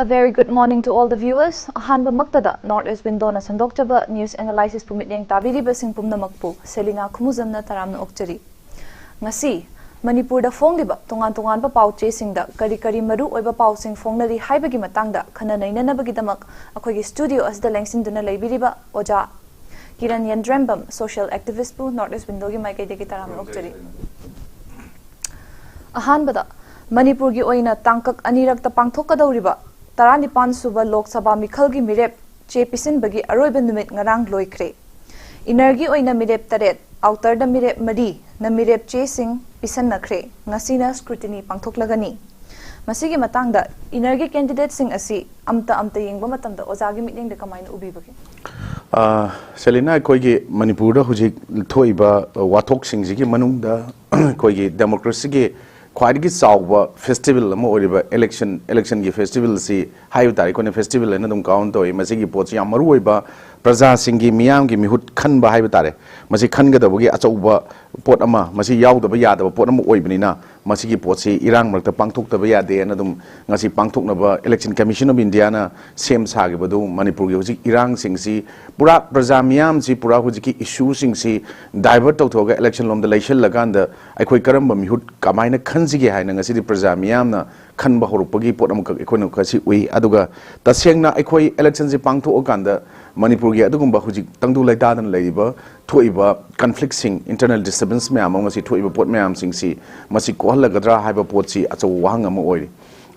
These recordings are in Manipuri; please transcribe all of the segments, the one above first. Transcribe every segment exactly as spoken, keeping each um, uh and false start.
A very good morning to all the viewers. ꯑꯍꯥꯟꯕꯃꯛꯇꯗ North East Windowꯅ ꯁꯟꯗꯣꯛꯆꯕ news analysisꯄꯨ ꯃꯤꯠꯌꯦꯡ ꯇꯥꯕꯤꯔꯤꯕꯁꯤꯡ ꯄꯨꯝꯅꯃꯛꯄꯨ ꯁꯦꯂꯤꯅꯥ ꯈꯨꯃꯨꯖꯝꯅ ꯇꯔꯥꯝꯅ ꯑꯣꯛꯆꯔꯤ꯫ ꯉꯁꯤ ꯃꯅꯤꯄꯨꯔꯗ ꯐꯣꯡꯂꯤꯕ ꯇꯣꯉꯥꯟ ꯇꯣꯉꯥꯟꯕ ꯄꯥꯎ ꯆꯦꯁꯤꯡꯗ ꯀꯔꯤ ꯀꯔꯤ ꯃꯔꯨ ꯑꯣꯏꯕ ꯄꯥꯎꯁꯤꯡ ꯐꯣꯡꯅꯔꯤ ꯍꯥꯏꯕꯒꯤ ꯃꯇꯥꯡꯗ ꯈꯟꯅ ꯅꯩꯅꯅꯕꯒꯤꯗꯃꯛ ꯑꯩꯈꯣꯏꯒꯤ studio ꯑꯁꯤꯗ ꯂꯦꯡꯁꯤꯟꯗꯨꯅ ꯂꯩꯕꯤꯔꯤꯕ ꯑꯣꯖꯥ ꯀꯤꯔꯟ ꯌꯦꯟꯗ꯭ꯔꯦꯝꯕꯝ, social activistꯄꯨ North East Windowꯒꯤ ꯃꯥꯏꯀꯩꯗꯒꯤ ꯇꯔꯥꯝꯅ ꯑꯣꯛꯆꯔꯤ꯫ ꯑꯍꯥꯟꯕꯗ, ꯃꯅꯤꯄꯨꯔꯒꯤ ꯑꯣꯏꯅ ꯇꯥꯡꯀꯛ ꯑꯅꯤꯔꯛꯇ ꯄꯥꯡꯊꯣꯛꯀꯗꯧꯔꯤꯕ ꯇꯔꯥꯅꯤꯄꯥꯟ ꯁꯨꯕ ꯂꯣꯛ ꯁꯚꯥ ꯃꯤꯈꯜꯒꯤ ꯃꯤꯔꯦꯞ ꯆꯦ ꯄꯤꯁꯤꯟꯕꯒꯤ ꯑꯔꯣꯏꯕ ꯅꯨꯃꯤꯠ ꯉꯔꯥꯡ ꯂꯣꯏꯈ꯭ꯔꯦ꯫ Innerꯒꯤ ꯑꯣꯏꯅ ꯃꯤꯔꯦꯞ ꯇꯔꯦꯠ, Outerꯗ ꯃꯤꯔꯦꯞ ꯃꯔꯤꯅ ꯃꯤꯔꯦꯞ ꯆꯦꯁꯤꯡ ꯄꯤꯁꯟꯅꯈ꯭ꯔꯦ꯫ ꯉꯁꯤꯅ scrutiny ꯄꯥꯡꯊꯣꯛꯂꯒꯅꯤ꯫ ꯃꯁꯤꯒꯤ ꯃꯇꯥꯡꯗ Innerꯒꯤ candidateꯁꯤꯡ ꯑꯁꯤ ꯑꯝꯇ ꯑꯝꯇ ꯌꯦꯡꯕ ꯃꯇꯝꯗ ꯑꯣꯖꯥꯒꯤ ꯃꯤꯠꯌꯦꯡꯗ ꯀꯃꯥꯏꯅ ꯎꯕꯤꯕꯒꯦ? ꯑ, ꯁꯦꯂꯤꯅꯥ, ꯑꯩꯈꯣꯏꯒꯤ ꯃꯅꯤꯄꯨꯔꯗ ꯍꯧꯖꯤꯛ ꯊꯣꯛꯏꯕ, ꯑ, ꯋꯥꯊꯣꯛꯁꯤꯡꯁꯤꯒꯤ ꯃꯅꯨꯡꯗ ꯑꯩꯈꯣꯏꯒꯤ democracyꯒꯤ ꯈ꯭ꯋꯥꯏꯗꯒꯤ ꯆꯥꯎꯕ festival ꯑꯃ ꯑꯣꯏꯔꯤꯕ election, electionꯒꯤ festivalꯁꯤ ꯍꯥꯏꯕ ꯇꯥꯔꯦ, ꯑꯩꯈꯣꯏꯅ festival ꯍꯥꯏꯅ ꯑꯗꯨꯝ count ꯇꯧꯋꯤ꯫ ꯃꯁꯤꯒꯤ ꯄꯣꯠꯁꯤ ꯌꯥꯝ ꯃꯔꯨ ꯑꯣꯏꯕ, ꯄ꯭ꯔꯖꯥꯁꯤꯡꯒꯤ, ꯃꯤꯌꯥꯝꯒꯤ ꯃꯤꯍꯨꯠ ꯈꯟꯕ ꯍꯥꯏꯕ ꯇꯥꯔꯦ, ꯃꯁꯤ ꯈꯟꯒꯗꯕꯒꯤ ꯑꯆꯧꯕ ꯄꯣꯠ ꯑꯃ, ꯃꯁꯤ ꯌꯥꯎꯗꯕ ꯌꯥꯗꯕ ꯄꯣꯠ ꯑꯃ ꯑꯣꯏꯕꯅꯤꯅ, ꯃꯁꯤꯒꯤ ꯄꯣꯠꯁꯤ ꯏꯔꯥꯡ ꯃꯔꯛꯇ ꯄꯥꯡꯊꯣꯛꯇꯕ ꯌꯥꯗꯦꯅ ꯑꯗꯨꯝ ꯉꯁꯤ ꯄꯥꯡꯊꯣꯛꯅꯕ Election Commission of Indiaꯅ ꯁꯦꯝ ꯁꯥꯈꯤꯕꯗꯨ, ꯃꯅꯤꯄꯨꯔꯒꯤ ꯍꯧꯖꯤꯛ ꯏꯔꯥꯡꯁꯤꯡꯁꯤ ꯄꯨꯔꯥ ꯄ꯭ꯔꯖꯥ ꯃꯤꯌꯥꯝꯁꯤ ꯄꯨꯔꯥ ꯍꯧꯖꯤꯛꯀꯤ issueꯁꯤꯡꯁꯤ divert ꯇꯧꯊꯣꯛꯑꯒ election ꯂꯣꯝꯗ ꯂꯩꯁꯤꯜꯂꯀꯥꯟꯗ ꯑꯩꯈꯣꯏ ꯀꯔꯝꯕ ꯃꯤꯍꯨꯠ ꯀꯃꯥꯏꯅ ꯈꯟꯁꯤꯒꯦ ꯍꯥꯏꯅ ꯉꯁꯤꯗꯤ ꯄ꯭ꯔꯖꯥ ꯃꯤꯌꯥꯝꯅ ꯈꯟꯕ ꯍꯧꯔꯛꯄꯒꯤ ꯄꯣꯠ ꯑꯃꯈꯛ ꯑꯩꯈꯣꯏꯅ ꯉꯁꯤ ꯎꯏ꯫ ꯑꯗꯨꯒ ꯇꯁꯦꯡꯅ ꯑꯩꯈꯣꯏ electionꯁꯤ ꯄꯥꯡꯊꯣꯛꯑꯀꯥꯟꯗ ꯃꯅꯤꯄꯨꯔꯒꯤ ꯑꯗꯨꯒꯨꯝꯕ ꯍꯧꯖꯤꯛ ꯇꯪꯗꯨ ꯂꯩꯇꯥꯗꯅ ꯂꯩꯔꯤꯕ, ꯊꯣꯛꯏꯕ conflictꯁꯤꯡ, internal disturbance ꯃꯌꯥꯝ ꯑꯃ, ꯉꯁꯤ ꯊꯣꯛꯏꯕ ꯄꯣꯠ ꯃꯌꯥꯝꯁꯤꯡꯁꯤ ꯃꯁꯤ ꯀꯣꯛꯍꯜꯂꯒꯗ꯭ꯔꯥ ꯍꯥꯏꯕ ꯄꯣꯠꯁꯤ ꯑꯆꯧꯕ ꯋꯥꯍꯪ ꯑꯃ ꯑꯣꯏꯔꯤ꯫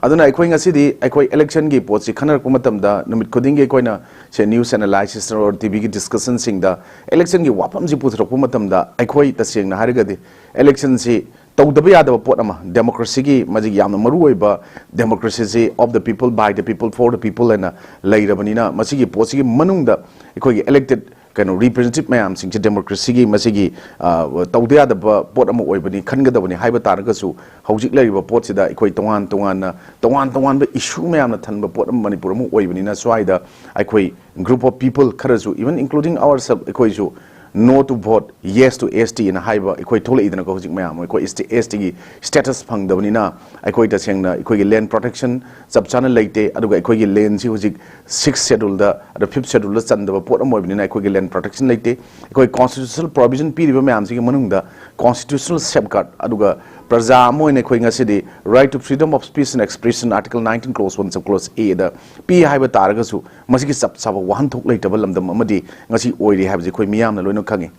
ꯑꯗꯨꯅ ꯑꯩꯈꯣꯏ ꯉꯁꯤꯗꯤ ꯑꯩꯈꯣꯏ electionꯒꯤ ꯄꯣꯠꯁꯤ ꯈꯟꯅꯔꯛꯄ ꯃꯇꯝꯗ ꯅꯨꯃꯤꯠ ꯈꯨꯗꯤꯡꯒꯤ ꯑꯩꯈꯣꯏꯅ ꯁꯦ news analysisꯅ or TVꯒꯤ discussionꯁꯤꯡꯗ electionꯒꯤ ꯋꯥꯐꯝꯁꯤ ꯄꯨꯊꯣꯔꯛꯄ ꯃꯇꯝꯗ ꯑꯩꯈꯣꯏ ꯇꯁꯦꯡꯅ ꯍꯥꯏꯔꯒꯗꯤ electionꯁꯤ ꯇꯧꯗꯕ ꯌꯥꯗꯕ ꯄꯣꯠ ꯑꯃ, democracyꯒꯤ ꯃꯁꯤꯒꯤ ꯌꯥꯝꯅ ꯃꯔꯨ ꯑꯣꯏꯕ democracyꯁꯤ of the people, by the people, for the people ꯍꯥꯏꯅ ꯂꯩꯔꯕꯅꯤꯅ ꯃꯁꯤꯒꯤ ꯄꯣꯠꯁꯤꯒꯤ ꯃꯅꯨꯡꯗ ꯑꯩꯈꯣꯏꯒꯤ elected ꯀꯩꯅꯣ representative ꯃꯌꯥꯝꯁꯤꯡꯁꯦ democracyꯒꯤ ꯃꯁꯤꯒꯤ, ꯑ, ꯇꯧꯗ ꯌꯥꯗꯕ ꯄꯣꯠ ꯑꯃ ꯑꯣꯏꯕꯅꯤ, ꯈꯟꯒꯗꯕꯅꯤ ꯍꯥꯏꯕ ꯇꯥꯔꯒꯁꯨ ꯍꯧꯖꯤꯛ ꯂꯩꯔꯤꯕ ꯄꯣꯠꯁꯤꯗ ꯑꯩꯈꯣꯏ ꯇꯣꯉꯥꯟ ꯇꯣꯉꯥꯟꯅ, ꯇꯣꯉꯥꯟ ꯇꯣꯉꯥꯟꯕ issue ꯃꯌꯥꯝꯅ ꯊꯟꯕ ꯄꯣꯠ ꯑꯃ ꯃꯅꯤꯄꯨꯔ ꯑꯃ ꯑꯣꯏꯕꯅꯤꯅ ꯁ꯭ꯋꯥꯏꯗ ꯑꯩꯈꯣꯏ group of people ꯈꯔꯁꯨ, even including ourselves, ꯑꯩꯈꯣꯏꯁꯨ "No to vote, yes to S T" ꯑꯅ ꯍꯥꯏꯕ ꯑꯩꯈꯣꯏ ꯊꯣꯛꯂꯛꯏꯗꯅꯀꯣ꯫ ꯍꯧꯖꯤꯛ ꯃꯌꯥꯝ ꯑꯩꯈꯣꯏ S T, S T ꯒꯤ status ꯐꯪꯗꯕꯅꯤꯅ ꯑꯩꯈꯣꯏ ꯇꯁꯦꯡꯅ ꯑꯩꯈꯣꯏꯒꯤ land protection ꯆꯞ ꯆꯥꯅ ꯂꯩꯇꯦ, ꯑꯗꯨꯒ ꯑꯩꯈꯣꯏꯒꯤ land ꯁꯤ ꯍꯧꯖꯤꯛ sixth schedule ꯗ, ꯑꯗ fifth schedule ꯗ ꯆꯟꯗꯕ ꯄꯣꯠ ꯑꯃ ꯑꯣꯏꯕꯅꯤꯅ ꯑꯩꯈꯣꯏꯒꯤ land protection ꯂꯩꯇꯦ꯫ ꯑꯩꯈꯣꯏ constitutional provision ꯄꯤꯔꯤꯕ ꯃꯌꯥꯝꯁꯤꯒꯤ ꯃꯅꯨꯡꯗ constitutional safeguard, ꯑꯗꯨꯒ ꯄ꯭ꯔꯖꯥ ꯑꯃ ꯑꯣꯏꯅ ꯑꯩꯈꯣꯏ ꯉꯁꯤꯗꯤ right to freedom of speech and expression, Article nineteen, Clause one, Subclause A ꯗ ꯄꯤ ꯍꯥꯏꯕ ꯇꯥꯔꯒꯁꯨ, ꯃꯁꯤꯒꯤ ꯆꯞ ꯆꯥꯕ ꯋꯥꯍꯟꯊꯣꯛ ꯂꯩꯇꯕ ꯂꯝꯗꯝ ꯑꯃꯗꯤ ꯉꯁꯤ ꯑꯣꯏꯔꯤ ꯍꯥꯏꯕꯁꯤ ꯑꯩꯈꯣꯏ ꯃꯤꯌꯥꯝꯅ ꯂꯣꯏꯅ ꯈꯪꯉꯤ꯫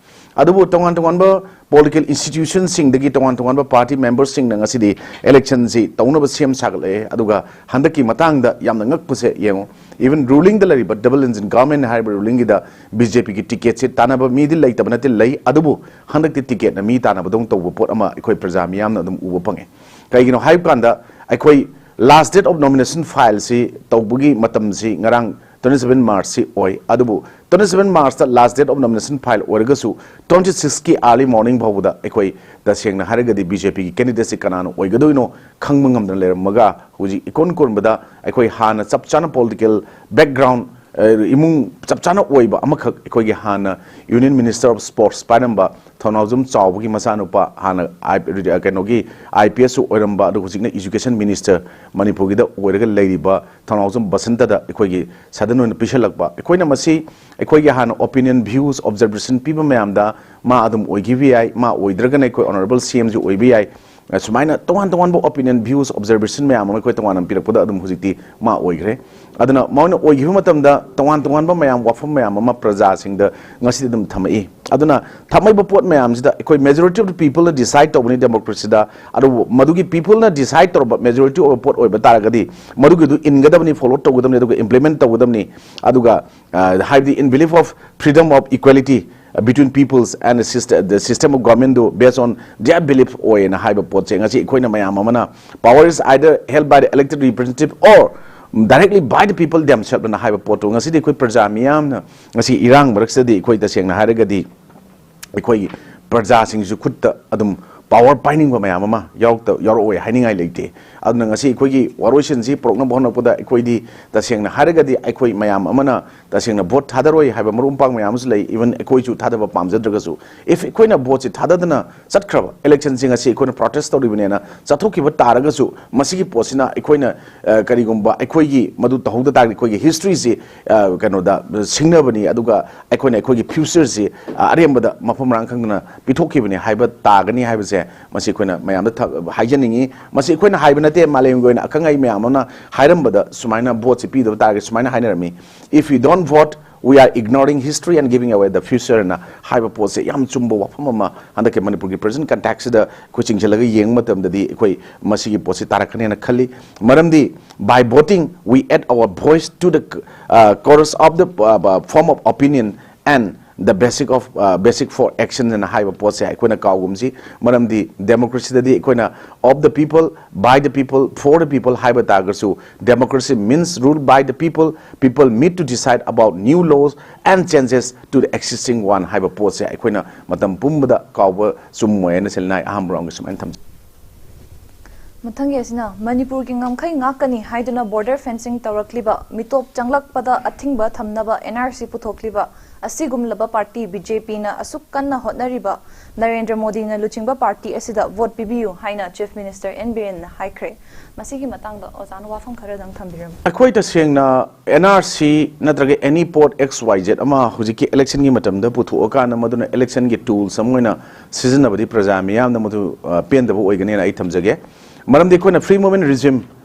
ꯑꯗꯨꯕꯨ ꯇꯣꯉꯥꯟ ꯇꯣꯉꯥꯟꯕ political institution ꯁꯤꯡꯗꯒꯤ ꯇꯣꯉꯥꯟ ꯇꯣꯉꯥꯟꯕ party member ꯁꯤꯡꯅ ꯉꯁꯤꯗꯤ election ꯁꯤ ꯇꯧꯅꯕ ꯁꯦꯝ ꯁꯥꯒꯠꯂꯛꯑꯦ꯫ ꯑꯗꯨꯒ ꯍꯟꯗꯛꯀꯤ ꯃꯇꯥꯡꯗ ꯌꯥꯝꯅ ꯉꯛꯄꯁꯦ ꯌꯦꯡꯉꯨ, even ruling ꯗ ꯂꯩꯔꯤꯕ double engine government ꯍꯥꯏꯔꯤꯕ ruling ꯒꯤꯗ B J P ꯒꯤ ticket ꯁꯤ ꯇꯥꯟꯅꯕ ꯃꯤꯗꯤ ꯂꯩꯇꯕ ꯅꯠꯇꯦ, ꯂꯩ, ꯑꯗꯨꯕꯨ ꯍꯟꯗꯛꯇꯤ ticket ꯅ ꯃꯤ ꯇꯥꯟꯅꯕꯗꯧꯅ ꯇꯧꯕ ꯄꯣꯠ ꯑꯃ ꯑꯩꯈꯣꯏ ꯄ꯭ꯔꯖꯥ ꯃꯤꯌꯥꯝꯅ ꯑꯗꯨꯝ ꯎꯕ ꯐꯪꯉꯦ꯫ ꯀꯩꯒꯤꯅꯣ ꯍꯥꯏꯕ ꯀꯥꯟꯗ, ꯑꯩꯈꯣꯏ last date of nomination file ꯁꯤ ꯇꯧꯕꯒꯤ ꯃꯇꯝꯁꯤ ꯉꯔꯥꯡ twenty seven March ꯁꯤ ꯑꯣꯏ꯫ ꯑꯗꯨꯕꯨ twenty seven March ꯇ last date of nomination file ꯑꯣꯏꯔꯒꯁꯨ, twenty six ꯀꯤ early morning ꯐꯥꯎꯕꯗ ꯑꯩꯈꯣꯏ ꯇꯁꯦꯡꯅ ꯍꯥꯏꯔꯒꯗꯤ B J P ꯒꯤ candidate ꯁꯤ ꯀꯅꯥꯅ ꯑꯣꯏꯒꯗꯣꯏꯅꯣ ꯈꯪꯕ ꯉꯝꯗꯅ ꯂꯩꯔꯝꯃꯒ, ꯍꯧꯖꯤꯛ ꯏꯀꯣꯟ ꯀꯣꯟꯕꯗ ꯑꯩꯈꯣꯏ ꯍꯥꯟꯅ ꯆꯞ ꯆꯥꯅ political background, ꯑ, ꯏꯃꯨꯡ ꯆꯞ ꯆꯥꯅ ꯑꯣꯏꯕ ꯑꯃꯈꯛ, ꯑꯩꯈꯣꯏꯒꯤ ꯍꯥꯟꯅ Union Minister of Sports ꯄꯥꯏꯔꯝꯕ ꯊꯧꯅꯥꯎꯖꯝ ꯆꯥꯎꯕꯒꯤ ꯃꯆꯥꯅꯨꯄꯥ, ꯍꯥꯟꯅ I-, ꯀꯩꯅꯣꯒꯤ I P S ꯑꯣꯏꯔꯝꯕ, ꯑꯗꯨꯒ ꯍꯧꯖꯤꯛꯅ Education Minister ꯃꯅꯤꯄꯨꯔꯒꯤꯗ ꯑꯣꯏꯔꯒ ꯂꯩꯔꯤꯕ ꯊꯧꯅꯥꯎꯖꯝ ꯕꯁꯟꯇꯗ ꯑꯩꯈꯣꯏꯒꯤ ꯁꯗꯟ ꯑꯣꯏꯅ ꯄꯤꯁꯜꯂꯛꯄ꯫ ꯑꯩꯈꯣꯏꯅ ꯃꯁꯤ ꯑꯩꯈꯣꯏꯒꯤ ꯍꯥꯟꯅ opinion, views, observation ꯄꯤꯕ ꯃꯌꯥꯝꯗ ꯃꯥ ꯑꯗꯨꯝ ꯑꯣꯏꯈꯤꯕ ꯌꯥꯏ, ꯃꯥ ꯑꯣꯏꯗ꯭ꯔꯒꯅ ꯑꯩꯈꯣꯏ honourable C M ꯁꯨ ꯑꯣꯏꯕ ꯌꯥꯏ꯫ ꯑꯁꯨꯃꯥꯏꯅ ꯇꯣꯉꯥꯟ ꯇꯣꯉꯥꯟꯕ opinion, views, observation ꯃꯌꯥꯝ ꯑꯃ ꯑꯩꯈꯣꯏ ꯇꯣꯉꯥꯟꯅ ꯄꯤꯔꯛꯄꯗ ꯑꯗꯨꯝ ꯍꯧꯖꯤꯛꯇꯤ ꯃꯥ ꯑꯣꯏꯈ꯭ꯔꯦ꯫ ꯑꯗꯨꯅ ꯃꯣꯏꯅ ꯑꯣꯏꯈꯤꯕ ꯃꯇꯝꯗ ꯇꯣꯉꯥꯟ ꯇꯣꯉꯥꯟꯕ ꯃꯌꯥꯝ, ꯋꯥꯐꯝ ꯃꯌꯥꯝ ꯑꯃ ꯄ꯭ꯔꯖꯥꯁꯤꯡꯗ ꯉꯁꯤꯗꯤ ꯑꯗꯨꯝ ꯊꯝꯃꯛꯏ꯫ ꯑꯗꯨꯅ ꯊꯝꯃꯛꯏꯕ ꯄꯣꯠ ꯃꯌꯥꯝꯁꯤꯗ ꯑꯩꯈꯣꯏ majority of the people ꯅ decide ꯇꯧꯕꯅꯤ democracy ꯗ, ꯑꯗꯨꯕꯨ ꯃꯗꯨꯒꯤ people ꯅ decide ꯇꯧꯔꯕ majority ꯑꯣꯏꯕ ꯄꯣꯠ ꯑꯣꯏꯕ ꯇꯥꯔꯒꯗꯤ ꯃꯗꯨꯒꯤꯗꯨ ꯏꯟꯒꯗꯕꯅꯤ, follow ꯇꯧꯒꯗꯕꯅꯤ, ꯑꯗꯨꯒ implement ꯇꯧꯒꯗꯕꯅꯤ꯫ ꯑꯗꯨꯒ, ꯑ, ꯍꯥꯏꯕꯗꯤ in belief of freedom of equality, uh, between peoples and the system, the system of government do based on their belief ꯑꯣꯏꯅ ꯍꯥꯏꯕ ꯄꯣꯠꯁꯦ ꯉꯁꯤ ꯑꯩꯈꯣꯏꯅ ꯃꯌꯥꯝ ꯑꯃꯅ power is either held by the elected representative or directly by the people themselves ꯑꯅ ꯍꯥꯏꯕ ꯄꯣꯠꯇꯣ ꯉꯁꯤꯗꯤ ꯑꯩꯈꯣꯏ ꯄ꯭ꯔꯖꯥ ꯃꯤꯌꯥꯝꯅ ꯉꯁꯤ ꯏꯔꯥꯡ ꯃꯔꯛꯁꯤꯗꯗꯤ ꯑꯩꯈꯣꯏ ꯇꯁꯦꯡꯅ ꯍꯥꯏꯔꯒꯗꯤ ꯑꯩꯈꯣꯏꯒꯤ ꯄ꯭ꯔꯖꯥꯁꯤꯡꯁꯨ ꯈꯨꯠꯇ ꯑꯗꯨꯝ power ꯄꯥꯏꯅꯤꯡꯕ ꯃꯌꯥꯝ ꯑꯃ ꯌꯥꯎꯔꯛꯇ-, ꯌꯥꯎꯔꯛꯑꯣꯏ ꯍꯥꯏꯅꯤꯡꯉꯥꯏ ꯂꯩꯇꯦ꯫ ꯑꯗꯨꯅ ꯉꯁꯤ ꯑꯩꯈꯣꯏꯒꯤ ꯋꯥꯔꯣꯏꯁꯤꯟꯁꯤ ꯄꯨꯔꯛꯅꯕ ꯍꯣꯠꯅꯔꯛꯄꯗ ꯑꯩꯈꯣꯏꯗꯤ ꯇꯁꯦꯡꯅ ꯍꯥꯏꯔꯒꯗꯤ ꯑꯩꯈꯣꯏ ꯃꯌꯥꯝ ꯑꯃꯅ ꯇꯁꯦꯡꯅ ꯚꯣꯠ ꯊꯥꯗꯔꯣꯏ ꯍꯥꯏꯕ ꯃꯔꯨꯞ ꯃꯄꯥꯡ ꯃꯌꯥꯝ ꯑꯃꯁꯨ ꯂꯩ, even ꯑꯩꯈꯣꯏꯁꯨ ꯊꯥꯗꯕ ꯄꯥꯝꯖꯗ꯭ꯔꯒꯁꯨ꯫ If ꯑꯩꯈꯣꯏꯅ ꯚꯣꯠꯁꯤ ꯊꯥꯗꯗꯅ ꯆꯠꯈ꯭ꯔꯕ, ꯏꯂꯦꯛꯁꯟꯁꯤ ꯉꯁꯤ ꯑꯩꯈꯣꯏꯅ ꯄ꯭ꯔꯣꯇꯦꯁ ꯇꯧꯔꯤꯕꯅꯦꯅ ꯆꯠꯊꯣꯛꯈꯤꯕ ꯇꯥꯔꯒꯁꯨ, ꯃꯁꯤꯒꯤ ꯄꯣꯠꯁꯤꯅ ꯑꯩꯈꯣꯏꯅ, ꯑ, ꯀꯔꯤꯒꯨꯝꯕ ꯑꯩꯈꯣꯏꯒꯤ ꯃꯗꯨ ꯇꯧꯍꯧꯗ ꯇꯥꯔꯒꯗꯤ ꯑꯩꯈꯣꯏꯒꯤ ꯍꯤꯁꯇ꯭ꯔꯤꯁꯤ, ꯑ, ꯀꯩꯅꯣꯗ ꯁꯤꯡꯅꯕꯅꯤ, ꯑꯗꯨꯒ ꯑꯩꯈꯣꯏꯅ ꯑꯩꯈꯣꯏꯒꯤ ꯐ꯭ꯌꯨꯆꯔꯁꯤ, ꯑ, ꯑꯔꯦꯝꯕꯗ ꯃꯐꯝ ꯃꯔꯥꯡ ꯈꯪꯗꯅ ꯄꯤꯊꯣꯛꯈꯤꯕꯅꯤ ꯍꯥꯏꯕ ꯇꯥꯒꯅꯤ ꯍꯥꯏꯕꯁꯦ ꯃꯁꯤ ꯑꯩꯈꯣꯏꯅ ꯃꯌꯥꯝꯗ ꯊ-, ꯍꯥꯏꯖꯅꯤꯡꯉꯤ꯫ ꯃꯁꯤ ꯑꯩꯈꯣꯏꯅ ꯍꯥꯏꯕ ꯅꯠꯇꯦ, ꯃꯥꯂꯦꯝꯒꯤ ꯑꯣꯏꯅ ꯑꯈꯪ ꯑꯍꯩ ꯃꯌꯥꯝ ꯑꯃꯅ ꯍꯥꯏꯔꯝꯕꯗ ꯁꯨꯃꯥꯏꯅ ꯚꯣꯠꯁꯤ ꯄꯤꯗꯕ ꯇꯥꯔꯒꯗꯤ ꯁꯨꯃꯥꯏꯅ ꯍꯥꯏꯅꯔꯝꯃꯤ: "If we don't vote, we are ignoring history and giving away the future" ꯑꯅ ꯍꯥꯏꯕ ꯄꯣꯠꯁꯦ ꯌꯥꯝ ꯆꯨꯝꯕ ꯋꯥꯐꯝ ꯑꯃ ꯍꯟꯗꯛꯀꯤ ꯃꯅꯤꯄꯨꯔꯒꯤ present context ꯁꯤꯗ ꯑꯩꯈꯣꯏ ꯆꯤꯡꯁꯤꯜꯂꯒ ꯌꯦꯡꯕ ꯃꯇꯝꯗꯗꯤ ꯑꯩꯈꯣꯏ ꯃꯁꯤꯒꯤ ꯄꯣꯠꯁꯤ ꯇꯥꯔꯛꯀꯅꯦꯅ ꯈꯜꯂꯤ꯫ ꯃꯔꯝꯗꯤ by voting we add our voice to the, uh, chorus of the, uh, uh, form of opinion and the basic of, uh, basic for action ꯑꯅ ꯍꯥꯏꯕ ꯄꯣꯠꯁꯦ ꯑꯩꯈꯣꯏꯅ ꯀꯥꯎꯒꯨꯝꯁꯤ꯫ ꯃꯔꯝꯗꯤ ꯗꯦꯃꯣꯀ꯭ꯔꯦꯁꯤꯗꯗꯤ ꯑꯩꯈꯣꯏꯅ of the people, by the people, for the people ꯍꯥꯏꯕ ꯇꯥꯔꯒꯁꯨ, democracy means rule by the people, people meet to decide about new laws and changes to the existing one ꯍꯥꯏꯕ ꯄꯣꯠꯁꯦ ꯑꯩꯈꯣꯏꯅ ꯃꯇꯝ ꯄꯨꯝꯕꯗ ꯀꯥꯎꯕ ꯆꯨꯝꯃꯣꯏ ꯍꯥꯏꯅ ꯁꯤꯜꯅꯥꯏ ꯑꯍꯥꯟꯕ ꯔꯥꯎꯟꯒꯤ ꯁꯨꯃꯥꯏꯅ ꯊꯝꯖꯩ꯫ ꯃꯊꯪꯒꯤ ꯑꯁꯤꯅ ꯃꯅꯤꯄꯨꯔꯒꯤ ꯉꯝꯈꯩ ꯉꯥꯛꯀꯅꯤ ꯍꯥꯏꯗꯨꯅ border fencing ꯇꯧꯔꯛꯂꯤꯕ, ꯃꯤꯇꯣꯞ ꯆꯪꯂꯛꯄꯗ ꯑꯊꯤꯡꯕ ꯊꯝꯅꯕ N R C ꯄꯨꯊꯣꯛꯂꯤꯕ ꯑꯁꯤꯒꯨꯝꯂꯕ party B J P ꯅ ꯑꯁꯨꯛ ꯀꯟꯅ ꯍꯣꯠꯅꯔꯤꯕ ꯅꯔꯦꯟꯗ꯭ꯔ ꯃꯣꯗꯤꯅ ꯂꯨꯆꯤꯡꯕ party ꯑꯁꯤꯗ vote ꯄꯤꯕꯤꯌꯨ ꯍꯥꯏꯅ Chief Minister N Birenꯅ ꯍꯥꯏꯈ꯭ꯔꯦ꯫ ꯃꯁꯤꯒꯤ ꯃꯇꯥꯡꯗ ꯑꯣꯖꯥꯅ ꯋꯥꯐꯝ ꯈꯔꯗꯪ ꯊꯝꯕꯤꯔꯝꯃꯨ꯫ ꯑꯩꯈꯣꯏ ꯇꯁꯦꯡꯅ N R C ꯅꯠꯇ꯭ꯔꯒ any ꯄꯣꯠ X Y Z ꯑꯃ ꯍꯧꯖꯤꯛꯀꯤ ꯏꯂꯦꯛꯁꯟꯒꯤ ꯃꯇꯝꯗ ꯄꯨꯊꯣꯛꯑꯀꯥꯟꯗ ꯃꯗꯨꯅ ꯏꯂꯦꯛꯁꯟꯒꯤ ꯇꯨꯜꯁ ꯑꯃ ꯑꯣꯏꯅ ꯁꯤꯖꯤꯟꯅꯕꯗꯤ ꯄ꯭ꯔꯖꯥ ꯃꯤꯌꯥꯝꯅ ꯃꯗꯨ, ꯑ, ꯄꯦꯟꯗꯕ ꯑꯣꯏꯒꯅꯦꯅ ꯑꯩ ꯊꯝꯖꯒꯦ꯫ ꯃꯔꯝꯗꯤ ꯑꯩꯈꯣꯏꯅ free movement regime,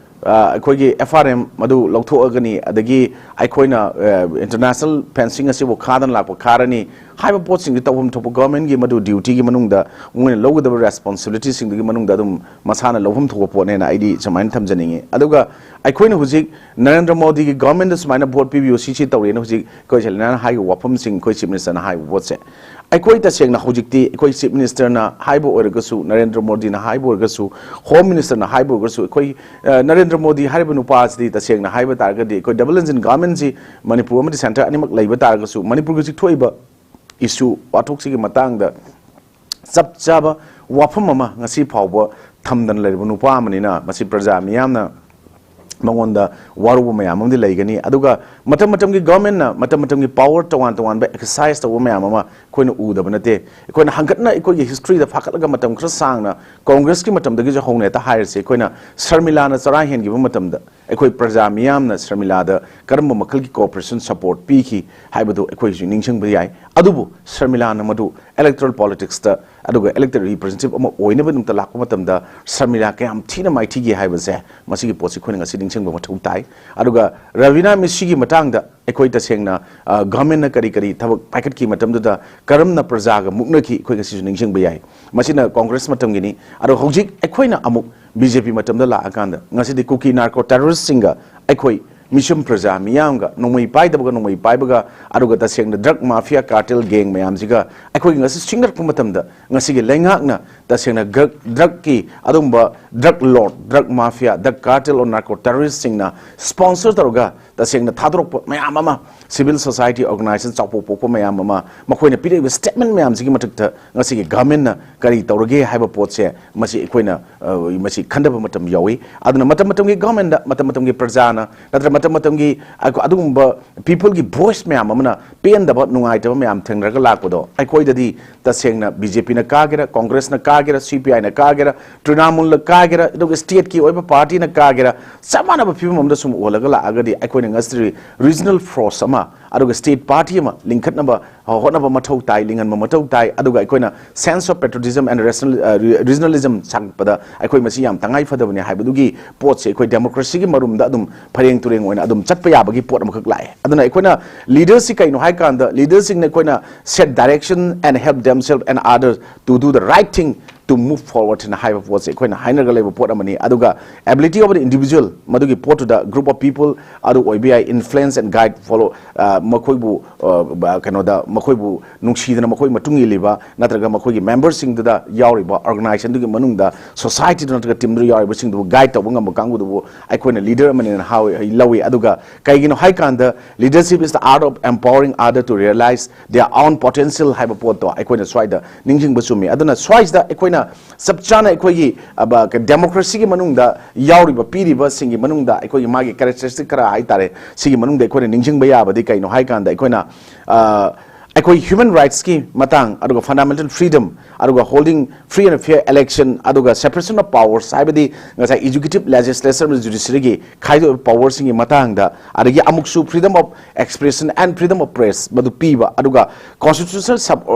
ꯑ, ꯑꯩꯈꯣꯏꯒꯤ F R M ꯃꯗꯨ ꯂꯧꯊꯣꯛꯑꯒꯅꯤ, ꯑꯗꯒꯤ ꯑꯩꯈꯣꯏꯅ, ꯑ, international fencing ꯑꯁꯤꯕꯨ ꯈꯥꯗꯅ ꯂꯥꯛꯄ ꯈꯥꯔꯅꯤ ꯍꯥꯏꯕ ꯄꯣꯠꯁꯤꯡꯁꯤ ꯇꯧꯐꯝ ꯊꯣꯛꯄ government ꯀꯤ ꯃꯗꯨ duty ꯒꯤ ꯃꯅꯨꯡꯗ ꯃꯣꯏꯅ ꯂꯧꯒꯗꯕ responsibility ꯁꯤꯡꯗꯨꯒꯤ ꯃꯅꯨꯡꯗ ꯑꯗꯨꯝ ꯃꯁꯥꯅ ꯂꯧꯐꯝ ꯊꯣꯛꯄ ꯄꯣꯠꯅꯦꯅ ꯑꯩꯗꯤ ꯁꯨꯃꯥꯏꯅ ꯊꯝꯖꯅꯤꯡꯉꯤ꯫ ꯑꯗꯨꯒ ꯑꯩꯈꯣꯏꯅ ꯍꯧꯖꯤꯛ ꯅꯔꯦꯟꯗ꯭ꯔ ꯃꯣꯗꯤꯒꯤ government ꯗ ꯁꯨꯃꯥꯏꯅ vote ꯄꯤꯕꯤꯌꯨ, ꯁꯤ ꯁꯤ ꯇꯧꯔꯦꯅ ꯍꯧꯖꯤꯛ ꯑꯩꯈꯣꯏ ꯁꯦꯂꯦꯅꯥꯅ ꯍꯥꯏꯔꯤꯕ ꯋꯥꯐꯝꯁꯤꯡ, ꯑꯩꯈꯣꯏ Chief Minister ꯅ ꯍꯥꯏꯔꯤꯕ ꯄꯣꯠꯁꯦ, ꯑꯩꯈꯣꯏ ꯇꯁꯦꯡꯅ ꯍꯧꯖꯤꯛꯇꯤ ꯑꯩꯈꯣꯏ Chief Minister ꯅ ꯍꯥꯏꯕ ꯑꯣꯏꯔꯒꯁꯨ, ꯅꯔꯦꯟꯗ꯭ꯔ ꯃꯣꯗꯤꯅ ꯍꯥꯏꯕ ꯑꯣꯏꯔꯒꯁꯨ, Home Minister ꯅ ꯍꯥꯏꯕ ꯑꯣꯏꯔꯒꯁꯨ, ꯑꯩꯈꯣꯏ, ꯑ, ꯅꯔꯦꯟꯗ꯭ꯔ ꯃꯣꯗꯤ ꯍꯥꯏꯔꯤꯕ ꯅꯨꯄꯥ ꯑꯁꯤꯗꯤ ꯇꯁꯦꯡꯅ ꯍꯥꯏꯕ ꯇꯥꯔꯒꯗꯤ ꯑꯩꯈꯣꯏ double engine government ꯁꯤ ꯃꯅꯤꯄꯨꯔ ꯑꯃꯗꯤ centre ꯑꯅꯤꯃꯛ ꯂꯩꯕ ꯇꯥꯔꯒꯁꯨ, ꯃꯅꯤꯄꯨꯔꯒꯤ ꯍꯧꯖꯤꯛ ꯊꯣꯛꯏꯕ issue, ꯋꯥꯊꯣꯛꯁꯤꯒꯤ ꯃꯇꯥꯡꯗ ꯆꯞ ꯆꯥꯕ ꯋꯥꯐꯝ ꯑꯃ ꯉꯁꯤ ꯐꯥꯎꯕ ꯊꯝꯗꯅ ꯂꯩꯔꯤꯕ ꯅꯨꯄꯥ ꯑꯃꯅꯤꯅ ꯃꯁꯤ ꯄ꯭ꯔꯖꯥ ꯃꯤꯌꯥꯝꯅ ꯃꯉꯣꯟꯗ ꯋꯥꯔꯧꯕ ꯃꯌꯥꯝ ꯑꯃꯗꯤ ꯂꯩꯒꯅꯤ꯫ ꯑꯗꯨꯒ ꯃꯇꯝ ꯃꯇꯝꯒꯤ ꯒꯚꯔꯟꯃꯦꯟꯠꯅ ꯃꯇꯝ ꯃꯇꯝꯒꯤ ꯄꯥꯋꯔ ꯇꯣꯉꯥꯟ ꯇꯣꯉꯥꯟꯕ ꯑꯦꯛꯁꯔꯁꯥꯏꯁ ꯇꯧꯕ ꯃꯌꯥꯝ ꯑꯃ ꯑꯩꯈꯣꯏꯅ ꯎꯗꯕ ꯅꯠꯇꯦ꯫ ꯑꯩꯈꯣꯏꯅ ꯍꯟꯒꯠꯅ ꯑꯩꯈꯣꯏꯒꯤ ꯍꯤꯁꯇ꯭ꯔꯤꯗ ꯐꯥꯒꯠꯂꯒ ꯃꯇꯝ ꯈꯔ ꯁꯥꯡꯅ ꯀꯣꯡꯒ꯭ꯔꯦꯁꯀꯤ ꯃꯇꯝꯗꯒꯤꯁꯨ ꯍꯧꯅ ꯍꯦꯛꯇ ꯍꯥꯏꯔꯁꯤ, ꯑꯩꯈꯣꯏꯅ ꯁꯔꯃꯤꯂꯥꯅ ꯆꯔꯥ ꯍꯦꯟꯈꯤꯕ ꯃꯇꯝꯗ ꯑꯩꯈꯣꯏ ꯄ꯭ꯔꯖꯥ ꯃꯤꯌꯥꯝꯅ ꯁꯔꯃꯤꯂꯥꯗ ꯀꯔꯝꯕ ꯃꯈꯜꯒꯤ ꯀꯣꯑꯣꯄꯔꯦꯁꯟ ꯁꯄꯣꯔꯠ ꯄꯤꯈꯤ ꯍꯥꯏꯕꯗꯨ ꯑꯩꯈꯣꯏꯁꯨ ꯅꯤꯡꯁꯤꯡꯕ ꯌꯥꯏ꯫ ꯑꯗꯨꯕꯨ ꯁꯔꯃꯤꯂꯥꯅ ꯃꯗꯨ ꯏꯂꯦꯛꯇꯣꯔꯦꯜ ꯄꯣꯂꯤꯇꯤꯛꯁꯇ ꯑꯗꯨꯒ ꯏꯂꯦꯛꯇꯦꯗ ꯔꯤꯄ꯭ꯔꯖꯦꯟꯇꯦꯇꯤꯚ ꯑꯃ ꯑꯣꯏꯅꯕꯒꯤꯗꯃꯛꯇ ꯂꯥꯛꯄ ꯃꯇꯝꯗ ꯁꯔꯃꯤꯂꯥ ꯀꯌꯥꯝ ꯊꯤꯅ ꯃꯥꯏꯊꯤꯒꯦ ꯍꯥꯏꯕꯁꯦ ꯃꯁꯤꯒꯤ ꯄꯣꯠꯁꯤ ꯑꯩꯈꯣꯏꯅ ꯉꯁꯤ ꯅꯤꯡꯁꯤꯡꯕ ꯃꯊꯧ ꯇꯥꯏ꯫ ꯑꯗꯨꯒ ꯔꯕꯤꯅꯥ ꯃꯤꯁꯤꯒꯤ ꯃꯇꯥꯡꯗ ꯑꯩꯈꯣꯏ ꯇꯁꯦꯡꯅ, ꯑ, ꯒꯚꯔꯟꯃꯦꯟꯠꯅ ꯀꯔꯤ ꯀꯔꯤ ꯊꯕꯛ ꯄꯥꯏꯈꯠꯈꯤ ꯃꯇꯝꯗꯨꯗ ꯀꯔꯝꯅ ꯄ꯭ꯔꯖꯥꯒ ꯃꯨꯛꯅꯈꯤ, ꯑꯩꯈꯣꯏ ꯉꯁꯤꯁꯨ ꯅꯤꯡꯁꯤꯡꯕ ꯌꯥꯏ꯫ ꯃꯁꯤꯅ ꯀꯣꯡꯒ꯭ꯔꯦꯁ ꯃꯇꯝꯒꯤꯅꯤ꯫ ꯑꯗꯣ ꯍꯧꯖꯤꯛ ꯑꯩꯈꯣꯏꯅ ꯑꯃꯨꯛ ꯕꯤ ꯖꯦ ꯄꯤ ꯃꯇꯝꯗ ꯂꯥꯛꯑꯀꯥꯟꯗ ꯉꯁꯤꯗꯤ ꯀꯨꯀꯤ ꯅꯥꯔꯀꯣ ꯇꯦꯔꯣꯔꯤꯁꯁꯤꯡꯒ ꯑꯩꯈꯣꯏ ꯃꯤꯁꯨꯝ ꯄ꯭ꯔꯖꯥ ꯃꯤꯌꯥꯝꯒ, ꯅꯣꯡꯃꯩ ꯄꯥꯏꯗꯕꯒ ꯅꯣꯡꯃꯩ ꯄꯥꯏꯕꯒ, ꯑꯗꯨꯒ ꯇꯁꯦꯡꯅ ꯗ꯭ꯔꯒ ꯃꯥꯐꯤꯌꯥ, ꯀꯥꯔꯇꯦꯜ ꯒꯦꯡ ꯃꯌꯥꯝꯁꯤꯒ ꯑꯩꯈꯣꯏꯒꯤ ꯉꯁꯤ ꯁꯤꯡꯅꯔꯛꯄ ꯃꯇꯝꯗ ꯉꯁꯤꯒꯤ ꯂꯩꯉꯥꯛꯅ ꯇꯁꯦꯡꯅ ꯗ꯭ꯔꯒ, ꯗ꯭ꯔꯒꯀꯤ ꯑꯗꯨꯒꯨꯝꯕ drug lord, drug mafia, drug cartel or narco ꯇꯦꯔꯣꯔꯤꯁꯁꯤꯡꯅ ꯁ꯭ꯄꯣꯟꯁꯔ ꯇꯧꯔꯒ ꯇꯁꯦꯡꯅ ꯊꯥꯗꯣꯔꯛꯄ ꯃꯌꯥꯝ ꯑꯃ, ꯁꯤꯚꯤꯜ ꯁꯣꯁꯥꯏꯇꯤ ꯑꯣꯔꯒꯅꯥꯏꯖꯦꯁꯟ ꯆꯥꯎꯄꯣꯛ ꯄꯣꯛꯄ ꯃꯌꯥꯝ ꯑꯃ, ꯃꯈꯣꯏꯅ ꯄꯤꯔꯛꯏꯕ ꯁ꯭ꯇꯦꯠꯃꯦꯟꯠ ꯃꯌꯥꯝꯁꯤꯒꯤ ꯃꯊꯛꯇ ꯉꯁꯤꯒꯤ ꯒꯚꯔꯟꯃꯦꯟꯠꯅ ꯀꯔꯤ ꯇꯧꯔꯒꯦ ꯍꯥꯏꯕ ꯄꯣꯠꯁꯦ ꯃꯁꯤ ꯑꯩꯈꯣꯏꯅ, ꯑ, ꯃꯁꯤ ꯈꯟꯊꯕ ꯃꯇꯝ ꯌꯥꯎꯏ꯫ ꯑꯗꯨꯅ ꯃꯇꯝ ꯃꯇꯝꯒꯤ ꯒꯚꯔꯟꯃꯦꯟꯠꯇ, ꯃꯇꯝ ꯃꯇꯝꯒꯤ ꯄ꯭ꯔꯖꯥꯅ, ꯅꯠꯇ꯭ꯔꯒ ꯃꯇꯝ ꯃꯇꯝꯒꯤ ꯑꯗꯨꯒꯨꯝꯕ ꯄꯤꯄꯜꯒꯤ ꯚꯣꯏꯁ ꯃꯌꯥꯝ ꯑꯃꯅ ꯄꯦꯟꯗꯕ, ꯅꯨꯡꯉꯥꯏꯇꯕ ꯃꯌꯥꯝ ꯊꯦꯡꯅꯔꯒ ꯂꯥꯛꯄꯗꯣ ꯑꯩꯈꯣꯏꯗꯗꯤ ꯇꯁꯦꯡꯅ ꯕꯤ ꯖꯦ ꯄꯤꯅ ꯀꯥꯒꯦꯔꯥ, ꯀꯣꯡꯒ꯭ꯔꯦꯁꯅ ꯀꯥꯒꯦꯔꯥ, ꯁꯤ ꯄꯤ ꯑꯥꯏꯅ ꯀꯥꯒꯦꯔꯥ, ꯇ꯭ꯔꯤꯅꯥꯃꯨꯜꯅ ꯀꯥꯒꯦꯔꯥ, ꯑꯗꯨꯒ ꯁ꯭ꯇꯦꯠꯀꯤ ꯑꯣꯏꯕ ꯄꯥꯔꯇꯤꯅ ꯀꯥꯒꯦꯔꯥ, ꯆꯞ ꯃꯥꯟꯅꯕ ꯐꯤꯕꯝ ꯑꯃꯗ ꯁꯨꯝ ꯑꯣꯜꯂꯒ ꯂꯥꯛꯑꯒꯗꯤ ꯑꯩꯈꯣꯏꯅ ꯉꯁꯤ ꯔꯤꯖꯅꯦꯜ ꯐꯣꯔꯁ ꯑꯃ ꯑꯗꯨꯒ ꯁ꯭ꯇꯦꯠ ꯄꯥꯔꯇꯤ ꯑꯃ ꯂꯤꯡꯈꯠꯅꯕ ꯍꯣꯠꯅꯕ ꯃꯊꯧ ꯇꯥꯏ, ꯂꯤꯡꯍꯟꯕ ꯃꯊꯧ ꯇꯥꯏ꯫ ꯑꯗꯨꯒ ꯑꯩꯈꯣꯏꯅ sense of patriotism and rational, ꯑ, ꯔꯤ-, regionalism ꯁꯥꯒꯠꯄꯗ ꯑꯩꯈꯣꯏ ꯃꯁꯤ ꯌꯥꯝ ꯇꯉꯥꯏ ꯐꯗꯕꯅꯤ ꯍꯥꯏꯕꯗꯨꯒꯤ ꯄꯣꯠꯁꯦ ꯑꯩꯈꯣꯏ ꯗꯦꯃꯣꯀ꯭ꯔꯦꯁꯤꯒꯤ ꯃꯔꯨꯝꯗ ꯑꯗꯨꯝ ꯐꯩꯔꯦꯡ ꯇꯨꯔꯦꯡ ꯑꯣꯏꯅ ꯑꯗꯨꯝ ꯆꯠꯄ ꯌꯥꯕꯒꯤ ꯄꯣꯠ ꯑꯃꯈꯛ ꯂꯥꯛꯑꯦ꯫ ꯑꯗꯨꯅ ꯑꯩꯈꯣꯏꯅ ꯂꯤꯗꯔꯁꯤ ꯀꯩꯅꯣ ꯍꯥꯏ ꯀꯥꯟꯗ, ꯂꯤꯗꯔꯁꯤꯡꯅ ꯑꯩꯈꯣꯏꯅ set direction and help themselves and others to do the right thing to move forward ꯍꯥꯏꯅ ꯍꯥꯏꯕ ꯄꯣꯠꯁꯦ ꯑꯩꯈꯣꯏꯅ ꯍꯥꯏꯅꯔꯒ ꯂꯩꯕ ꯄꯣꯠ ꯑꯃꯅꯤ꯫ ꯑꯗꯨꯒ ability of the individual, ꯃꯗꯨꯒꯤ ꯄꯣꯠꯇꯨꯗ group of people ꯑꯗꯨ ꯑꯣꯏꯕ ꯌꯥꯏ, influence and guide, follow, ꯑ, ꯃꯈꯣꯏꯕꯨ, ꯑ, ꯕ-, ꯀꯩꯅꯣꯗ ꯃꯈꯣꯏꯕꯨ ꯅꯨꯡꯁꯤꯗꯅ ꯃꯈꯣꯏ ꯃꯇꯨꯡ ꯏꯜꯂꯤꯕ ꯅꯠꯇ꯭ꯔꯒ ꯃꯈꯣꯏꯒꯤ ꯃꯦꯝꯕꯔꯁꯤꯡꯗꯨꯗ ꯌꯥꯎꯔꯤꯕ ꯑꯣꯔꯒꯅꯥꯏꯖꯦꯁꯟꯗꯨꯒꯤ ꯃꯅꯨꯡꯗ, ꯁꯣꯁꯥꯏꯇꯤꯗꯨ ꯅꯠꯇ꯭ꯔꯒ ꯇꯤꯝꯗꯨꯗ ꯌꯥꯎꯔꯤꯕꯁꯤꯡꯗꯨꯕꯨ ꯒꯥꯏꯗ ꯇꯧꯕ ꯉꯝꯕ ꯀꯥꯡꯕꯨꯗꯨꯕꯨ ꯑꯩꯈꯣꯏꯅ ꯂꯤꯗꯔ ꯑꯃꯅꯦꯅ ꯍꯥꯎ-, ꯂꯧꯏ꯫ ꯑꯗꯨꯒ ꯀꯩꯒꯤꯅꯣ ꯍꯥꯏ ꯀꯥꯟꯗ, leadership is the art of empowering other to realize their own potential ꯍꯥꯏꯕ ꯄꯣꯠꯇꯣ ꯑꯩꯈꯣꯏꯅ ꯁ꯭ꯋꯥꯏꯗ ꯅꯤꯡꯁꯤꯡꯕ ꯆꯨꯝꯃꯤ꯫ ꯑꯗꯨꯅ ꯁ꯭ꯋꯥꯏꯁꯤꯗ ꯑꯩꯈꯣꯏꯅ ꯆꯞ ꯆꯥꯅ ꯑꯩꯈꯣꯏꯒꯤ ꯗꯦꯃꯣꯀ꯭ꯔꯦꯁꯤꯒꯤ ꯃꯅꯨꯡꯗ ꯌꯥꯎꯔꯤꯕ, ꯄꯤꯔꯤꯕꯁꯤꯡꯒꯤ ꯃꯅꯨꯡꯗ ꯑꯩꯈꯣꯏꯒꯤ ꯃꯥꯒꯤ ꯀꯦꯔꯦꯛꯇꯔꯤꯁꯇꯤꯛ ꯈꯔ ꯍꯥꯏꯇꯥꯔꯦ, ꯁꯤꯒꯤ ꯃꯅꯨꯡꯗ ꯑꯩꯈꯣꯏꯅ ꯅꯤꯡꯁꯤꯡꯕ ꯌꯥꯕꯗꯤ ꯀꯩꯅꯣ ꯍꯥꯏ ꯀꯥꯟꯗ, ꯑꯩꯈꯣꯏꯅ ꯑ, ꯑꯩꯈꯣꯏ ꯍ꯭ꯌꯨꯃꯦꯟ ꯔꯥꯏꯠꯁꯀꯤ ꯃꯇꯥꯡ, ꯑꯗꯨꯒ ꯐꯟꯗꯥꯃꯦꯟꯇꯦꯜ ꯐ꯭ꯔꯤꯗꯝ, ꯑꯗꯨꯒ holding free and fair election, ꯑꯗꯨꯒ ꯁꯦꯄꯔꯦꯁꯟ ꯑꯣꯐ ꯄꯥꯋꯔꯁ ꯍꯥꯏꯕꯗꯤ ꯉꯁꯥꯏ ꯑꯦꯛꯖꯤꯀ꯭ꯌꯨꯇꯤꯞ, ꯂꯦꯖꯤꯁꯂꯦꯆꯔ ꯑꯃꯗꯤ ꯖꯨꯗꯤꯁꯔꯤꯒꯤ ꯈꯥꯏꯗꯣꯛꯏꯕ ꯄꯥꯋꯔꯁꯤꯡꯒꯤ ꯃꯇꯥꯡꯗ, ꯑꯗꯒꯤ ꯑꯃꯨꯛꯁꯨ freedom of expression and freedom of press ꯃꯗꯨ ꯄꯤꯕ, ꯑꯗꯨꯒ constitutional sub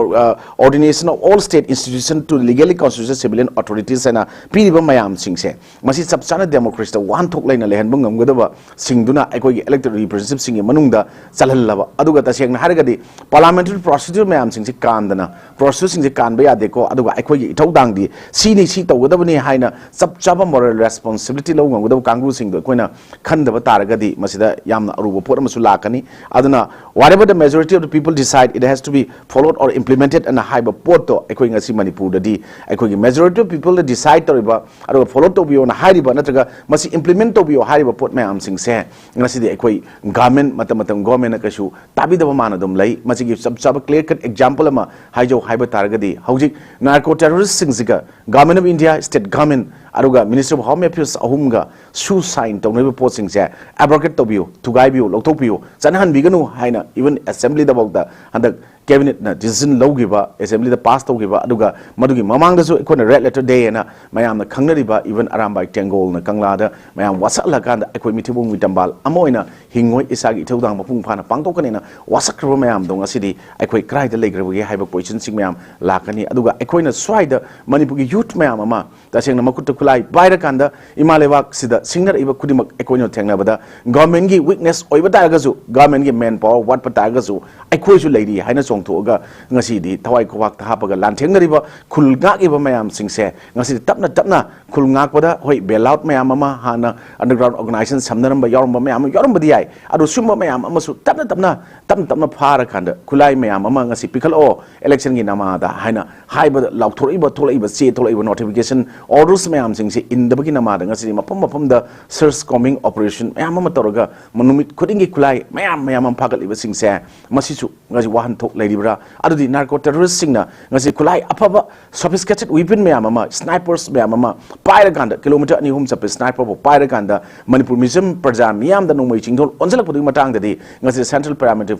ordination of all state institution to legally constituted civilian authorities ꯍꯥꯏꯅ ꯄꯤꯔꯤꯕ ꯃꯌꯥꯝꯁꯤꯡꯁꯦ, ꯃꯁꯤ ꯆꯞ ꯆꯥꯅ ꯗꯦꯃꯣꯀ꯭ꯔꯦꯁꯤꯗ ꯋꯥꯍꯟꯊꯣꯛ ꯂꯩꯅ ꯂꯩꯍꯟꯕ ꯉꯝꯒꯗꯕꯁꯤꯡꯗꯨꯅ ꯑꯩꯈꯣꯏꯒꯤ ꯏꯂꯦꯛꯇꯦꯗ ꯔꯤꯄ꯭ꯔꯖꯦꯟꯇꯦꯇꯤꯚꯁꯤꯡꯒꯤ ꯃꯅꯨꯡꯗ ꯆꯜꯍꯜꯂꯕ꯫ ꯑꯗꯨꯒ ꯇꯁꯦꯡꯅ ꯍꯥꯏꯔꯒꯗꯤ ꯄꯥꯔꯂꯥꯃꯦꯟꯇꯔꯤ ꯄ꯭ꯔꯣꯁꯤꯗ꯭ꯌꯨꯔ ꯃꯌꯥꯝꯁꯤꯡꯁꯤ ꯀꯥꯟꯗꯅ, ꯄ꯭ꯔꯣꯁꯤꯗ꯭ꯌꯨꯔꯁꯤꯡꯁꯤ ꯀꯥꯟꯕ ꯌꯥꯗꯦꯀꯣ, ꯑꯗꯨꯒ ꯑꯩꯈꯣꯏꯒꯤ ꯏꯊꯧꯗꯥꯡꯗꯤ ꯁꯤꯅꯤ, ꯁꯤ ꯇꯧꯒꯗꯕꯅꯤ ꯍꯥꯏꯅ ꯆꯞ ꯆꯥꯕ ꯃꯣꯔꯦꯜ ꯔꯦꯁꯄꯣꯟꯁꯤꯕꯤꯂꯤꯇꯤ ꯂꯧꯕ ꯉꯝꯒꯗꯕ ꯀꯥꯡꯕꯨꯁꯤꯡꯗꯣ ꯑꯩꯈꯣꯏꯅ ꯈꯟꯗꯕ ꯇꯥꯔꯒꯗꯤ ꯃꯁꯤꯗ ꯌꯥꯝꯅ ꯑꯔꯨꯕ ꯄꯣꯠ ꯑꯃꯁꯨ ꯂꯥꯛꯀꯅꯤ꯫ ꯑꯗꯨꯅ whatever the majority of the people decide, it has to be followed or implemented ꯑꯅ ꯍꯥꯏꯕ ꯄꯣꯠꯇꯣ ꯑꯩꯈꯣꯏ ꯉꯁꯤ ꯃꯅꯤꯄꯨꯔꯗꯗꯤ ꯑꯩꯈꯣꯏꯒꯤ majority of people the design ꯇꯧꯔꯤꯕ, ꯑꯗꯨꯒ ꯐꯣꯂꯣ ꯇꯧꯕꯤꯌꯣꯅ ꯍꯥꯏꯔꯤꯕ ꯅꯠꯇ꯭ꯔꯒ ꯃꯁꯤ ꯏꯝꯄ꯭ꯂꯤꯃꯦꯟ ꯇꯧꯕꯤꯌꯣ ꯍꯥꯏꯔꯤꯕ ꯄꯣꯠ ꯃꯌꯥꯝꯁꯤꯡꯁꯦ ꯉꯁꯤꯗꯤ ꯑꯩꯈꯣꯏ ꯒꯚꯔꯟꯃꯦꯟ, ꯃꯇꯝ ꯃꯇꯝ ꯒꯚꯔꯟꯃꯦꯟꯅ ꯀꯩꯁꯨ ꯇꯥꯕꯤꯗꯕ ꯃꯥꯅ ꯑꯗꯨꯝ ꯂꯩ꯫ ꯃꯁꯤꯒꯤ ꯆꯞ ꯆꯥꯕ ꯀ꯭ꯂꯤꯌꯥꯔ ꯀꯠ ꯑꯦꯛꯖꯥꯝꯄꯜ ꯑꯃ ꯍꯥꯏꯖꯧ ꯍꯥꯏꯕ ꯇꯥꯔꯒꯗꯤ, ꯍꯧꯖꯤꯛ narco ꯇꯦꯔꯣꯔꯤꯁꯁꯤꯡꯁꯤꯒ Government of India, State Government, ꯑꯗꯨꯒ Ministry of Home Affairs ꯑꯍꯨꯝꯒ ꯁꯨ ꯁꯥꯏꯟ ꯇꯧꯅꯔꯤꯕ ꯄꯣꯠꯁꯤꯡꯁꯦ ꯑꯦꯕ꯭ꯔꯣꯒꯦꯠ ꯇꯧꯕꯤꯌꯨ, ꯊꯨꯒꯥꯏꯕꯤꯌꯨ, ꯂꯧꯊꯣꯛꯄꯤꯌꯨ, ꯆꯠꯅꯍꯟꯕꯤꯒꯅꯨ ꯍꯥꯏꯅ ꯏꯚꯟ ꯑꯦꯁꯦꯝꯕ꯭ꯂꯤꯗꯐꯥꯎꯗ ꯍꯟꯗꯛ ꯀꯦꯕꯤꯅꯦꯠꯅ ꯗꯤꯁꯤꯖꯟ ꯂꯧꯈꯤꯕ, ꯑꯦꯁꯦꯝꯕ꯭ꯂꯤꯗ ꯄꯥꯁ ꯇꯧꯈꯤꯕ, ꯑꯗꯨꯒ ꯃꯗꯨꯒꯤ ꯃꯃꯥꯡꯗꯁꯨ ꯑꯩꯈꯣꯏꯅ ꯔꯦꯗ ꯂꯦꯇꯔ ꯗꯦ ꯍꯥꯏꯅ ꯃꯌꯥꯝꯅ ꯈꯪꯅꯔꯤꯕ, ꯏꯚꯟ ꯑꯔꯥꯝꯕꯥꯏ ꯇꯦꯡꯒꯣꯜꯅ ꯀꯪꯂꯥꯗ ꯃꯌꯥꯝ ꯋꯥꯁꯛꯍꯜꯂꯀꯥꯟꯗ ꯑꯩꯈꯣꯏ ꯃꯤꯊꯤꯕꯣꯡ ꯃꯤꯇꯝꯕꯥꯜ ꯑꯃ ꯑꯣꯏꯅ ꯍꯤꯡꯉꯣꯏ, ꯏꯁꯥꯒꯤ ꯏꯊꯧꯗꯥꯡ ꯃꯄꯨꯡ ꯐꯥꯅ ꯄꯥꯡꯊꯣꯛꯀꯅꯤꯅ ꯋꯥꯁꯛꯈ꯭ꯔꯕ ꯃꯌꯥꯝꯗꯣ ꯉꯁꯤꯗꯤ ꯑꯩꯈꯣꯏ ꯀꯗꯥꯏꯗ ꯂꯩꯈ꯭ꯔꯕꯒꯦ ꯍꯥꯏꯕ ꯀꯣꯏꯁꯟꯁꯤꯡ ꯃꯌꯥꯝ ꯂꯥꯛꯀꯅꯤ꯫ ꯑꯗꯨꯒ ꯑꯩꯈꯣꯏꯅ ꯁ꯭ꯋꯥꯏꯗ ꯃꯅꯤꯄꯨꯔꯒꯤ ꯌꯨꯠ ꯃꯌꯥꯝ ꯑꯃ ꯇꯁꯦꯡꯅ ꯃꯈꯨꯠꯇ ꯈꯨꯠꯂꯥꯏ ꯄꯥꯏꯔꯀꯥꯟꯗ ꯏꯃꯥ ꯂꯩꯕꯥꯛꯁꯤꯗ ꯁꯤꯡꯅꯔꯛꯏꯕ ꯈꯨꯗꯤꯡꯃꯛ ꯑꯩꯈꯣꯏꯅ ꯊꯦꯡꯅꯕꯗ ꯒꯚꯔꯟꯃꯦꯟꯒꯤ ꯋꯤꯛꯅꯦꯁ ꯑꯣꯏꯕ ꯇꯥꯔꯒꯁꯨ, ꯒꯚꯔꯟꯃꯦꯟꯒꯤ ꯃꯦꯟ ꯄꯥꯋꯔ ꯋꯥꯠꯄ ꯇꯥꯔꯒꯁꯨ, ꯑꯩꯈꯣꯏꯁꯨ ꯂꯩꯔꯤ ꯍꯥꯏꯅ ꯆꯣꯡꯊꯣꯛꯑꯒ ꯉꯁꯤꯗꯤ ꯊꯋꯥꯏ ꯈꯨꯕꯥꯛꯇ ꯍꯥꯞꯄꯒ ꯂꯥꯟꯊꯦꯡꯅꯔꯤꯕ, ꯈꯨꯜ ꯉꯥꯛꯏꯕ ꯃꯌꯥꯝꯁꯤꯡꯁꯦ ꯉꯁꯤꯗꯤ ꯇꯞꯅ ꯇꯞꯅ ꯈꯨꯜ ꯉꯥꯛꯄꯗ, ꯍꯣꯏ, ꯕꯦꯜ ꯑꯥꯎꯠ ꯃꯌꯥꯝ ꯑꯃ, ꯍꯥꯟꯅ ꯑꯟꯗꯔꯒ꯭ꯔꯥꯎꯟ ꯑꯣꯔꯒꯅꯥꯏꯖꯦꯁꯟ ꯁꯝꯅꯔꯝꯕ, ꯌꯥꯎꯔꯝꯕ ꯃꯌꯥꯝ ꯑꯃ ꯌꯥꯎꯔꯝꯕꯗꯤ ꯌꯥꯏ꯫ ꯑꯗꯣ ꯁꯨꯝꯕ ꯃꯌꯥꯝ ꯑꯃꯁꯨ ꯇꯞꯅ ꯇꯞꯅ, ꯇꯞꯅ ꯇꯞꯅ ꯐꯥꯔꯀꯥꯟꯗ, ꯈꯨꯠꯂꯥꯏ ꯃꯌꯥꯝ ꯑꯃ ꯉꯁꯤ ꯄꯤꯈꯠꯂꯛꯑꯣ ꯏꯂꯦꯛꯁꯟꯒꯤ ꯅꯃꯥꯗ ꯍꯥꯏꯅ ꯍꯥꯏꯕꯗ, ꯂꯥꯎꯊꯣꯔꯛꯏꯕ, ꯊꯣꯛꯂꯛꯏꯕ ꯆꯦ, ꯊꯣꯛꯂꯛꯏꯕ ꯅꯣꯇꯤꯐꯤꯀꯦꯁꯟ ꯑꯣꯔꯗꯔꯁ ꯃꯌꯥꯝꯁꯤꯡꯁꯤ ꯏꯟꯗꯕꯒꯤ ꯅꯃꯥꯗ ꯉꯁꯤꯗꯤ ꯃꯐꯝ ꯃꯐꯝꯗ ꯁꯔꯆ ꯀꯣꯝꯕꯤꯡ ꯑꯣꯄꯔꯦꯁꯟ ꯃꯌꯥꯝ ꯑꯃ ꯇꯧꯔꯒ, ꯅꯨꯃꯤꯠ ꯈꯨꯗꯤꯡꯒꯤ ꯈꯨꯠꯂꯥꯏ ꯃꯌꯥꯝ ꯃꯌꯥꯝ ꯑꯃ ꯐꯥꯒꯠꯂꯤꯕꯁꯤꯡꯁꯦ, ꯃꯁꯤꯁꯨ ꯉꯁꯤ ꯋꯥꯍꯟꯊꯣꯛ ꯂꯩꯔꯤꯕ꯭ꯔꯥ? ꯑꯗꯨꯗꯤ ꯅꯥꯔꯀꯣ ꯇꯦꯔꯣꯔꯤꯁꯁꯤꯡꯅ ꯉꯁꯤ ꯈꯨꯠꯂꯥꯏ ꯑꯐꯕ, ꯁꯣꯐꯤꯁꯀꯦꯇꯦꯠ ꯋꯤꯄꯟ ꯃꯌꯥꯝ ꯑꯃ, ꯁ꯭ꯅꯥꯏꯄꯔꯁ ꯃꯌꯥꯝ ꯑꯃ ꯄꯥꯏꯔꯀꯥꯟꯗ, ꯀꯤꯂꯣꯃꯤꯇꯔ ꯑꯅꯤ ꯑꯍꯨꯝ ꯆꯠꯄ ꯁ꯭ꯅꯥꯏꯄꯔꯕꯨ ꯄꯥꯏꯔꯀꯥꯟꯗ, ꯃꯅꯤꯄꯨꯔ ꯃꯤꯆꯝ ꯄ꯭ꯔꯖꯥ ꯃꯤꯌꯥꯝꯗ ꯅꯣꯡꯃꯩ ꯆꯤꯡꯗꯣꯜ ꯑꯣꯟꯁꯤꯜꯂꯛꯄꯗꯨꯒꯤ ꯃꯇꯥꯡꯗꯗꯤ ꯉꯁꯤ central paramilitary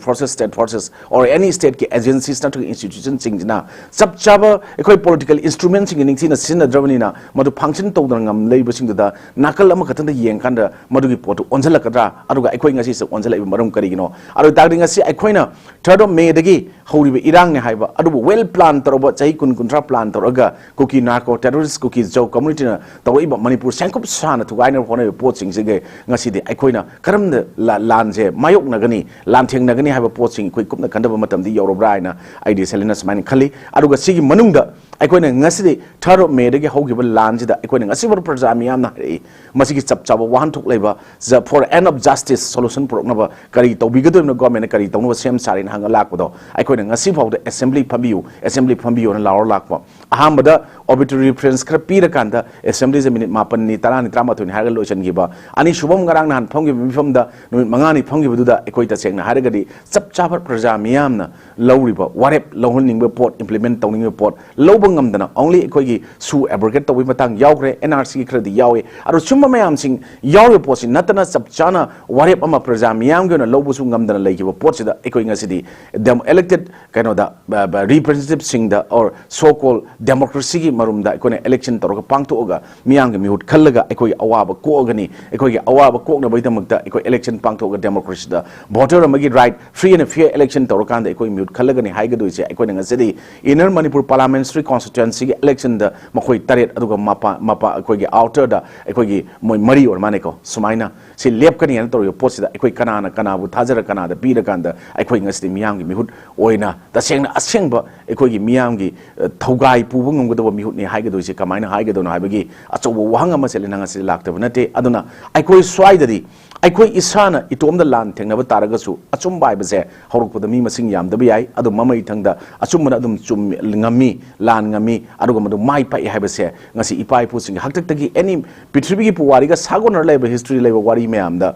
forces, state forces, or any stateꯀꯤ agencies ꯅꯠꯇ꯭ꯔꯒ institutionꯁꯤꯡꯁꯤꯅ ꯆꯞ ꯆꯥꯕ ꯑꯩꯈꯣꯏ ꯄꯣꯂꯤꯇꯤꯀꯦꯜ ꯏꯟꯁꯇ꯭ꯔꯨꯃꯦꯟꯁꯤꯡꯒꯤ ꯅꯤꯡꯊꯤꯅ ꯁꯤꯖꯤꯟꯅꯗ꯭ꯔꯕꯅꯤꯅ, ꯃꯗꯨ ꯐꯪꯁꯟ ꯇꯧꯗꯅ ꯉꯝ ꯂꯩꯕꯁꯤꯡꯗꯨꯗ ꯅꯥꯀꯜ ꯑꯃꯈꯛꯇꯪꯗ ꯌꯦꯡꯀꯥꯟꯗ ꯃꯗꯨꯒꯤ ꯄꯣꯠꯇꯨ ꯑꯣꯟꯁꯤꯜꯂꯛꯀꯗ꯭ꯔꯥ? ꯑꯗꯨꯒ ꯑꯩꯈꯣꯏ ꯉꯁꯤꯁꯨ ꯑꯣꯟꯁꯤꯜꯂꯛꯏꯕ ꯃꯔꯝ ꯀꯔꯤꯒꯤꯅꯣ? ꯑꯗꯨ ꯑꯣꯏ ꯇꯥꯔꯗꯤ ꯉꯁꯤ ꯑꯩꯈꯣꯏꯅ ꯊꯥꯔꯠ ꯑꯣꯐ ꯃꯦꯗꯒꯤ ꯍꯧꯔꯤꯕ ꯏꯔꯥꯡꯅꯦ ꯍꯥꯏꯕ, ꯑꯗꯨꯕꯨ ꯋꯦꯜ ꯄ꯭ꯂꯥꯟ ꯇꯧꯔꯕ, ꯆꯍꯤ ꯀꯨꯟ, ꯀꯨꯟꯊ꯭ꯔꯥ ꯄ꯭ꯂꯥꯟ ꯇꯧꯔꯒ ꯀꯨꯀꯤ ꯅꯥꯔꯀꯣ ꯇꯦꯔꯣꯔꯤꯁ, ꯀꯨꯀꯤ ꯖꯧ ꯀꯝꯃꯨꯅꯤꯇꯤꯅ ꯇꯧꯔꯛꯏꯕ, ꯃꯅꯤꯄꯨꯔ ꯁꯦꯡꯀꯨꯞ ꯁꯥꯅ ꯊꯨꯒꯥꯏꯅꯕ ꯍꯣꯠꯅꯔꯤꯕ ꯄꯣꯠꯁꯤꯡꯁꯤꯒ ꯉꯁꯤꯗꯤ ꯑꯩꯈꯣꯏꯅ ꯀꯔꯝꯅ ꯂꯥ-, ꯂꯥꯟꯁꯦ ꯃꯥꯌꯣꯛꯅꯒꯅꯤ, ꯂꯥꯟꯊꯦꯡꯅꯒꯅꯤ ꯍꯥꯏꯕ ꯄꯣꯠꯁꯤꯡ ꯑꯩꯈꯣꯏ ꯀꯨꯞꯅ ꯈꯟꯊꯕ ꯃꯇꯝꯗꯤ ꯌꯧꯔꯕ꯭ꯔꯥ ꯍꯥꯏꯅ ꯑꯩꯗꯤ ꯁꯦꯂꯤꯅ ꯁꯨꯃꯥꯏꯅ ꯈꯜꯂꯤ꯫ ꯑꯗꯨꯒ ꯁꯤꯒꯤ ꯃꯅꯨꯡꯗ ꯑꯩꯈꯣꯏꯅ ꯉꯁꯤꯗꯤ ꯊꯥꯔꯠ ꯑꯣꯐ ꯃꯦꯗꯒꯤ ꯍꯧꯈꯤꯕ ꯂꯥꯟꯁꯤꯗ ꯑꯩꯈꯣꯏꯅ ꯉꯁꯤꯐꯥꯎ ꯄ꯭ꯔꯖꯥ ꯃꯤꯌꯥꯝꯅ ꯍꯥꯏꯔꯛꯏ, ꯃꯁꯤꯒꯤ ꯆꯞ ꯆꯥꯕ ꯋꯥꯍꯟꯊꯣꯛ ꯂꯩꯕ, the, for end of justice solution ꯄꯨꯔꯛꯅꯕ ꯀꯔꯤ ꯇꯧꯕꯤꯒꯗꯣꯏꯅꯣ, ꯒꯣꯔꯃꯦꯟꯅ ꯀꯔꯤ ꯇꯧꯅꯕ ꯁꯦꯝ ꯁꯥꯔꯤꯅ ꯍꯪꯉ ꯂꯥꯛꯄꯗꯣ, ꯑꯩꯈꯣꯏꯅ ꯉꯁꯤ ꯐꯥꯎꯗ "ꯑꯦꯁꯦꯝꯕ꯭ꯂꯤ ꯐꯝꯕꯤꯌꯨ, ꯑꯦꯁꯦꯝꯕ꯭ꯂꯤ ꯐꯝꯕꯤꯌꯨꯅ" ꯂꯥꯎꯔ ꯂꯥꯛꯄ꯫ ꯑꯍꯥꯟꯕꯗ ꯑꯣꯕꯤꯇꯔꯤ ꯔꯤꯐꯔꯦꯟꯁ ꯈꯔ ꯄꯤꯔꯀꯥꯟꯗ ꯑꯦꯁꯦꯝꯕ꯭ꯂꯤꯁꯦ ꯃꯤꯅꯤꯠ ꯃꯥꯄꯟꯅꯤ, ꯇꯔꯥꯅꯤ, ꯇꯔꯥꯃꯥꯊꯣꯏꯅꯤ ꯍꯥꯏꯔꯒ ꯂꯣꯏꯁꯤꯟꯈꯤꯕ꯫ ꯑꯅꯤꯁꯨꯕ ꯑꯃ ꯉꯔꯥꯡ ꯅꯍꯥꯟ ꯐꯝꯈꯤꯕ ꯃꯤꯐꯝꯗ ꯅꯨꯃꯤꯠ ꯃꯉꯥꯅꯤ ꯐꯝꯈꯤꯕꯗꯨꯗ ꯑꯩꯈꯣꯏ ꯇꯁꯦꯡꯅ ꯍꯥꯏꯔꯒꯗꯤ ꯆꯞ ꯆꯥꯕ ꯄ꯭ꯔꯖꯥ ꯃꯤꯌꯥꯝꯅ ꯂꯧꯔꯤꯕ ꯋꯥꯔꯦꯞ, ꯂꯧꯍꯟꯅꯤꯡꯕ ꯄꯣꯠ, ꯏꯝꯄ꯭ꯂꯤꯃꯦꯟ ꯇꯧꯅꯤꯡꯕ ꯄꯣꯠ ꯂꯧꯕ ꯉꯝꯗꯅ, only ꯑꯩꯈꯣꯏꯒꯤ ꯁꯨ ꯑꯦꯕ꯭ꯔꯣꯒꯦꯠ ꯇꯧꯕꯒꯤ ꯃꯇꯥꯡ ꯌꯥꯎꯈ꯭ꯔꯦ, ꯑꯦꯟ ꯑꯥꯔ ꯁꯤꯒꯤ ꯈꯔꯗꯤ ꯌꯥꯎꯏ꯫ ꯑꯗꯣ ꯁꯨꯝꯕ ꯃꯌꯥꯝꯁꯤꯡ ꯌꯥꯎꯔꯤꯕ ꯄꯣꯠꯁꯤ ꯅꯠꯇꯅ ꯆꯞ ꯆꯥꯅ ꯋꯥꯔꯦꯞ ꯑꯃ ꯄ꯭ꯔꯖꯥ ꯃꯤꯌꯥꯝꯒꯤ ꯑꯣꯏꯅ ꯂꯧꯕꯁꯨ ꯉꯝꯗꯅ ꯂꯩꯈꯤꯕ ꯄꯣꯠꯁꯤꯗ ꯑꯩꯈꯣꯏ ꯉꯁꯤꯗꯤ ꯗꯦꯝ-, ꯏꯂꯦꯛꯇꯦꯠ ꯀꯩꯅꯣꯗ, ꯕ-, ꯕ-, ꯔꯤꯄ꯭ꯔꯖꯦꯟꯇꯦꯇꯤꯚꯁꯤꯡꯗ, or so called democracyꯒꯤ ꯃꯔꯨꯝꯗ ꯑꯩꯈꯣꯏꯅ ꯏꯂꯦꯛꯁꯟ ꯇꯧꯔꯒ ꯄꯥꯡꯊꯣꯛꯑꯒ ꯃꯤꯌꯥꯝꯒꯤ ꯃꯤꯍꯨꯠ ꯈꯜꯂꯒ ꯑꯩꯈꯣꯏꯒꯤ ꯑꯋꯥꯕ ꯀꯣꯛꯑꯒꯅꯤ꯫ ꯑꯩꯈꯣꯏꯒꯤ ꯑꯋꯥꯕ ꯀꯣꯛꯅꯕꯒꯤꯗꯃꯛꯇ ꯑꯩꯈꯣꯏ ꯏꯂꯦꯛꯁꯟ ꯄꯥꯡꯊꯣꯛꯑꯒ ꯗꯦꯃꯣꯀ꯭ꯔꯦꯁꯤꯗ ꯚꯣꯇꯔ ꯑꯃꯒꯤ right, free and fair election ꯇꯧꯔꯀꯥꯟꯗ ꯑꯩꯈꯣꯏ ꯃꯤꯍꯨꯠ ꯈꯜꯂꯒꯅꯤ ꯍꯥꯏꯒꯗꯣꯏꯁꯦ꯫ ꯑꯩꯈꯣꯏꯅ ꯉꯁꯤꯗꯤ ꯏꯟꯅꯔ ꯃꯅꯤꯄꯨꯔ ꯄꯥꯔꯂꯥꯃꯦꯟꯇꯔꯤ ꯀꯣꯟꯁꯇꯤꯇ꯭ꯋꯦꯟꯁꯤꯒꯤ ꯏꯂꯦꯛꯁꯟꯗ ꯃꯈꯣꯏ ꯇꯔꯦꯠ, ꯑꯗꯨꯒ ꯃꯄꯥ-, ꯃꯄꯥ-, ꯑꯩꯈꯣꯏꯒꯤ ꯑꯥꯎꯇꯔꯗ ꯑꯩꯈꯣꯏꯒꯤ ꯃꯣꯏ ꯃꯔꯤ ꯑꯣꯏꯔ ꯃꯥꯜꯂꯦꯀꯣ, ꯁꯨꯃꯥꯏꯅ ꯁꯤ ꯂꯦꯞꯀꯅꯤ ꯍꯥꯏꯅ ꯇꯧꯔꯤꯕ ꯄꯣꯠꯁꯤꯗ ꯑꯩꯈꯣꯏ ꯀꯅꯥꯅ ꯀꯅꯥꯕꯨ ꯊꯥꯖꯔ ꯀꯅꯥꯗ ꯄꯤꯔꯀꯥꯟꯗ ꯑꯩꯈꯣꯏ ꯉꯁꯤꯗꯤ ꯃꯤꯌꯥꯝꯒꯤ ꯃꯤꯍꯨꯠ ꯑꯣꯏꯅ ꯇꯁꯦꯡꯅ ꯑꯁꯦꯡꯕ ꯑꯩꯈꯣꯏꯒꯤ ꯃꯤꯌꯥꯝꯒꯤ, ꯑ, ꯊꯧꯒꯥꯏ ꯄꯨꯕ ꯉꯝꯒꯗꯕ ꯃꯤꯍꯨꯠꯅꯤ ꯍꯥꯏꯒꯗꯣꯏꯁꯦ ꯀꯃꯥꯏꯅ ꯍꯥꯏꯒꯗꯣꯏꯅꯣ ꯍꯥꯏꯕꯒꯤ ꯑꯆꯧꯕ ꯋꯥꯍꯪ ꯑꯃ ꯆꯦꯜꯂꯤ, ꯅꯪ ꯑꯁꯤ ꯂꯥꯛꯇꯕ ꯅꯠꯇꯦ꯫ ꯑꯗꯨꯅ ꯑꯩꯈꯣꯏ ꯁ꯭ꯋꯥꯏꯗꯗꯤ ꯑꯩꯈꯣꯏ ꯏꯁꯥꯅ ꯏꯇꯣꯝꯗ ꯂꯥꯟ ꯊꯦꯡꯅꯕ ꯇꯥꯔꯒꯁꯨ, ꯑꯆꯨꯝꯕ ꯍꯥꯏꯕꯁꯦ ꯍꯧꯔꯛꯄꯗ ꯃꯤ ꯃꯁꯤꯡ ꯌꯥꯝꯗꯕ ꯌꯥꯏ, ꯑꯗꯨ ꯃꯃꯩ ꯊꯪꯗ ꯑꯆꯨꯝꯕꯅ ꯑꯗꯨꯝ ꯆꯨꯝ-, ꯉꯝꯃꯤ, ꯂꯥꯟ ꯉꯝꯃꯤ, ꯑꯗꯨꯒ ꯃꯗꯨ ꯃꯥꯏ ꯄꯥꯛꯏ ꯍꯥꯏꯕꯁꯦ ꯉꯁꯤ ꯏꯄꯥ ꯏꯄꯨꯁꯤꯡꯒꯤ ꯍꯥꯛꯇꯛꯇꯒꯤ ꯑꯦꯅꯤ ꯄ꯭ꯔꯤꯊꯤꯕꯤꯒꯤ ꯄꯨꯋꯥꯔꯤꯒ ꯁꯥꯒꯣꯟꯅꯔ ꯂꯩꯕ, ꯍꯤꯁꯇ꯭ꯔꯤ ꯂꯩꯕ ꯋꯥꯔꯤ ꯃꯌꯥꯝꯗ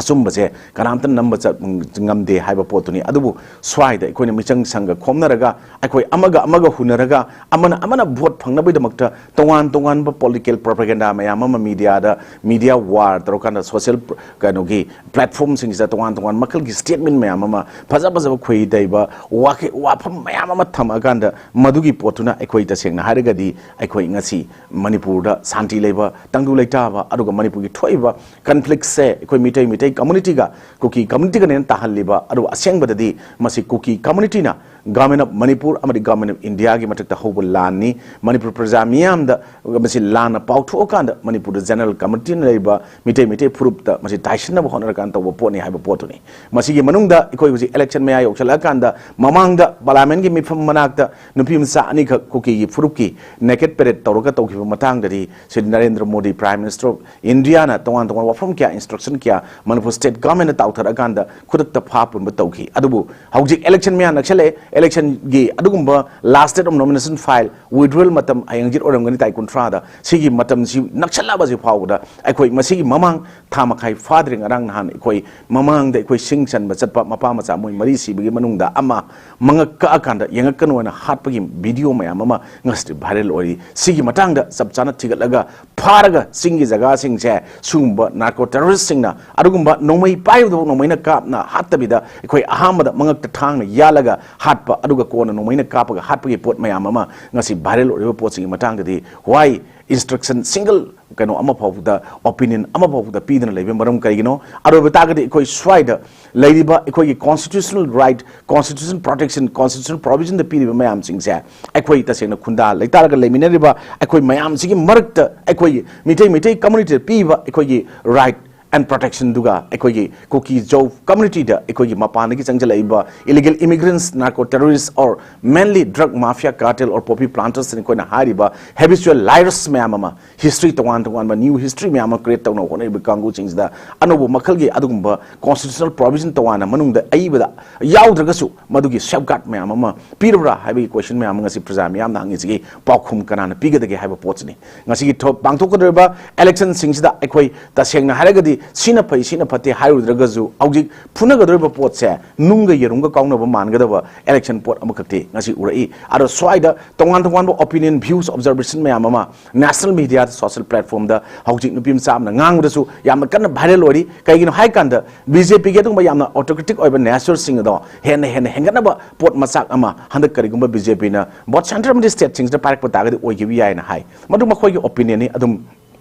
ꯑꯆꯨꯝꯕꯁꯦ ꯀꯅꯥꯝꯇ ꯅꯝꯕ ꯆꯠ-, ꯉꯝꯗꯦ ꯍꯥꯏꯕ ꯄꯣꯠꯇꯨꯅꯤ꯫ ꯑꯗꯨꯕꯨ ꯁ꯭ꯋꯥꯏꯗ ꯑꯩꯈꯣꯏꯅ ꯃꯤꯆꯪ ꯁꯪꯒ ꯈꯣꯝꯅꯔꯒ, ꯑꯩꯈꯣꯏ ꯑꯃꯒ ꯑꯃꯒ ꯍꯨꯟꯅꯔꯒ, ꯑꯃꯅ ꯑꯃꯅ ꯚꯣꯠ ꯐꯪꯅꯕꯒꯤꯗꯃꯛꯇ ꯇꯣꯉꯥꯟ ꯇꯣꯉꯥꯟꯕ ꯄꯣꯂꯤꯇꯤꯀꯦꯜ ꯄ꯭ꯔꯣꯄꯥꯒꯦꯟꯗꯥ ꯃꯌꯥꯝ ꯑꯃ ꯃꯤꯗꯤꯌꯥꯗ, ꯃꯤꯗꯤꯌꯥ ꯋꯥꯔ ꯇꯧꯔꯀꯥꯟꯗ, ꯁꯣꯁꯤꯌꯦꯜ ꯄ꯭ꯔ-, ꯀꯩꯅꯣꯒꯤ ꯄ꯭ꯂꯦꯠꯐꯣꯝꯁꯤꯡꯁꯤꯗ ꯇꯣꯉꯥꯟ ꯇꯣꯉꯥꯟ ꯃꯈꯜꯒꯤ ꯁ꯭ꯇꯦꯠꯃꯦꯟ ꯃꯌꯥꯝ ꯑꯃ, ꯐꯖ ꯐꯖꯕ ꯈꯣꯏꯗꯩꯕ ꯋꯥꯈꯩ-, ꯋꯥꯐꯝ ꯃꯌꯥꯝ ꯑꯃ ꯊꯝꯃꯛꯑꯀꯥꯟꯗ, ꯃꯗꯨꯒꯤ ꯄꯣꯠꯇꯨꯅ ꯑꯩꯈꯣꯏ ꯇꯁꯦꯡꯅ ꯍꯥꯏꯔꯒꯗꯤ ꯑꯩꯈꯣꯏ ꯉꯁꯤ ꯃꯅꯤꯄꯨꯔꯗ ꯁꯥꯟꯇꯤ ꯂꯩꯕ, ꯇꯪꯗꯨ ꯂꯩꯇꯥꯕ, ꯑꯗꯨꯒ ꯃꯅꯤꯄꯨꯔꯒꯤ ꯊꯣꯛꯏꯕ ꯀꯟꯐ꯭ꯂꯤꯛꯁꯦ ꯑꯩꯈꯣꯏ ꯃꯤꯇꯩ, ꯃꯤꯇꯩ ꯀꯝꯃꯨꯅꯤꯇꯤꯒ, ꯀꯨꯀꯤ ꯀꯝꯃꯨꯅꯤꯇꯤꯒꯅ ꯍꯦꯟꯅ ꯇꯥꯍꯜꯂꯤꯕ, ꯑꯗꯨꯕꯨ ꯑꯁꯦꯡꯕꯗ ꯃꯁꯤ ꯀꯨꯀꯤ ꯀꯝꯃꯨꯅꯤꯇꯤꯅ, Government of Manipur ꯑꯃꯗꯤ Government of Indiaꯒꯤ ꯃꯊꯛꯇ ꯍꯧꯕ ꯂꯥꯟꯅꯤ꯫ ꯃꯅꯤꯄꯨꯔ ꯄ꯭ꯔꯖꯥ ꯃꯤꯌꯥꯝꯗ ꯃꯁꯤ ꯂꯥꯟꯅ ꯄꯥꯎꯊꯣꯛꯑꯀꯥꯟꯗ ꯃꯅꯤꯄꯨꯔꯗ ꯖꯦꯅꯔꯦꯜ ꯀꯝꯃꯨꯅꯤꯇꯤꯅ ꯂꯩꯔꯤꯕ ꯃꯤꯇꯩ, ꯃꯤꯇꯩ ꯐꯨꯔꯨꯞꯇ ꯃꯁꯤ ꯇꯥꯏꯁꯤꯟꯅꯕ ꯍꯣꯠꯅꯔꯀꯥꯟꯗ ꯇꯧꯕ ꯄꯣꯠꯅꯤ ꯍꯥꯏꯕ ꯄꯣꯠꯇꯨꯅꯤ꯫ ꯃꯁꯤꯒꯤ ꯃꯅꯨꯡꯗ ꯑꯩꯈꯣꯏ ꯍꯧꯖꯤꯛ ꯏꯂꯦꯛꯁꯟ ꯃꯌꯥ ꯌꯧꯁꯤꯜꯂꯛꯑꯀꯥꯟꯗ, ꯃꯃꯥꯡꯗ ꯄꯥꯔꯂꯤꯌꯥꯃꯦꯟꯒꯤ ꯃꯤꯐꯝ ꯃꯅꯥꯛꯇ ꯅꯨꯄꯤ ꯃꯆꯥ ꯑꯅꯤꯈꯛ ꯀꯨꯀꯤꯒꯤ ꯐꯨꯔꯨꯞꯀꯤ ꯅꯦꯀꯦꯠ ꯄꯦꯔꯦꯗ ꯇꯧꯔꯒ ꯇꯧꯈꯤꯕ ꯃꯇꯥꯡꯗꯗꯤ Shri Narendra Modi, Prime Minister of Indiaꯅ ꯇꯣꯉꯥꯟ ꯇꯣꯉꯥꯟꯕ ꯋꯥꯐꯝ ꯀꯌꯥ, ꯏꯟꯁꯇ꯭ꯔꯛꯁꯟ ꯀꯌꯥ ꯃꯅꯤꯄꯨꯔ ꯁ꯭ꯇꯦꯠ ꯒꯚꯔꯟꯃꯦꯟꯠꯅ ꯇꯥꯎꯊꯔꯛꯑꯀꯥꯟꯗ ꯈꯨꯗꯛꯇ ꯐꯥ ꯄꯨꯟꯕ ꯇꯧꯈꯤ꯫ ꯑꯗꯨꯕꯨ ꯍꯧꯖꯤꯛ ꯏꯂꯦꯛꯁꯟ ꯃꯌꯥ ꯅꯛꯁꯜꯂꯛꯑꯦ꯫ ꯏꯂꯦꯛꯁꯟꯒꯤ ꯑꯗꯨꯒꯨꯝꯕ last date of nomination file, withdrawal ꯃꯇꯝ ꯍꯌꯦꯡ ꯍꯪꯆꯤꯠ ꯑꯣꯏꯔꯝꯒꯅꯤ, ꯇꯥꯔꯤꯛ ꯀꯨꯟꯊ꯭ꯔꯥꯗ꯫ ꯁꯤꯒꯤ ꯃꯇꯝꯁꯤ ꯅꯛꯁꯜꯂꯛꯑꯕꯁꯤ ꯐꯥꯎꯕꯗ ꯑꯩꯈꯣꯏ ꯃꯁꯤꯒꯤ ꯃꯃꯥꯡ ꯊꯥ ꯃꯈꯥꯏ ꯐꯥꯗ꯭ꯔꯤ, ꯉꯔꯥꯡ ꯅꯍꯥꯟ ꯑꯩꯈꯣꯏ ꯃꯃꯥꯡꯗ ꯑꯩꯈꯣꯏ ꯁꯤꯡ ꯆꯟꯕ ꯆꯠꯄ ꯃꯄꯥ ꯃꯆꯥ ꯃꯣꯏ ꯃꯔꯤ ꯁꯤꯕꯒꯤ ꯃꯅꯨꯡꯗ ꯑꯃ ꯃꯉꯛ ꯀꯛꯑꯀꯥꯟꯗ ꯌꯦꯡꯉꯛꯀꯅꯨ ꯍꯥꯏꯅ ꯍꯥꯠꯄꯒꯤ ꯚꯤꯗꯤꯑꯣ ꯃꯌꯥꯝ ꯑꯃ ꯉꯁꯤꯗꯤ ꯚꯥꯏꯔꯦꯜ ꯑꯣꯏꯔꯤ꯫ ꯁꯤꯒꯤ ꯃꯇꯥꯡꯗ ꯆꯞ ꯆꯥꯅ ꯊꯤꯒꯠꯂꯒ ꯐꯥꯔꯒ ꯆꯤꯡꯒꯤ ꯖꯒꯥꯁꯤꯡꯁꯦ ꯁꯤꯒꯨꯝꯕ ꯅꯥꯔꯀꯣ ꯇꯦꯔꯣꯔꯤꯁꯁꯤꯡꯅ ꯑꯗꯨꯒꯨꯝꯕ ꯅꯣꯡꯃꯩ ꯄꯥꯏꯔꯨꯗꯕ ꯅꯣꯡꯃꯩꯅ ꯀꯥꯞꯅ ꯍꯥꯠꯇꯕꯤꯗ ꯑꯩꯈꯣꯏ ꯑꯍꯥꯟꯕꯗ ꯃꯉꯛꯇ ꯊꯥꯡꯅ ꯌꯥꯜꯂꯒ ꯍꯥꯠꯄ, ꯑꯗꯨꯒ ꯀꯣꯟꯅ ꯅꯣꯡꯃꯩꯅ ꯀꯥꯞꯄꯒ ꯍꯥꯠꯄꯒꯤ ꯄꯣꯠ ꯃꯌꯥꯝ ꯑꯃ ꯉꯁꯤ ꯚꯥꯏꯔꯦꯜ ꯑꯣꯏꯔꯤꯕ ꯄꯣꯠꯁꯤꯒꯤ ꯃꯇꯥꯡꯗꯗꯤ why instruction single ꯀꯩꯅꯣ ꯑꯃ ꯐꯥꯎꯕꯗ, opinion ꯑꯃ ꯐꯥꯎꯕꯗ ꯄꯤꯗꯅ ꯂꯩꯕ ꯃꯔꯝ ꯀꯔꯤꯒꯤꯅꯣ? ꯑꯗꯨ ꯑꯣꯏꯕ ꯇꯥꯔꯒꯗꯤ ꯑꯩꯈꯣꯏ ꯁ꯭ꯋꯥꯏꯗ ꯂꯩꯔꯤꯕ ꯑꯩꯈꯣꯏꯒꯤ constitutional right, constitution protection, constitutional provisionꯗ ꯄꯤꯔꯤꯕ ꯃꯌꯥꯝꯁꯤꯡꯁꯦ ꯑꯩꯈꯣꯏ ꯇꯁꯦꯡꯅ ꯈꯨꯟꯗꯥ ꯂꯩꯇꯥꯔꯒ ꯂꯩꯃꯤꯟꯅꯔꯤꯕ ꯑꯩꯈꯣꯏ ꯃꯌꯥꯝꯁꯤꯒꯤ ꯃꯔꯛꯇ ꯑꯩꯈꯣꯏꯒꯤ ꯃꯤꯇꯩ, ꯃꯤꯇꯩ communityꯗ ꯄꯤꯕ ꯑꯩꯈꯣꯏꯒꯤ right and protectionꯗꯨꯒ ꯑꯩꯈꯣꯏꯒꯤ ꯀꯨꯀꯤ ꯖꯧ communityꯗ ꯑꯩꯈꯣꯏꯒꯤ ꯃꯄꯥꯟꯗꯒꯤ ꯆꯪꯁꯤꯜꯂꯛꯏꯕ illegal immigrants, narco terrorists, or mainly drug mafia cartel or poppy plantersꯅ ꯑꯩꯈꯣꯏꯅ ꯍꯥꯏꯔꯤꯕ habitual liars ꯃꯌꯥꯝ ꯑꯃ, history ꯇꯣꯉꯥꯟ ꯇꯣꯉꯥꯟꯕ new history ꯃꯌꯥꯝ ꯑꯃ create ꯇꯧꯅꯕ ꯍꯣꯠꯅꯔꯤꯕ ꯀꯥꯡꯕꯨꯁꯤꯡꯁꯤꯗ ꯑꯅꯧꯕ ꯃꯈꯜꯒꯤ ꯑꯗꯨꯒꯨꯝꯕ constitutional provision ꯇꯣꯉꯥꯟꯅ ꯃꯅꯨꯡꯗ ꯑꯏꯕꯗ ꯌꯥꯎꯗ꯭ꯔꯒꯁꯨ ꯃꯗꯨꯒꯤ safeguard ꯃꯌꯥꯝ ꯑꯃ ꯄꯤꯔꯕ꯭ꯔꯥ ꯍꯥꯏꯕꯒꯤ question ꯃꯌꯥꯝ ꯑꯃ ꯉꯁꯤ ꯄ꯭ꯔꯖꯥ ꯃꯤꯌꯥꯝꯅ ꯍꯪꯉꯤꯁꯤꯒꯤ ꯄꯥꯎꯈꯨꯝ ꯀꯅꯥꯅ ꯄꯤꯒꯗꯒꯦ ꯍꯥꯏꯕ ꯄꯣꯠꯁꯤꯅꯤ꯫ ꯉꯁꯤꯒꯤ ꯊꯣ-, ꯄꯥꯡꯊꯣꯛꯀꯗꯧꯔꯤꯕ electionꯁꯤꯡꯁꯤꯗ ꯑꯩꯈꯣꯏ ꯇꯁꯦꯡꯅ ꯍꯥꯏꯔꯒꯗꯤ ꯁꯤꯅ ꯐꯩ, ꯁꯤꯅ ꯐꯠꯇꯦ ꯍꯥꯏꯔꯨꯗ꯭ꯔꯒꯁꯨ, ꯍꯧꯖꯤꯛ ꯐꯨꯅꯒꯗꯧꯔꯤꯕ ꯄꯣꯠꯁꯦ ꯅꯨꯡꯒ ꯌꯦꯔꯨꯝꯒ ꯀꯥꯎꯅꯕ ꯃꯥꯟꯒꯗꯕ election ꯄꯣꯠ ꯑꯃꯈꯛꯇꯤ ꯉꯁꯤ ꯎꯔꯛꯏ꯫ ꯑꯗꯣ ꯁ꯭ꯋꯥꯏꯗ ꯇꯣꯉꯥꯟ ꯇꯣꯉꯥꯟꯕ opinion, views, observation ꯃꯌꯥꯝ ꯑꯃ national mediaꯗ, social platformꯗ ꯍꯧꯖꯤꯛ ꯅꯨꯄꯤ ꯃꯆꯥ ꯑꯃꯅ ꯉꯥꯡꯕꯗꯁꯨ ꯌꯥꯝꯅ ꯀꯟꯅ viral ꯑꯣꯏꯔꯤ꯫ ꯀꯩꯒꯤꯅꯣ ꯍꯥꯏ ꯀꯥꯟꯗ, BJPꯒꯤ ꯑꯗꯨꯒꯨꯝꯕ ꯌꯥꯝꯅ autocratic ꯑꯣꯏꯕ natureꯁꯤꯡ ꯑꯗꯣ ꯍꯦꯟꯅ ꯍꯦꯟꯅ ꯍꯦꯟꯒꯠꯅꯕ ꯄꯣꯠ ꯃꯆꯥꯛ ꯑꯃ ꯍꯟꯗꯛ ꯀꯔꯤꯒꯨꯝꯕ BJPꯅ vote center ꯑꯃꯗꯤ stateꯁꯤꯡꯁꯤꯗ ꯄꯥꯏꯔꯛꯄ ꯇꯥꯔꯒꯗꯤ ꯑꯣꯏꯈꯤꯕ ꯌꯥꯏꯅ ꯍꯥꯏ꯫ ꯃꯗꯨ ꯃꯈꯣꯏꯒꯤ opinionꯅꯤ꯫ ꯑꯗꯨꯝ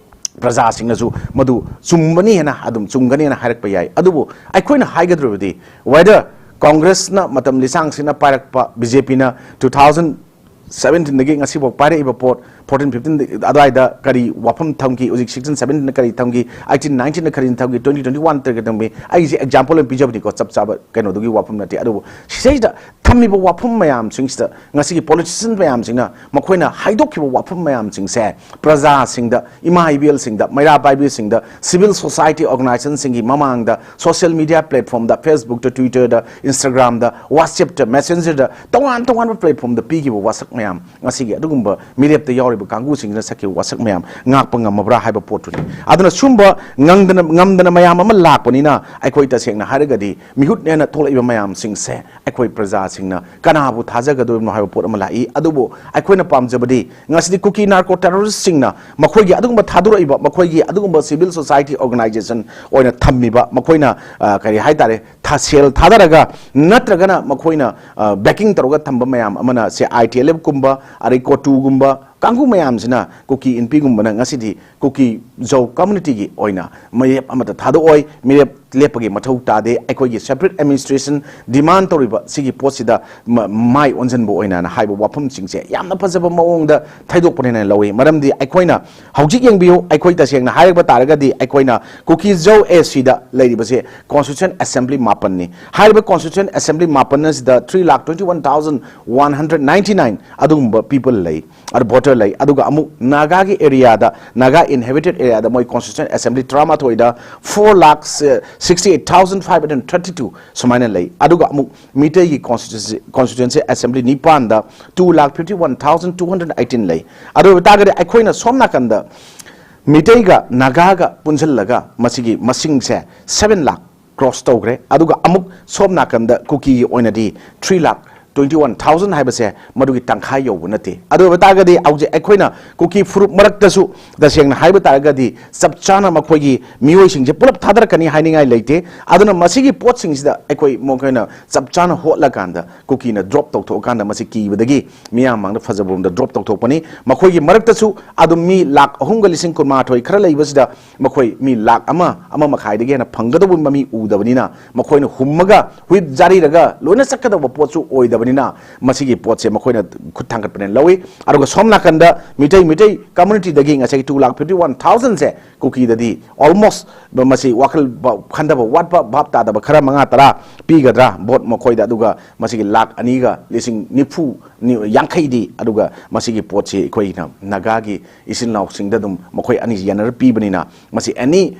ꯄ꯭ꯔꯖꯥꯁꯤꯡꯅꯁꯨ ꯃꯗꯨ ꯆꯨꯝꯕꯅꯤ ꯍꯥꯏꯅ, ꯑꯗꯨꯝ ꯆꯨꯝꯒꯅꯤ ꯍꯥꯏꯅ ꯍꯥꯏꯔꯛꯄ ꯌꯥꯏ꯫ ꯑꯗꯨꯕꯨ ꯑꯩꯈꯣꯏꯅ ꯍꯥꯏꯒꯗꯧꯔꯤꯕꯗꯤ, whether Congressꯅ ꯃꯇꯝ ꯂꯤꯁꯥꯡꯁꯤꯟꯅ ꯄꯥꯏꯔꯛꯄ, BJPꯅ two thousand seventeenꯗꯒꯤ ꯉꯁꯤꯐꯥꯎ ꯄꯥꯏꯔꯛꯏꯕ ꯄꯣꯠ, fourteen fifteen ꯑꯗꯨꯋꯥꯏꯗ ꯀꯔꯤ ꯋꯥꯐꯝ ꯊꯝꯈꯤ, ꯍꯧꯖꯤꯛ sixteen seventeenꯗ ꯀꯔꯤ ꯊꯝꯈꯤ, eighteen nineteenꯗ ꯀꯔꯤ ꯊꯝꯈꯤ, twenty twenty-oneꯗ ꯀꯔꯤ ꯊꯝꯈꯤ, ꯑꯩꯁꯦ example ꯑꯣꯏꯅ ꯄꯤꯖꯕꯅꯤꯀꯣ, ꯆꯞ ꯆꯥꯕ ꯀꯩꯅꯣꯗꯨꯒꯤ ꯋꯥꯐꯝ ꯅꯠꯇꯦ꯫ ꯑꯗꯨꯕꯨ ꯁꯤꯗꯩꯁꯤꯗ ꯊꯝꯃꯤꯕ ꯋꯥꯐꯝ ꯃꯌꯥꯝꯁꯤꯡꯁꯤꯗ ꯉꯁꯤꯒꯤ politician ꯃꯌꯥꯝꯁꯤꯡꯅ ꯃꯈꯣꯏꯅ ꯍꯥꯏꯗꯣꯛꯈꯤꯕ ꯋꯥꯐꯝ ꯃꯌꯥꯝꯁꯤꯡꯁꯦ ꯄ꯭ꯔꯖꯥꯁꯤꯡꯗ, ꯏꯃꯥ ꯏꯕꯦꯜꯁꯤꯡꯗ, ꯃꯩꯔꯥ ꯄꯥꯏꯕꯤꯁꯤꯡꯗ, civil society organizationꯁꯤꯡꯒꯤ ꯃꯃꯥꯡꯗ, social media platformꯗ, Facebookꯇ, Twitterꯗ, Instagramꯗ, WhatsAppꯇ, Messengerꯗ, ꯇꯣꯉꯥꯟ ꯇꯣꯉꯥꯟꯕ platformꯗ ꯄꯤꯈꯤꯕ ꯋꯥꯁꯛ ꯃꯌꯥꯝ, ꯉꯁꯤꯒꯤ ꯑꯗꯨꯒꯨꯝꯕ ꯃꯤꯔꯦꯞꯇ ꯌꯥꯎꯔꯤꯕ ꯀꯥꯡꯕꯨꯁꯤꯡꯁꯤꯅ ꯁꯛꯈꯤꯕ ꯋꯥꯁꯛ ꯃꯌꯥꯝ ꯉꯥꯛꯄ ꯉꯝꯃꯕ꯭ꯔꯥ ꯍꯥꯏꯕ ꯄꯣꯠꯇꯨꯅꯤ꯫ ꯑꯗꯨꯅ ꯁꯨꯝꯕ ꯉꯝꯗꯅ, ꯉꯝꯗꯅ ꯃꯌꯥꯝ ꯑꯃ ꯂꯥꯛꯄꯅꯤꯅ, ꯑꯩꯈꯣꯏ ꯇꯁꯦꯡꯅ ꯍꯥꯏꯔꯒꯗꯤ ꯃꯤꯍꯨꯠꯅꯦꯅ ꯊꯣꯛꯂꯛꯏꯕ ꯃꯌꯥꯝꯁꯤꯡꯁꯦ ꯑꯩꯈꯣꯏ ꯄ꯭ꯔꯖꯥꯁꯤꯡꯅ ꯀꯅꯥꯕꯨ ꯊꯥꯖꯒꯗꯣꯔꯤꯕꯅꯣ ꯍꯥꯏꯕ ꯄꯣꯠ ꯑꯃ ꯂꯥꯛꯏ꯫ ꯑꯗꯨꯕꯨ ꯑꯩꯈꯣꯏꯅ ꯄꯥꯝꯖꯕꯗꯤ ꯉꯁꯤꯗꯤ ꯀꯨꯀꯤ narco terroristꯁꯤꯡꯅ ꯃꯈꯣꯏꯒꯤ ꯑꯗꯨꯒꯨꯝꯕ ꯊꯥꯗꯣꯔꯛꯏꯕ, ꯃꯈꯣꯏꯒꯤ ꯑꯗꯨꯒꯨꯝꯕ civil society organization ꯑꯣꯏꯅ ꯊꯝꯃꯤꯕ, ꯃꯈꯣꯏꯅ, ꯑ, ꯀꯔꯤ ꯍꯥꯏꯇꯥꯔꯦ, ꯊ-, ꯁꯦꯜ ꯊꯥꯗꯔꯒ ꯅꯠꯇ꯭ꯔꯒꯅ ꯃꯈꯣꯏꯅ, ꯑ, backing ꯇꯧꯔꯒ ꯊꯝꯕ ꯃꯌꯥꯝ ꯑꯃꯅ ꯁꯦ ITLFꯀꯨꯝꯕ, ꯑꯗꯩ COTUꯒꯨꯝꯕ, ꯀꯥꯡꯕꯨ ꯃꯌꯥꯝꯁꯤꯅ ꯀꯨꯀꯤ ꯏꯟꯄꯤꯒꯨꯝꯕꯅ ꯉꯁꯤꯗꯤ ꯀꯨꯀꯤ ꯖꯧ ꯀꯝꯃꯨꯅꯤꯇꯤꯒꯤ ꯑꯣꯏꯅ ꯃꯤꯔꯦꯞ ꯑꯃꯠꯇ ꯊꯥꯗꯣꯛꯑꯣꯏ, ꯃꯤꯔꯦꯞ ꯂꯦꯞꯄꯒꯤ ꯃꯊꯧ ꯇꯥꯗꯦ, ꯑꯩꯈꯣꯏꯒꯤ ꯁꯦꯄꯔꯦꯠ ꯑꯦꯗꯃꯤꯅꯤꯁꯇ꯭ꯔꯦꯁꯟ ꯗꯤꯃꯥꯟ ꯇꯧꯔꯤꯕ ꯁꯤꯒꯤ ꯄꯣꯠꯁꯤꯗ ꯃ-, ꯃꯥꯏ ꯑꯣꯟꯁꯤꯟꯕ ꯑꯣꯏꯅꯅ ꯍꯥꯏꯕ ꯋꯥꯐꯝꯁꯤꯡꯁꯦ ꯌꯥꯝꯅ ꯐꯖꯕ ꯃꯑꯣꯡꯗ ꯊꯩꯗꯣꯛꯄꯅꯦꯅ ꯂꯧꯏ꯫ ꯃꯔꯝꯗꯤ ꯑꯩꯈꯣꯏꯅ ꯍꯧꯖꯤꯛ ꯌꯦꯡꯕꯤꯌꯨ, ꯑꯩꯈꯣꯏ ꯇꯁꯦꯡꯅ ꯍꯥꯏꯔꯛꯄ ꯇꯥꯔꯒꯗꯤ ꯑꯩꯈꯣꯏꯅ ꯀꯨꯀꯤ ꯖꯧ ꯑꯦ ꯁꯤꯗ ꯂꯩꯔꯤꯕꯁꯦ ꯀꯣꯟꯁꯇꯤꯇ꯭ꯌꯨꯁꯟ ꯑꯦꯁꯦꯝꯕ꯭ꯂꯤ ꯃꯥꯄꯟꯅꯤ꯫ ꯍꯥꯏꯔꯤꯕ ꯀꯣꯟꯁꯇꯤꯇ꯭ꯌꯨꯁꯟ ꯑꯦꯁꯦꯝꯕ꯭ꯂꯤ ꯃꯥꯄꯟ ꯑꯁꯤꯗ three lakh twenty one thousand one hundred ninety nine ꯑꯗꯨꯒꯨꯝꯕ ꯄꯤꯄꯜ ꯂꯩ, ꯚꯣꯇꯔ ꯂꯩ꯫ ꯑꯗꯨꯒ ꯑꯃꯨꯛ ꯅꯥꯒꯥꯒꯤ ꯑꯦꯔꯤꯌꯥꯗ, ꯅꯥꯒꯥ ꯏꯟꯍꯦꯕꯤꯇꯦꯠ ꯑꯦꯔꯤꯌꯥꯗ ꯃꯣꯏ ꯀꯣꯟꯁꯇꯤꯇ꯭ꯌꯨꯁꯟ ꯑꯦꯁꯦꯝꯕ꯭ꯂꯤ ꯇꯔꯥꯃꯥꯊꯣꯏꯗ four lakh sixty eight thousand five hundred thirty two ꯁꯨꯃꯥꯏꯅ ꯂꯩ꯫ ꯑꯗꯨꯒ ꯑꯃꯨꯛ ꯃꯤꯇꯩꯒꯤ ꯀꯣꯟꯁꯇꯤꯇ꯭ꯌꯨꯟꯁꯤ, ꯀꯣꯟꯁꯇꯤꯇ꯭ꯌꯨꯟꯁꯤ ꯑꯦꯁꯦꯝꯕ꯭ꯂꯤ ꯅꯤꯄꯥꯟꯗ two lakh fifty one thousand two hundred eighteen ꯂꯩ꯫ ꯑꯗꯨ ꯑꯣꯏꯕ ꯇꯥꯔꯒꯗꯤ ꯑꯩꯈꯣꯏꯅ ꯁꯣꯝ ꯅꯥꯀꯟꯗ ꯃꯤꯇꯩꯒ ꯅꯥꯒꯥꯒ ꯄꯨꯟꯁꯤꯜꯂꯒ ꯃꯁꯤꯒꯤ ꯃꯁꯤꯡꯁꯦ seven lakh ꯀ꯭ꯔꯣꯁ ꯇꯧꯈ꯭ꯔꯦ꯫ ꯑꯗꯨꯒ ꯑꯃꯨꯛ ꯁꯣꯝ ꯅꯥꯀꯟꯗ ꯀꯨꯀꯤꯒꯤ ꯑꯣꯏꯅꯗꯤ three lakh twenty one thousand ꯍꯥꯏꯕꯁꯦ ꯃꯗꯨꯒꯤ ꯇꯪꯈꯥꯏ ꯌꯧꯕ ꯅꯠꯇꯦ꯫ ꯑꯗꯨ ꯑꯣꯏꯕ ꯇꯥꯔꯒꯗꯤ ꯍꯧꯖꯤꯛ ꯑꯩꯈꯣꯏꯅ ꯀꯨꯀꯤ ꯐꯨꯔꯨꯞ ꯃꯔꯛꯇꯁꯨ ꯇꯁꯦꯡꯅ ꯍꯥꯏꯕ ꯇꯥꯔꯒꯗꯤ ꯆꯞ ꯆꯥꯅ ꯃꯈꯣꯏꯒꯤ ꯃꯤꯑꯣꯏꯁꯤꯡꯁꯦ ꯄꯨꯂꯞ ꯊꯥꯗꯔꯛꯀꯅꯤ ꯍꯥꯏꯅꯤꯡꯉꯥꯏ ꯂꯩꯇꯦ꯫ ꯑꯗꯨꯅ ꯃꯁꯤꯒꯤ ꯄꯣꯠꯁꯤꯡꯁꯤꯗ ꯑꯩꯈꯣꯏ ꯃꯈꯣꯏꯅ ꯆꯞ ꯆꯥꯅ ꯍꯣꯠꯂꯀꯥꯟꯗ ꯀꯨꯀꯤꯅ ꯗ꯭ꯔꯣꯞ ꯇꯧꯊꯣꯛꯑꯀꯥꯟꯗ ꯃꯁꯤ ꯀꯤꯕꯗꯒꯤ ꯃꯤꯌꯥꯝ ꯃꯥꯡꯗ ꯐꯖꯕꯔꯣꯝꯗ ꯗ꯭ꯔꯣꯞ ꯇꯧꯊꯣꯛꯄꯅꯤ꯫ ꯃꯈꯣꯏꯒꯤ ꯃꯔꯛꯇꯁꯨ ꯑꯗꯨꯝ ꯃꯤ ꯂꯥꯈ ꯑꯍꯨꯝꯒ ꯂꯤꯁꯤꯡ ꯀꯨꯟꯃꯥꯊꯣꯏ ꯈꯔ ꯂꯩꯕꯁꯤꯗ ꯃꯈꯣꯏ ꯃꯤ ꯂꯥꯈ ꯑꯃ, ꯑꯃ ꯃꯈꯥꯏꯗꯒꯤ ꯍꯦꯟꯅ ꯐꯪꯒꯗꯧꯕ ꯃꯃꯤ ꯎꯗꯕꯅꯤꯅ, ꯃꯈꯣꯏꯅ ꯍꯨꯝꯃꯒ ꯍꯨꯏꯞ ꯖꯥꯔꯤꯔꯒ ꯂꯣꯏꯅ ꯆꯠꯀꯗꯧꯕ ꯄꯣꯠꯁꯨ ꯑꯣꯏꯗꯕꯅꯤꯅ, ꯃꯁꯤꯒꯤ ꯄꯣꯠꯁꯦ ꯃꯈꯣꯏꯅ ꯈꯨꯠ ꯊꯥꯡꯒꯠꯄꯅꯦꯅ ꯂꯧꯏ꯫ ꯑꯗꯨꯒ ꯁꯣꯝ ꯅꯥꯀꯟꯗ ꯃꯤꯇꯩ, ꯃꯤꯇꯩ ꯀꯝꯃꯨꯅꯤꯇꯤꯗꯒꯤ ꯉꯁꯥꯏꯒꯤ two lakh fifty one thousand ꯁꯦ ꯀꯨꯀꯤꯗꯗꯤ almost ꯃꯁꯤ ꯋꯥꯈꯜ ꯕ-, ꯈꯟꯊꯕ ꯋꯥꯠꯄ, ꯚꯥꯞ ꯇꯥꯗꯕ ꯈꯔ ꯃꯉꯥ ꯇꯔꯥ ꯄꯤꯒꯗ꯭ꯔꯥ ꯚꯣꯠ ꯃꯈꯣꯏꯗ, ꯑꯗꯨꯒ ꯃꯁꯤꯒꯤ ꯂꯥꯈ ꯑꯅꯤꯒ ꯂꯤꯁꯤꯡ ꯅꯤꯐꯨ, ꯅꯤ-, ꯌꯥꯡꯈꯩꯗꯤ, ꯑꯗꯨꯒ ꯃꯁꯤꯒꯤ ꯄꯣꯠꯁꯤ ꯑꯩꯈꯣꯏꯅ ꯅꯥꯒꯥꯒꯤ ꯏꯆꯤꯟ ꯏꯅꯥꯎꯁꯤꯡꯗ ꯑꯗꯨꯝ ꯃꯈꯣꯏ ꯑꯅꯤꯁꯤ ꯌꯥꯅꯔ ꯄꯤꯕꯅꯤꯅ, ꯃꯁꯤ ꯑꯦꯅꯤ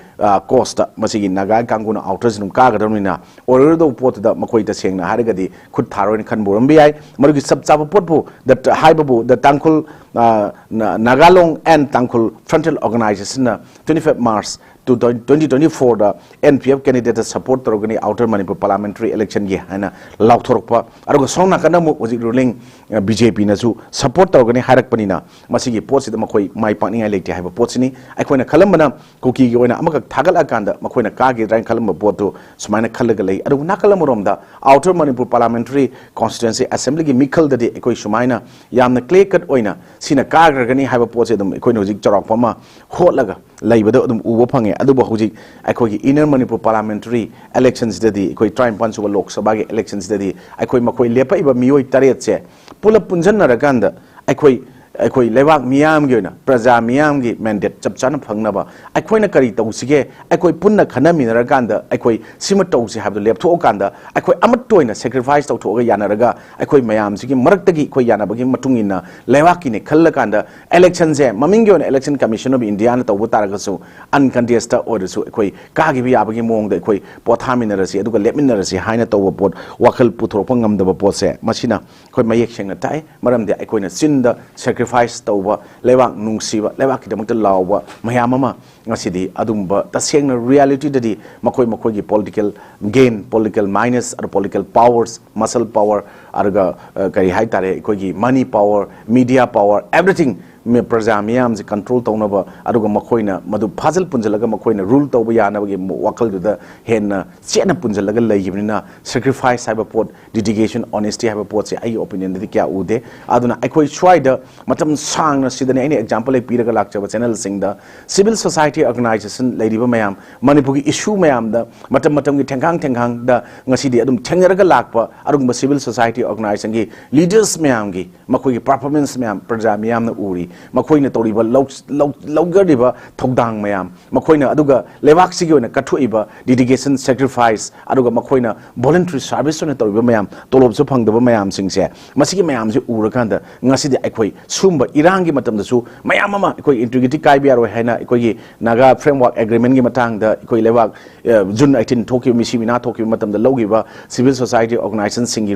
ꯀꯣꯁꯇ ꯃꯁꯤꯒꯤ ꯅꯥꯒꯥ ꯀꯥꯡꯕꯨꯅ ꯑꯥꯎꯇꯔꯁꯤ ꯑꯗꯨꯝ ꯀꯥꯒꯗꯕꯅꯤꯅ, ꯑꯣꯏꯔꯣꯏꯗꯧꯕ ꯄꯣꯠꯇꯨꯗ ꯃꯈꯣꯏ ꯇꯁꯦꯡꯅ ꯍꯥꯏꯔꯒꯗꯤ ꯈꯨꯠ ꯊꯥꯔꯣꯏꯅ ꯈꯟꯕ ꯑꯣꯏꯔꯝꯕ ꯌꯥꯏ꯫ ꯃꯗꯨꯒꯤ ꯆꯞ ꯆꯥꯕ ꯄꯣꯠꯄꯨ, ꯗ ꯍꯥꯏꯕꯕꯨ ꯗ ꯇꯥꯡꯈꯨꯜ, ꯑ, ꯅ-, ꯅꯥꯒꯥꯂꯣꯡ ꯑꯦꯟ ꯇꯥꯡꯈꯨꯜ ꯐ꯭ꯔꯟꯇꯦꯜ ꯑꯣꯔꯒꯅꯥꯏꯖꯦꯁꯟꯅ twenty five March twenty twenty ꯐꯣꯔꯗ ꯑꯦꯟ ꯄꯤ ꯑꯦꯐ ꯀꯦꯟꯗꯤꯗꯦꯠꯇ ꯁꯄꯣꯔꯠ ꯇꯧꯔꯒꯅꯤ ꯑꯥꯎꯇꯔ ꯃꯅꯤꯄꯨꯔ ꯄꯥꯔꯂꯥꯃꯦꯟꯇꯔꯤ ꯏꯂꯦꯛꯁꯟꯒꯤ ꯍꯥꯏꯅ ꯂꯥꯎꯊꯣꯔꯛꯄ, ꯑꯗꯨꯒ ꯁꯣꯝ ꯅꯥꯀꯟꯗ ꯑꯃꯨꯛ ꯍꯧꯖꯤꯛ ꯔꯨꯂꯤꯡ ꯕꯤ ꯖꯦ ꯄꯤꯅꯁꯨ ꯁꯄꯣꯔꯠ ꯇꯧꯔꯒꯅꯤ ꯍꯥꯏꯔꯛꯄꯅꯤꯅ, ꯃꯁꯤꯒꯤ ꯄꯣꯠꯁꯤꯗ ꯃꯈꯣꯏ ꯃꯥꯏ ꯄꯥꯛꯅꯤꯡꯉꯥꯏ ꯂꯩꯇꯦ ꯍꯥꯏꯕ ꯄꯣꯠꯁꯤꯅꯤ꯫ ꯑꯩꯈꯣꯏꯅ ꯈꯜꯂꯝꯕꯅ ꯀꯨꯀꯤꯒꯤ ꯑꯣꯏꯅ ꯑꯃꯈꯛ ꯊꯥꯒꯠꯂꯛꯑꯀꯥꯟꯗ ꯃꯈꯣꯏꯅ ꯀꯥꯈꯤꯗ꯭ꯔꯥ ꯍꯥꯏꯅ ꯈꯜꯂꯝꯕ ꯄꯣꯠꯇꯨ ꯁꯨꯃꯥꯏꯅ ꯈꯜꯂꯒ ꯂꯩ꯫ ꯑꯗꯨꯕꯨ ꯅꯥꯀꯜ ꯑꯃꯔꯣꯝꯗ ꯑꯥꯎꯇꯔ ꯃꯅꯤꯄꯨꯔ ꯄꯥꯔꯂꯥꯃꯦꯟꯇꯔꯤ ꯀꯣꯟꯁꯇꯤꯇ꯭ꯋꯦꯟꯁꯤ ꯑꯦꯁꯦꯝꯕ꯭ꯂꯤꯒꯤ ꯃꯤꯈꯜꯗꯗꯤ ꯑꯩꯈꯣꯏ ꯁꯨꯃꯥꯏꯅ ꯌꯥꯝꯅ ꯀ꯭ꯂꯤꯌꯔ ꯀꯠ ꯑꯣꯏꯅ ꯁꯤꯅ ꯀꯥꯈ꯭ꯔꯒꯅꯤ ꯍꯥꯏꯕ ꯄꯣꯠꯁꯦ ꯑꯗꯨꯝ ꯑꯩꯈꯣꯏꯅ ꯍꯧꯖꯤꯛ ꯆꯥꯎꯔꯥꯛꯄ ꯑꯃ ꯍꯣꯠꯂꯒ ꯂꯩꯕꯗꯣ ꯑꯗꯨꯝ ꯎꯕ ꯐꯪꯉꯦ꯫ ꯑꯗꯨꯕꯨ ꯍꯧꯖꯤꯛ ꯑꯩꯈꯣꯏꯒꯤ ꯏꯟꯅꯔ ꯃꯅꯤꯄꯨꯔ ꯄꯥꯔꯂꯥꯃꯦꯟꯇꯔꯤ ꯏꯂꯦꯛꯁꯟꯁꯤꯗꯗꯤ, ꯑꯩꯈꯣꯏ ꯇꯔꯥꯅꯤꯄꯥꯟ ꯁꯨꯕ ꯂꯣꯛ ꯁꯚꯥꯒꯤ ꯏꯂꯦꯛꯁꯟꯁꯤꯗꯗꯤ ꯑꯩꯈꯣꯏ ꯃꯈꯣꯏ ꯂꯦꯞꯄꯛꯏꯕ ꯃꯤꯑꯣꯏ ꯇꯔꯦꯠꯁꯦ ꯄꯨꯂꯞ ꯄꯨꯟꯁꯤꯟꯅꯔꯀꯥꯟꯗ ꯑꯩꯈꯣꯏ, ꯑꯩꯈꯣꯏ ꯂꯩꯕꯥꯛ ꯃꯤꯌꯥꯝꯒꯤ ꯑꯣꯏꯅ, ꯄ꯭ꯔꯖꯥ ꯃꯤꯌꯥꯝꯒꯤ ꯃꯦꯟꯗꯦꯠ ꯆꯞ ꯆꯥꯅ ꯐꯪꯅꯕ ꯑꯩꯈꯣꯏꯅ ꯀꯔꯤ ꯇꯧꯁꯤꯒꯦ, ꯑꯩꯈꯣꯏ ꯄꯨꯟꯅ ꯈꯟꯅꯃꯤꯟꯅꯔꯀꯥꯟꯗ ꯑꯩꯈꯣꯏ ꯁꯤꯃ ꯇꯧꯁꯤ ꯍꯥꯏꯕꯗꯨ ꯂꯦꯞꯊꯣꯛꯑꯀꯥꯟꯗ ꯑꯩꯈꯣꯏ ꯑꯃꯠꯇ ꯑꯣꯏꯅ ꯁꯦꯀ꯭ꯔꯤꯐꯥꯏꯁ ꯇꯧꯊꯣꯛꯑꯒ ꯌꯥꯅꯔꯒ ꯑꯩꯈꯣꯏ ꯃꯌꯥꯝꯁꯤꯒꯤ ꯃꯔꯛꯇꯒꯤ ꯑꯩꯈꯣꯏ ꯌꯥꯅꯕꯒꯤ ꯃꯇꯨꯡ ꯏꯟꯅ ꯂꯩꯕꯥꯛꯀꯤꯅꯦ ꯈꯜꯂꯀꯥꯟꯗ ꯏꯂꯦꯛꯁꯟꯁꯦ ꯃꯃꯤꯡꯒꯤ ꯑꯣꯏꯅ Election Commission of Indiaꯅ ꯇꯧꯕ ꯇꯥꯔꯒꯁꯨ ꯑꯟꯀꯟꯇꯦꯁꯇ ꯑꯣꯏꯔꯁꯨ ꯑꯩꯈꯣꯏ ꯀꯥꯈꯤꯕ ꯌꯥꯕꯒꯤ ꯃꯑꯣꯡꯗ ꯑꯩꯈꯣꯏ ꯄꯣꯊꯥꯃꯤꯟꯅꯔꯁꯤ, ꯑꯗꯨꯒ ꯂꯦꯞꯃꯤꯟꯅꯔꯁꯤ ꯍꯥꯏꯅ ꯇꯧꯕ ꯄꯣꯠ, ꯋꯥꯈꯜ ꯄꯨꯊꯣꯔꯛꯄ ꯉꯝꯗꯕ ꯄꯣꯠꯁꯦ, ꯃꯁꯤꯅ ꯑꯩꯈꯣꯏ ꯃꯌꯦꯛ ꯁꯦꯡꯅ ꯇꯥꯛꯑꯦ꯫ ꯃꯔꯝꯗꯤ ꯑꯩꯈꯣꯏꯅ ꯆꯤꯟꯗ ꯁꯦꯀ꯭ꯔꯤꯐꯥꯏꯁ ꯇꯧꯕ, ꯂꯩꯕꯥꯛ ꯅꯨꯡꯁꯤꯕ, ꯂꯩꯕꯥꯛꯀꯤꯗꯃꯛꯇ ꯂꯥꯎꯕ ꯃꯌꯥꯝ ꯑꯃ ꯉꯁꯤꯗꯤ ꯑꯗꯨꯝꯕ ꯇꯁꯦꯡꯅ ꯔꯤꯌꯦꯂꯤꯇꯤꯗꯗꯤ ꯃꯈꯣꯏ ꯃꯈꯣꯏꯒꯤ ꯄꯣꯂꯤꯇꯤꯀꯦꯜ ꯒꯦꯟ, ꯄꯣꯂꯤꯇꯤꯀꯦꯜ ꯃꯥꯏꯅꯁ, ꯑꯗꯨ ꯄꯣꯂꯤꯇꯤꯀꯦꯜ ꯄꯥꯋꯔꯁ, ꯃꯁꯜ ꯄꯥꯋꯔ, ꯑꯗꯨꯒ, ꯑ, ꯀꯔꯤ ꯍꯥꯏꯇꯥꯔꯦ, ꯑꯩꯈꯣꯏꯒꯤ money power, media power, everything, ꯃꯤ-, ꯄ꯭ꯔꯖꯥ ꯃꯤꯌꯥꯝꯁꯦ ꯀꯟꯇ꯭ꯔꯣꯜ ꯇꯧꯅꯕ, ꯑꯗꯨꯒ ꯃꯈꯣꯏꯅ ꯃꯗꯨ ꯐꯥꯖꯤꯜ ꯄꯨꯟꯁꯤꯜꯂꯒ ꯃꯈꯣꯏꯅ ꯔꯨꯜ ꯇꯧꯕ ꯌꯥꯅꯕꯒꯤ ꯋꯥꯈꯜꯗꯨꯗ ꯍꯦꯟꯅ ꯆꯦꯠꯅ ꯄꯨꯟꯁꯤꯜꯂꯒ ꯂꯩꯈꯤꯕꯅꯤꯅ, ꯁꯦꯀ꯭ꯔꯤꯐꯥꯏꯁ ꯍꯥꯏꯕ ꯄꯣꯠ, ꯗꯤꯗꯤꯀꯦꯁꯟ, ꯑꯣꯅꯦꯁꯇꯤ ꯍꯥꯏꯕ ꯄꯣꯠꯁꯦ ꯑꯩꯒꯤ ꯑꯣꯄꯤꯅꯤꯌꯟꯗꯗꯤ ꯀꯌꯥ ꯎꯗꯦ꯫ ꯑꯗꯨꯅ ꯑꯩꯈꯣꯏ ꯁ꯭ꯋꯥꯏꯗ ꯃꯇꯝ ꯁꯥꯡꯅ, ꯁꯤꯗꯅꯤ ꯑꯩꯅ ꯑꯦꯛꯖꯥꯝꯄꯜ ꯍꯦꯛ ꯄꯤꯔꯒ ꯂꯥꯛꯆꯕ ꯆꯦꯅꯦꯜꯁꯤꯡꯗ, ꯁꯤꯚꯤꯜ ꯁꯣꯁꯥꯏꯇꯤ ꯑꯣꯔꯒꯅꯥꯏꯖꯦꯁꯟ ꯂꯩꯔꯤꯕ ꯃꯌꯥꯝ, ꯃꯅꯤꯄꯨꯔꯒꯤ ꯏꯁꯨ ꯃꯌꯥꯝꯗ ꯃꯇꯝ ꯃꯇꯝꯒꯤ ꯊꯦꯡꯈꯥꯡ ꯊꯦꯡꯈꯥꯡꯗ ꯉꯁꯤꯗꯤ ꯑꯗꯨꯝ ꯊꯦꯡꯅꯔꯒ ꯂꯥꯛꯄ ꯑꯗꯨꯒꯨꯝꯕ ꯁꯤꯚꯤꯜ ꯁꯣꯁꯥꯏꯇꯤ ꯑꯣꯔꯒꯅꯥꯏꯖꯦꯁꯟꯒꯤ ꯂꯤꯗꯔꯁ ꯃꯌꯥꯝꯒꯤ ꯃꯈꯣꯏꯒꯤ ꯄꯔꯐꯣꯔꯃꯦꯟꯁ ꯃꯌꯥꯝ ꯄ꯭ꯔꯖꯥ ꯃꯤꯌꯥꯝꯅ ꯎꯔꯤ꯫ ꯃꯈꯣꯏꯅ ꯇꯧꯔꯤꯕ ꯂꯧ-, ꯂꯧ-, ꯂꯧꯖꯔꯤꯕ ꯊꯧꯗꯥꯡ ꯃꯌꯥꯝ, ꯃꯈꯣꯏꯅ ꯑꯗꯨꯒ ꯂꯩꯕꯥꯛꯁꯤꯒꯤ ꯑꯣꯏꯅ ꯀꯠꯊꯣꯛꯏꯕ ꯗꯤꯗꯤꯀꯦꯁꯟ, ꯁꯦꯀ꯭ꯔꯤꯐꯥꯏꯁ, ꯑꯗꯨꯒ ꯃꯈꯣꯏꯅ ꯚꯣꯂꯨꯟꯇꯔꯤ ꯁꯥꯔꯚꯤꯁ ꯑꯣꯏꯅ ꯇꯧꯔꯤꯕ ꯃꯌꯥꯝ, ꯇꯣꯂꯣꯞꯁꯨ ꯐꯪꯗꯕ ꯃꯌꯥꯝꯁꯤꯡꯁꯦ, ꯃꯁꯤꯒꯤ ꯃꯌꯥꯝꯁꯦ ꯎꯔꯀꯥꯟꯗ ꯉꯁꯤꯗꯤ ꯑꯩꯈꯣꯏ ꯁꯨꯝꯕ ꯏꯔꯥꯡꯒꯤ ꯃꯇꯝꯗꯁꯨ ꯃꯌꯥꯝ ꯑꯃ ꯑꯩꯈꯣꯏ ꯏꯟꯇꯤꯒ꯭ꯔꯤꯇꯤ ꯀꯥꯏꯕ ꯌꯥꯔꯣꯏ ꯍꯥꯏꯅ ꯑꯩꯈꯣꯏꯒꯤ ꯅꯥꯒꯥ ꯐ꯭ꯔꯦꯝꯋꯥꯔꯛ ꯑꯦꯒ꯭ꯔꯤꯃꯦꯟꯒꯤ ꯃꯇꯥꯡꯗ ꯑꯩꯈꯣꯏ ꯂꯩꯕꯥꯛ, ꯑ, ꯖꯨꯟ ꯑꯩꯠꯇꯤꯟ ꯊꯣꯛꯈꯤꯕ, ꯃꯤꯁꯤ ꯃꯤꯅꯥ ꯊꯣꯛꯈꯤꯕ ꯃꯇꯝꯗ ꯂꯧꯈꯤꯕ ꯁꯤꯚꯤꯜ ꯁꯣꯁꯥꯏꯇꯤ ꯑꯣꯔꯒꯅꯥꯏꯖꯦꯁꯟꯁꯤꯡꯒꯤ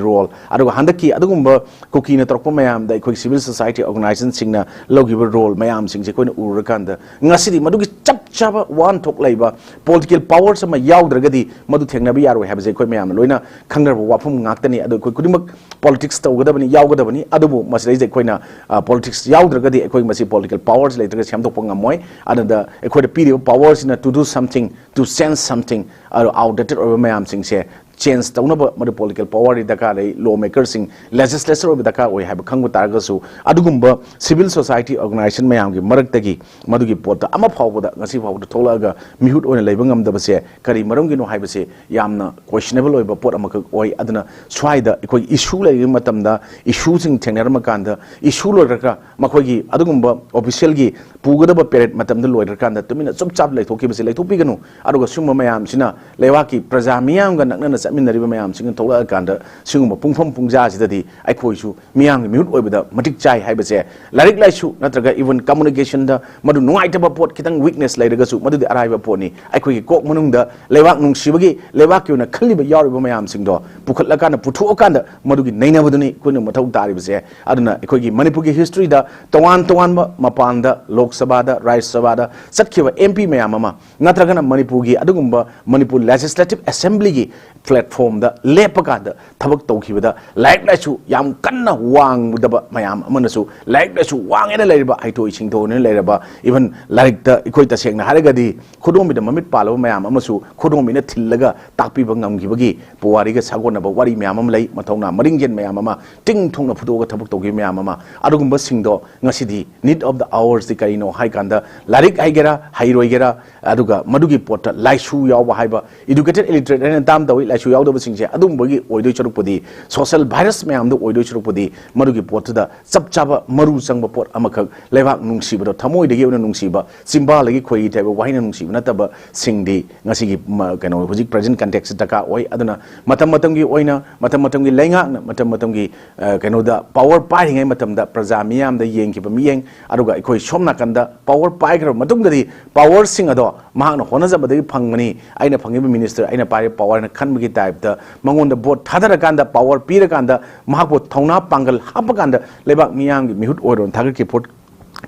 ꯔꯣꯜ, ꯑꯗꯨꯒ ꯍꯟꯗꯛꯀꯤ ꯑꯗꯨꯒꯨꯝꯕ ꯀꯨꯀꯤꯅ ꯇꯧꯔꯛꯄ ꯃꯌꯥꯝꯗ ꯑꯩꯈꯣꯏ ꯁꯤꯚꯤꯜ ꯁꯣꯁꯥꯏꯇꯤ ꯑꯣꯔꯒꯅꯥꯏꯖꯦꯁꯟꯁꯤꯡꯅ ꯂꯧꯈꯤꯕ ꯔꯣꯜ ꯃꯌꯥꯝꯁꯤꯡꯁꯦ ꯑꯩꯈꯣꯏꯅ ꯎꯔꯨꯔꯀꯥꯟꯗ, ꯉꯁꯤꯗꯤ ꯃꯗꯨꯒꯤ ꯆꯞ ꯆꯥꯕ ꯋꯥꯍꯟꯊꯣꯛ ꯂꯩꯕ ꯄꯣꯂꯤꯇꯤꯀꯦꯜ ꯄꯥꯋꯔꯁ ꯑꯃ ꯌꯥꯎꯗ꯭ꯔꯒꯗꯤ ꯃꯗꯨ ꯊꯦꯡꯅꯕ ꯌꯥꯔꯣꯏ ꯍꯥꯏꯕꯁꯦ ꯑꯩꯈꯣꯏ ꯃꯌꯥꯝꯅ ꯂꯣꯏꯅ ꯈꯪꯅꯔꯕ ꯋꯥꯐꯝ ꯉꯥꯛꯇꯅꯤ꯫ ꯑꯗꯣ ꯑꯩꯈꯣꯏ ꯈꯨꯗꯤꯡꯃꯛ ꯄꯣꯂꯤꯇꯤꯛꯁ ꯇꯧꯒꯗꯕꯅꯤ, ꯌꯥꯎꯒꯗꯕꯅꯤ꯫ ꯑꯗꯨꯕꯨ ꯃꯁꯤꯗꯩꯁꯤꯗ ꯑꯩꯈꯣꯏꯅ ꯄꯣꯂꯤꯇꯤꯛꯁ ꯌꯥꯎꯗ꯭ꯔꯒꯗꯤ ꯑꯩꯈꯣꯏ ꯃꯁꯤ ꯄꯣꯂꯤꯇꯤꯀꯦꯜ ꯄꯥꯋꯔꯁ ꯂꯩꯇ꯭ꯔꯒ ꯁꯦꯝꯗꯣꯛꯄ ꯉꯝꯃꯣꯏ꯫ ꯑꯗꯨꯗ ꯑꯩꯈꯣꯏꯗ ꯄꯤꯔꯤꯕ ꯄꯥꯋꯔꯁꯤꯅ to do something, to change something, ꯑꯗꯣ ꯑꯥꯎꯠꯗꯦꯇꯦꯠ ꯑꯣꯏꯕ ꯃꯌꯥꯝꯁꯤꯡꯁꯦ ꯆꯦꯟꯖ ꯇꯧꯅꯕ ꯃꯗꯨ ꯄꯣꯂꯤꯇꯤꯀꯦꯜ ꯄꯥꯋꯔꯗꯤ ꯗꯔꯀꯥꯔ ꯂꯩ, ꯂꯣ ꯃꯦꯀꯔꯁꯤꯡ, ꯂꯦꯖꯤꯁꯂꯦꯆꯔ ꯑꯣꯏꯕ ꯗꯔꯀꯥꯔ ꯑꯣꯏ ꯍꯥꯏꯕ ꯈꯪꯕ ꯇꯥꯔꯒꯁꯨ, ꯑꯗꯨꯒꯨꯝꯕ ꯁꯤꯚꯤꯜ ꯁꯣꯁꯥꯏꯇꯤ ꯑꯣꯔꯒꯅꯥꯏꯖꯦꯁꯟ ꯃꯌꯥꯝꯒꯤ ꯃꯔꯛꯇꯒꯤ ꯃꯗꯨꯒꯤ ꯄꯣꯠꯇ ꯑꯃ ꯐꯥꯎꯕꯗ ꯉꯁꯤ ꯐꯥꯎꯕꯗ ꯊꯣꯛꯂꯛꯑꯒ ꯃꯤꯍꯨꯠ ꯑꯣꯏꯅ ꯂꯩꯕ ꯉꯝꯗꯕꯁꯦ ꯀꯔꯤ ꯃꯔꯝꯒꯤꯅꯣ ꯍꯥꯏꯕꯁꯦ ꯌꯥꯝꯅ ꯀꯣꯏꯁꯅꯦꯕꯜ ꯑꯣꯏꯕ ꯄꯣꯠ ꯑꯃꯈꯛ ꯑꯣꯏ꯫ ꯑꯗꯨꯅ ꯁ꯭ꯋꯥꯏꯗ ꯑꯩꯈꯣꯏ ꯏꯁꯨ ꯂꯩꯔꯤꯕ ꯃꯇꯝꯗ, ꯏꯁꯨꯁꯤꯡ ꯊꯦꯡꯅꯔꯝꯃꯀꯥꯟꯗ, ꯏꯁꯨ ꯂꯣꯏꯔꯒ ꯃꯈꯣꯏꯒꯤ ꯑꯗꯨꯒꯨꯝꯕ ꯑꯣꯐꯤꯁꯤꯌꯦꯜꯒꯤ ꯄꯨꯒꯗꯕ ꯄꯦꯔꯦꯠ ꯃꯇꯝꯗ ꯂꯣꯏꯔꯀꯥꯟꯗ ꯇꯨꯃꯤꯟꯅ ꯆꯨꯞ ꯆꯥꯞ ꯂꯩꯊꯣꯛꯈꯤꯕꯁꯦ ꯂꯩꯊꯣꯛꯄꯤꯒꯅꯨ꯫ ꯑꯗꯨꯒ ꯁꯤꯒꯨꯝꯕ ꯃꯌꯥꯝꯁꯤꯅ ꯂꯩꯕꯥꯛꯀꯤ ꯄ꯭ꯔꯖꯥ ꯃꯤꯌꯥꯝꯒ ꯅꯛꯅꯅ ꯆꯠꯃꯤꯟꯅꯔꯤꯕ ꯃꯌꯥꯝꯁꯤꯡꯅ ꯊꯣꯛꯂꯛꯑꯀꯥꯟꯗ ꯁꯤꯒꯨꯝꯕ ꯄꯨꯡꯐꯝ ꯄꯨꯡꯖꯥꯁꯤꯗꯗꯤ ꯑꯩꯈꯣꯏꯁꯨ ꯃꯤꯌꯥꯝꯒꯤ ꯃꯤꯍꯨꯠ ꯑꯣꯏꯕꯗ ꯃꯇꯤꯛ ꯆꯥꯏ ꯍꯥꯏꯕꯁꯦ ꯂꯥꯏꯔꯤꯛ ꯂꯥꯏꯁꯨ ꯅꯠꯇ꯭ꯔꯒ ꯏꯚꯟ ꯀꯝꯃꯨꯅꯤꯀꯦꯁꯟꯗ ꯃꯗꯨ ꯅꯨꯡꯉꯥꯏꯇꯕ ꯄꯣꯠ ꯈꯤꯇꯪ ꯋꯤꯛꯅꯦꯁ ꯂꯩꯔꯒꯁꯨ ꯃꯗꯨꯗꯤ ꯑꯔꯥꯏꯕ ꯄꯣꯠꯅꯤ꯫ ꯑꯩꯈꯣꯏꯒꯤ ꯀꯣꯛ ꯃꯅꯨꯡꯗ ꯂꯩꯕꯥꯛ ꯅꯨꯡꯁꯤꯕꯒꯤ, ꯂꯩꯕꯥꯛꯀꯤ ꯑꯣꯏꯅ ꯈꯜꯂꯤꯕ ꯌꯥꯎꯔꯤꯕ ꯃꯌꯥꯝꯁꯤꯡꯗꯣ ꯄꯨꯈꯠꯂꯀꯥꯟꯗ, ꯄꯨꯊꯣꯛꯑꯀꯥꯟꯗ ꯃꯗꯨꯒꯤ ꯅꯩꯅꯕꯗꯨꯅꯤ ꯑꯩꯈꯣꯏꯅ ꯃꯊꯧ ꯇꯥꯔꯤꯕꯁꯦ꯫ ꯑꯗꯨꯅ ꯑꯩꯈꯣꯏꯒꯤ ꯃꯅꯤꯄꯨꯔꯒꯤ ꯍꯤꯁꯇ꯭ꯔꯤꯗ ꯇꯣꯉꯥꯟ ꯇꯣꯉꯥꯟꯕ ꯃꯄꯥꯟꯗ ꯂꯣꯛ ꯁꯚꯥꯗ, ꯔꯥꯖ꯭ꯌ ꯁꯚꯥꯗ ꯆꯠꯈꯤꯕ ꯑꯦꯝ ꯄꯤ ꯃꯌꯥꯝ ꯑꯃ, ꯅꯠꯇ꯭ꯔꯒꯅ ꯃꯅꯤꯄꯨꯔꯒꯤ ꯑꯗꯨꯒꯨꯝꯕ ꯃꯅꯤꯄꯨꯔ ꯂꯦꯖꯤꯁꯂꯦꯇꯤꯚ ꯑꯦꯁꯦꯝꯕ꯭ꯂꯤꯒꯤ ꯄ꯭ꯂꯦꯠꯐꯣꯝꯗ ꯂꯦꯞꯄ ꯀꯥꯟꯗ ꯊꯕꯛ ꯇꯧꯈꯤꯕꯗ ꯂꯥꯏꯔꯤꯛ ꯂꯥꯏꯁꯨ ꯌꯥꯝ ꯀꯟꯅ ꯋꯥꯡꯗꯕ ꯃꯌꯥꯝ ꯑꯃꯅꯁꯨ ꯂꯥꯏꯔꯤꯛ ꯂꯥꯏꯁꯨ ꯋꯥꯡꯉꯦꯅ ꯂꯩꯔꯕ, ꯍꯩꯊꯣꯏ ꯁꯤꯡꯊꯣꯏꯅ ꯂꯩꯔꯕ, ꯏꯚꯟ ꯂꯥꯏꯔꯤꯛꯇ ꯑꯩꯈꯣꯏ ꯇꯁꯦꯡꯅ ꯍꯥꯏꯔꯒꯗꯤ ꯈꯨꯗꯣꯝꯕꯤꯗ ꯃꯃꯤꯠ ꯄꯥꯜꯂꯕ ꯃꯌꯥꯝ ꯑꯃꯁꯨ ꯈꯨꯗꯣꯝꯕꯤꯅ ꯊꯤꯜꯂꯒ ꯇꯥꯛꯄꯤꯕ ꯉꯝꯈꯤꯕꯒꯤ ꯄꯨꯋꯥꯔꯤꯒ ꯁꯥꯒꯣꯟꯅꯕ ꯋꯥꯔꯤ ꯃꯌꯥꯝ ꯑꯃ ꯂꯩ, ꯃꯊꯧꯅꯥ ꯃꯔꯤꯡꯖꯦꯜ ꯃꯌꯥꯝ ꯑꯃ, ꯇꯤꯡ ꯊꯣꯡꯅ ꯐꯨꯗꯣꯛꯑꯒ ꯊꯕꯛ ꯇꯧꯈꯤꯕ ꯃꯌꯥꯝ ꯑꯃ꯫ ꯑꯗꯨꯒꯨꯝꯕꯁꯤꯡꯗꯣ ꯉꯁꯤꯗꯤ need of the hours ꯗꯤ ꯀꯔꯤꯅꯣ ꯍꯥꯏ ꯀꯥꯟꯗ, ꯂꯥꯏꯔꯤꯛ ꯍꯩꯒꯦꯔꯥ ꯍꯩꯔꯣꯏꯒꯦꯔꯥ, ꯑꯗꯨꯒ ꯃꯗꯨꯒꯤ ꯄꯣꯠꯇ ꯂꯥꯏꯁꯨ ꯌꯥꯎꯕ ꯍꯥꯏꯕ, educated illiterate ꯍꯥꯏꯅ ꯇꯥꯝ ꯇꯧꯏ, ꯂꯥꯏꯁꯨ ꯌꯥꯎꯗꯕꯁꯤꯡꯁꯦ ꯑꯗꯨꯝꯕꯒꯤ ꯑꯣꯏꯗꯣꯏ ꯁꯔꯨꯛꯄꯨꯗꯤ, ꯁꯣꯁꯦꯜ ꯚꯥꯏꯔꯁ ꯃꯌꯥꯝꯗꯣ ꯑꯣꯏꯗꯣꯏ ꯁꯔꯨꯛꯄꯨꯗꯤ, ꯃꯗꯨꯒꯤ ꯄꯣꯠꯇꯨꯗ ꯆꯞ ꯆꯥꯕ ꯃꯔꯨ ꯆꯪꯕ ꯄꯣꯠ ꯑꯃꯈꯛ, ꯂꯩꯕꯥꯛ ꯅꯨꯡꯁꯤꯕꯗꯣ, ꯊꯃꯣꯏꯗꯒꯤ ꯑꯣꯏꯅ ꯅꯨꯡꯁꯤꯕ, ꯆꯤꯝꯕꯥꯜꯗꯒꯤ ꯈꯣꯏꯔꯤ ꯇꯥꯏꯕ ꯋꯥꯍꯩꯅ ꯅꯨꯡꯁꯤꯕ ꯅꯠꯇꯕ ꯁꯤꯡꯗꯤ ꯉꯁꯤꯒꯤ ꯃ-, ꯀꯩꯅꯣ, ꯍꯧꯖꯤꯛ ꯄ꯭ꯔꯖꯦꯟ ꯀꯟꯇꯦꯛꯁꯇ ꯗꯔꯀꯥꯔ ꯑꯣꯏ꯫ ꯑꯗꯨꯅ ꯃꯇꯝ ꯃꯇꯝꯒꯤ ꯑꯣꯏꯅ, ꯃꯇꯝ ꯃꯇꯝꯒꯤ ꯂꯩꯉꯥꯛꯅ, ꯃꯇꯝ ꯃꯇꯝꯒꯤ, ꯑ, ꯀꯩꯅꯣꯗ ꯄꯥꯋꯔ ꯄꯥꯏꯔꯤꯉꯩ ꯃꯇꯝꯗ ꯄ꯭ꯔꯖꯥ ꯃꯤꯌꯥꯝꯗ ꯌꯦꯡꯈꯤꯕ ꯃꯤꯠꯌꯦꯡ, ꯑꯗꯨꯒ ꯑꯩꯈꯣꯏ ꯁꯣꯝ ꯅꯥꯀꯟꯗ ꯄꯥꯋꯔ ꯄꯥꯏꯈ꯭ꯔꯕ ꯃꯇꯨꯡꯗꯗꯤ ꯄꯥꯋꯔꯁꯤꯡ ꯑꯗꯣ ꯃꯍꯥꯛꯅ ꯍꯣꯠꯅꯖꯕꯗꯒꯤ ꯐꯪꯕꯅꯤ, ꯑꯩꯅ ꯐꯪꯉꯤꯕ ꯃꯤꯅꯤꯁꯇꯔ, ꯑꯩꯅ ꯄꯥꯏꯔꯤꯕ ꯄꯥꯋꯔ ꯍꯥꯏꯅ ꯈꯟꯕꯒꯤ ꯇꯥꯏꯞꯇ ꯃꯉꯣꯟꯗ ꯚꯣꯠ ꯊꯥꯗꯔꯀꯥꯟꯗ, ꯄꯥꯋꯔ ꯄꯤꯔꯀꯥꯟꯗ, ꯃꯍꯥꯛꯄꯨ ꯊꯧꯅꯥ ꯄꯥꯡꯒꯜ ꯍꯥꯞꯄꯀꯥꯟꯗ ꯂꯩꯕꯥꯛ ꯃꯤꯌꯥꯝꯒꯤ ꯃꯤꯍꯨꯠ ꯑꯣꯏꯔꯣꯅ ꯊꯥꯒꯠꯈꯤꯕ ꯄꯣꯠ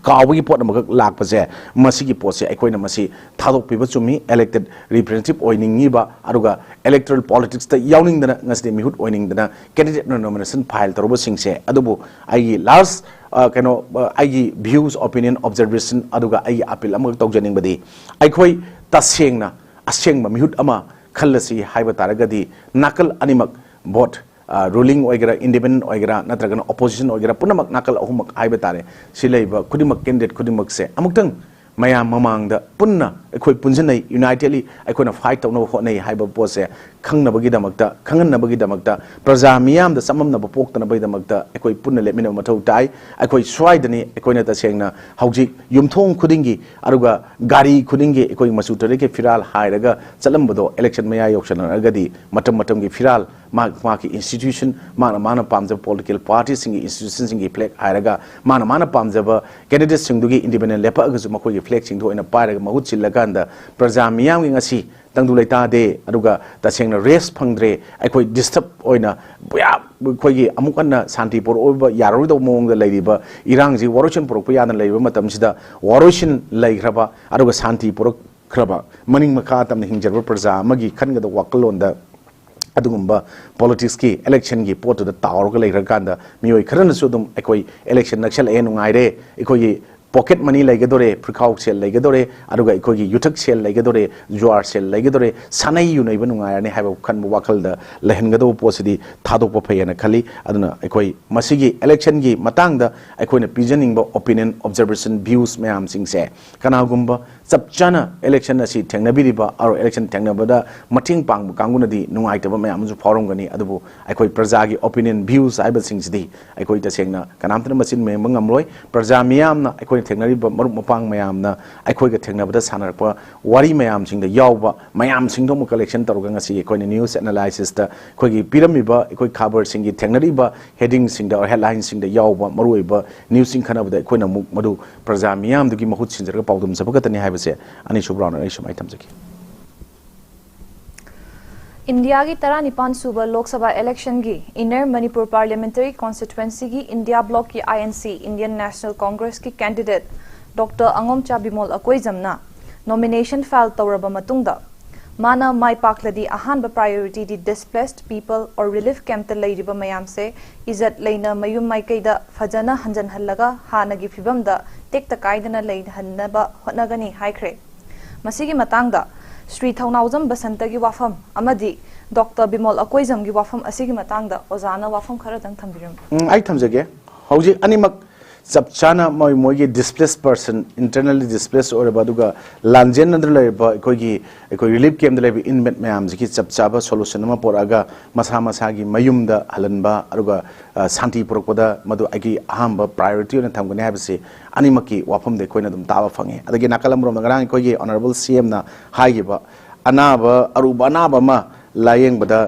ꯀꯥꯎꯕꯒꯤ ꯄꯣꯠ ꯑꯃꯈꯛ ꯂꯥꯛꯄꯁꯦ, ꯃꯁꯤꯒꯤ ꯄꯣꯠꯁꯦ ꯑꯩꯈꯣꯏꯅ ꯃꯁꯤ ꯊꯥꯗꯣꯛꯄꯤꯕ ꯆꯨꯝꯃꯤ꯫ Elected representative ꯑꯣꯏꯅꯤꯡꯉꯤꯕ, ꯑꯗꯨꯒ electoral politicsꯇ ꯌꯥꯎꯅꯤꯡꯗꯅ, ꯉꯁꯤꯗꯤ ꯃꯤꯍꯨꯠ ꯑꯣꯏꯅꯤꯡꯗꯅ candidate nomination file ꯇꯧꯔꯨꯕꯁꯤꯡꯁꯦ꯫ ꯑꯗꯨꯕꯨ ꯑꯩꯒꯤ last, ꯑ, ꯀꯩꯅꯣ, ꯑ, ꯑꯩꯒꯤ views, opinion, observation, ꯑꯗꯨꯒ ꯑꯩꯒꯤ appeal ꯑꯃꯈꯛ ꯇꯧꯖꯅꯤꯡꯕꯗꯤ, ꯑꯩꯈꯣꯏ ꯇꯁꯦꯡꯅ ꯑꯁꯦꯡꯕ ꯃꯤꯍꯨꯠ ꯑꯃ ꯈꯜꯂꯁꯤ ꯍꯥꯏꯕ ꯇꯥꯔꯒꯗꯤ, ꯅꯥꯀꯜ ꯑꯅꯤꯃꯛ, both ꯑ, ruling ꯑꯣꯏꯒꯦꯔꯥ, independent ꯑꯣꯏꯒꯦꯔꯥ, ꯅꯠꯇ꯭ꯔꯒꯅ opposition ꯑꯣꯏꯒꯦꯔꯥ, ꯄꯨꯝꯅꯃꯛ ꯅꯥꯀꯜ ꯑꯍꯨꯝꯃꯛ ꯍꯥꯏꯕ ꯇꯥꯔꯦ, ꯁꯤ ꯂꯩꯕ ꯈꯨꯗꯤꯡꯃꯛ, candidate ꯈꯨꯗꯤꯡꯃꯛꯁꯦ ꯑꯃꯨꯛꯇꯪ ꯃꯌꯥꯝ ꯃꯃꯥꯡꯗ ꯄꯨꯟꯅ ꯑꯩꯈꯣꯏ ꯄꯨꯟꯁꯤꯟꯅꯩ, unitedly ꯑꯩꯈꯣꯏꯅ fight ꯇꯧꯅꯕ ꯍꯣꯠꯅꯩ ꯍꯥꯏꯕ ꯄꯣꯠꯁꯦ ꯈꯪꯅꯕꯒꯤꯗꯃꯛꯇ, ꯈꯪꯍꯟꯅꯕꯒꯤꯗꯃꯛꯇ, ꯄ꯭ꯔꯖꯥ ꯃꯤꯌꯥꯝꯗ ꯆꯃꯝꯅꯕ ꯄꯣꯛꯇꯅꯕꯒꯤꯗꯃꯛꯇ ꯑꯩꯈꯣꯏ ꯄꯨꯟꯅ ꯂꯦꯞꯃꯤꯟꯅꯕ ꯃꯊꯧ ꯇꯥꯏ꯫ ꯑꯩꯈꯣꯏ ꯁ꯭ꯋꯥꯏꯗꯅꯤ ꯑꯩꯈꯣꯏꯅ ꯇꯁꯦꯡꯅ ꯍꯧꯖꯤꯛ ꯌꯨꯝꯊꯣꯡ ꯈꯨꯗꯤꯡꯒꯤ, ꯑꯗꯨꯒ ꯒꯥꯔꯤ ꯈꯨꯗꯤꯡꯒꯤ ꯑꯩꯈꯣꯏ ꯃꯆꯨ ꯇꯔꯦꯠꯀꯤ ꯐꯤꯔꯥꯜ ꯍꯥꯏꯔꯒ ꯆꯠꯂꯝꯕꯗꯣ election ꯃꯌꯥ ꯌꯧꯁꯜꯂꯛꯑꯒꯗꯤ ꯃꯇꯝ ꯃꯇꯝꯒꯤ ꯐꯤꯔꯥꯜ, ꯃꯥ-, ꯃꯥꯒꯤ institution, ꯃꯥꯅ ꯃꯥꯅ ꯄꯥꯝꯖꯕ political partyꯁꯤꯡꯒꯤ institutionꯁꯤꯡꯒꯤ flag ꯍꯥꯏꯔꯒ, ꯃꯥꯅ ꯃꯥꯅ ꯄꯥꯝꯖꯕ candidateꯁꯤꯡꯗꯨꯒꯤ independent ꯂꯦꯞꯄꯛꯑꯒꯁꯨ ꯃꯈꯣꯏꯒꯤ flagꯁꯤꯡꯗꯨ ꯑꯣꯏꯅ ꯄꯥꯏꯔꯒ ꯃꯍꯨꯠ ꯁꯤꯜꯂꯀꯥꯟꯗ ꯄ꯭ꯔꯖꯥ ꯃꯤꯌꯥꯝꯒꯤ ꯉꯁꯤ ꯇꯪꯗꯨ ꯂꯩꯇꯥꯗꯦ, ꯑꯗꯨꯒ ꯇꯁꯦꯡꯅ rest ꯐꯪꯗ꯭ꯔꯦ, ꯑꯩꯈꯣꯏ disturb ꯑꯣꯏꯅ ꯄꯨꯌꯥ-, ꯑꯩꯈꯣꯏꯒꯤ ꯑꯃꯨꯛ ꯍꯟꯅ ꯁꯥꯟꯇꯤ ꯄꯨꯔꯛꯑꯣꯏꯕ, ꯌꯥꯔꯔꯣꯏꯗꯧꯕ ꯃꯑꯣꯡꯗ ꯂꯩꯔꯤꯕ ꯏꯔꯥꯡꯁꯤ ꯋꯥꯔꯣꯏꯁꯤꯟ ꯄꯨꯔꯛꯄ ꯌꯥꯗꯅ ꯂꯩꯔꯤꯕ ꯃꯇꯝꯁꯤꯗ, ꯋꯥꯔꯣꯏꯁꯤꯟ ꯂꯩꯈ꯭ꯔꯕ, ꯑꯗꯨꯒ ꯁꯥꯟꯇꯤ ꯄꯨꯔꯛꯈ꯭ꯔꯕ, ꯃꯅꯤꯡ ꯃꯈꯥ ꯇꯝꯅ ꯍꯤꯡꯖꯔꯕ ꯄ꯭ꯔꯖꯥ ꯑꯃꯒꯤ ꯈꯟꯒꯗꯕ ꯋꯥꯈꯜꯂꯣꯟꯗ ꯑꯗꯨꯒꯨꯝꯕ politicsꯀꯤ electionꯒꯤ ꯄꯣꯠꯇꯨꯗ ꯇꯥꯎꯔꯒ ꯂꯩꯈ꯭ꯔꯀꯥꯟꯗ, ꯃꯤꯑꯣꯏ ꯈꯔꯅꯁꯨ ꯑꯗꯨꯝ ꯑꯩꯈꯣꯏ election ꯅꯛꯁꯜꯂꯛꯑꯦ, ꯅꯨꯡꯉꯥꯏꯔꯦ, ꯑꯩꯈꯣꯏꯒꯤ pocket money ꯂꯩꯒꯗꯣꯔꯦ, ꯐꯤꯈꯥꯎ ꯁꯦꯜ ꯂꯩꯒꯗꯣꯔꯦ, ꯑꯗꯨꯒ ꯑꯩꯈꯣꯏꯒꯤ ꯌꯨꯊꯛ ꯁꯦꯜ ꯂꯩꯒꯗꯣꯔꯦ, ꯖꯨꯋꯥꯔ ꯁꯦꯜ ꯂꯩꯒꯗꯣꯔꯦ, ꯁꯥꯟꯅꯩ ꯌꯨꯅꯩꯕ ꯅꯨꯡꯉꯥꯏꯔꯅꯤ ꯍꯥꯏꯕ ꯈꯟꯕ ꯋꯥꯈꯜꯗ ꯂꯩꯍꯟꯒꯗꯧꯕ ꯄꯣꯠꯁꯤꯗꯤ ꯊꯥꯗꯣꯛꯄ ꯐꯩ ꯍꯥꯏꯅ ꯈꯜꯂꯤ꯫ ꯑꯗꯨꯅ ꯑꯩꯈꯣꯏ ꯃꯁꯤꯒꯤ electionꯒꯤ ꯃꯇꯥꯡꯗ ꯑꯩꯈꯣꯏꯅ ꯄꯤꯖꯅꯤꯡꯕ opinion, observation, views ꯃꯌꯥꯝꯁꯤꯡꯁꯦ, ꯀꯅꯥꯒꯨꯝꯕ ꯆꯞ ꯆꯥꯅ election ꯑꯁꯤ ꯊꯦꯡꯅꯕꯤꯔꯤꯕ, ꯑꯣꯔ election ꯊꯦꯡꯅꯕꯗ ꯃꯇꯦꯡ ꯄꯥꯡꯕ ꯀꯥꯡꯕꯨꯅꯗꯤ ꯅꯨꯡꯉꯥꯏꯇꯕ ꯃꯌꯥꯝ ꯑꯃꯁꯨ ꯐꯥꯎꯔꯝꯒꯅꯤ꯫ ꯑꯗꯨꯕꯨ ꯑꯩꯈꯣꯏ ꯄ꯭ꯔꯖꯥꯒꯤ opinion, views ꯍꯥꯏꯕꯁꯤꯡꯁꯤꯗꯤ ꯑꯩꯈꯣꯏ ꯇꯁꯦꯡꯅ ꯀꯅꯥꯝꯇꯅ ꯃꯆꯤꯟ ꯃꯦꯟꯕ ꯉꯝꯂꯣꯏ꯫ ꯄ꯭ꯔꯖꯥ ꯃꯤꯌꯥꯝꯅ, ꯑꯩꯈꯣꯏꯅ ꯊꯦꯡꯅꯔꯤꯕ ꯃꯔꯨꯞ ꯃꯄꯥꯡ ꯃꯌꯥꯝꯅ ꯑꯩꯈꯣꯏꯒ ꯊꯦꯡꯅꯕꯗ ꯁꯥꯟꯅꯔꯛꯄ ꯋꯥꯔꯤ ꯃꯌꯥꯝꯁꯤꯡꯗ ꯌꯥꯎꯕ ꯃꯌꯥꯝꯁꯤꯡꯗꯣ ꯑꯃꯨꯛ collection ꯇꯧꯔꯒ ꯉꯁꯤ ꯑꯩꯈꯣꯏꯅ news analysisꯇ ꯑꯩꯈꯣꯏꯒꯤ ꯄꯤꯔꯝꯃꯤꯕ ꯑꯩꯈꯣꯏ ꯈꯕꯔꯁꯤꯡꯒꯤ ꯊꯦꯡꯅꯔꯤꯕ headingꯁꯤꯡꯗ, headlineꯁꯤꯡꯗ ꯌꯥꯎꯕ ꯃꯔꯨꯑꯣꯏꯕ newsꯁꯤꯡ ꯈꯟꯅꯕꯗ ꯑꯩꯈꯣꯏꯅ ꯑꯃꯨꯛ ꯃꯗꯨ ꯄ꯭ꯔꯖꯥ ꯃꯤꯌꯥꯝꯗꯨꯒꯤ ꯃꯍꯨꯠ ꯁꯤꯟꯖꯔꯒ ꯄꯥꯎꯗꯝꯖꯕ ꯈꯛꯇꯅꯤ ꯍꯥꯏꯕꯁꯦ ꯑꯅꯤꯁꯨꯕ round ꯑꯩ ꯁꯨꯃꯥꯏꯅ ꯊꯝꯖꯒꯦ꯫ ꯏꯟꯗꯤꯌꯥꯒꯤ ꯇꯔꯥꯅꯤꯄꯥꯟ ꯁꯨꯕ ꯂꯣꯛ ꯁꯚꯥ ꯏꯂꯦꯛꯁꯟꯒꯤ ꯏꯟꯅꯔ ꯃꯅꯤꯄꯨꯔ ꯄꯥꯔꯂꯤꯌꯥꯃꯦꯟꯇꯔꯤ ꯀꯣꯟꯁꯇꯤꯇ꯭ꯋꯦꯟꯁꯤꯒꯤ ꯏꯟꯗꯤꯌꯥ ꯕ꯭ꯂꯣꯛꯀꯤ INC, ꯏꯟꯗꯤꯌꯟ ꯅꯦꯁꯅꯦꯜ ꯀꯣꯡꯒ꯭ꯔꯦꯁꯀꯤ ꯀꯦꯟꯗꯤꯗꯦꯠ ꯗꯣꯛꯇꯔ ꯑꯉꯣꯝꯆꯥ ꯕꯤꯃꯣꯜ ꯑꯀꯣꯏꯖꯝꯅ ꯅꯣꯃꯤꯅꯦꯁꯟ ꯐꯥꯏꯜ ꯇꯧꯔꯕ ꯃꯇꯨꯡꯗ, ꯃꯥꯅ ꯃꯥꯏ ꯄꯥꯛꯂꯗꯤ ꯑꯍꯥꯟꯕ priority D displaced people or relief camp ꯇ ꯂꯩꯔꯤꯕ ꯃꯌꯥꯝꯁꯦ ꯏꯖꯠ ꯂꯩꯅ ꯃꯌꯨꯝ ꯃꯥꯏꯀꯩꯗ ꯐꯖꯅ ꯍꯟꯖꯟꯍꯜꯂꯒ ꯍꯥꯟꯅꯒꯤ ꯐꯤꯕꯝꯗ ꯇꯦꯛꯇ ꯀꯥꯏꯗꯅ ꯂꯩꯍꯟꯅꯕ ꯍꯣꯠꯅꯒꯅꯤ ꯍꯥꯏꯈ꯭ꯔꯦ꯫ ꯃꯁꯤꯒꯤ ꯃꯇꯥꯡꯗ ꯁ꯭ꯔꯤ ꯊꯧꯅꯥꯎꯖꯝ ꯕꯁꯟꯇꯒꯤ ꯋꯥꯐꯝ ꯑꯃꯗꯤ ꯗꯣꯛꯇꯔ ꯕꯤꯃꯣꯜ ꯑꯀꯣꯏꯖꯝꯒꯤ ꯋꯥꯐꯝ ꯑꯁꯤꯒꯤ ꯃꯇꯥꯡꯗ ꯑꯣꯖꯥꯅ ꯋꯥꯐꯝ ꯈꯔꯗꯪ ꯊꯝꯕꯤꯔꯝꯃꯨ꯫ ꯎꯝ, ꯑꯩ ꯊꯝꯖꯒꯦ꯫ ꯍꯧꯖꯤꯛ ꯑꯅꯤꯃꯛ ꯆꯞ ꯆꯥꯅ ꯃꯣꯏ, ꯃꯣꯏꯒꯤ displaced person, internally displaced ꯑꯣꯏꯔꯕ, ꯑꯗꯨꯒ ꯂꯥꯟꯖꯦꯟꯅꯗꯨꯅ ꯂꯩꯔꯤꯕ ꯑꯩꯈꯣꯏꯒꯤ, ꯑꯩꯈꯣꯏ relief camp ꯇ ꯂꯩꯔꯤꯕ inmate ꯃꯌꯥꯝꯁꯤꯒꯤ ꯆꯞ ꯆꯥꯕ solution ꯑꯃ ꯄꯨꯔꯛꯑꯒ ꯃꯁꯥ ꯃꯁꯥꯒꯤ ꯃꯌꯨꯝꯗ ꯍꯜꯍꯟꯕ, ꯑꯗꯨꯒ, ꯑ, ꯁꯥꯟꯇꯤ ꯄꯨꯔꯛꯄꯗ ꯃꯗꯨ ꯑꯩꯒꯤ ꯑꯍꯥꯟꯕ priority ꯑꯣꯏꯅ ꯊꯝꯒꯅꯤ ꯍꯥꯏꯕꯁꯤ ꯑꯅꯤꯃꯛꯀꯤ ꯋꯥꯐꯝꯗ ꯑꯩꯈꯣꯏꯅ ꯑꯗꯨꯝ ꯇꯥꯕ ꯐꯪꯉꯤ꯫ ꯑꯗꯒꯤ ꯅꯥꯀꯜ ꯑꯃꯔꯣꯝꯗ ꯉꯔꯥꯡ ꯑꯩꯈꯣꯏꯒꯤ Honourable CM ꯅ ꯍꯥꯏꯈꯤꯕ, ꯑꯅꯥꯕ, ꯑꯔꯨꯕ ꯑꯅꯥꯕ ꯑꯃ ꯂꯥꯌꯦꯡꯕꯗ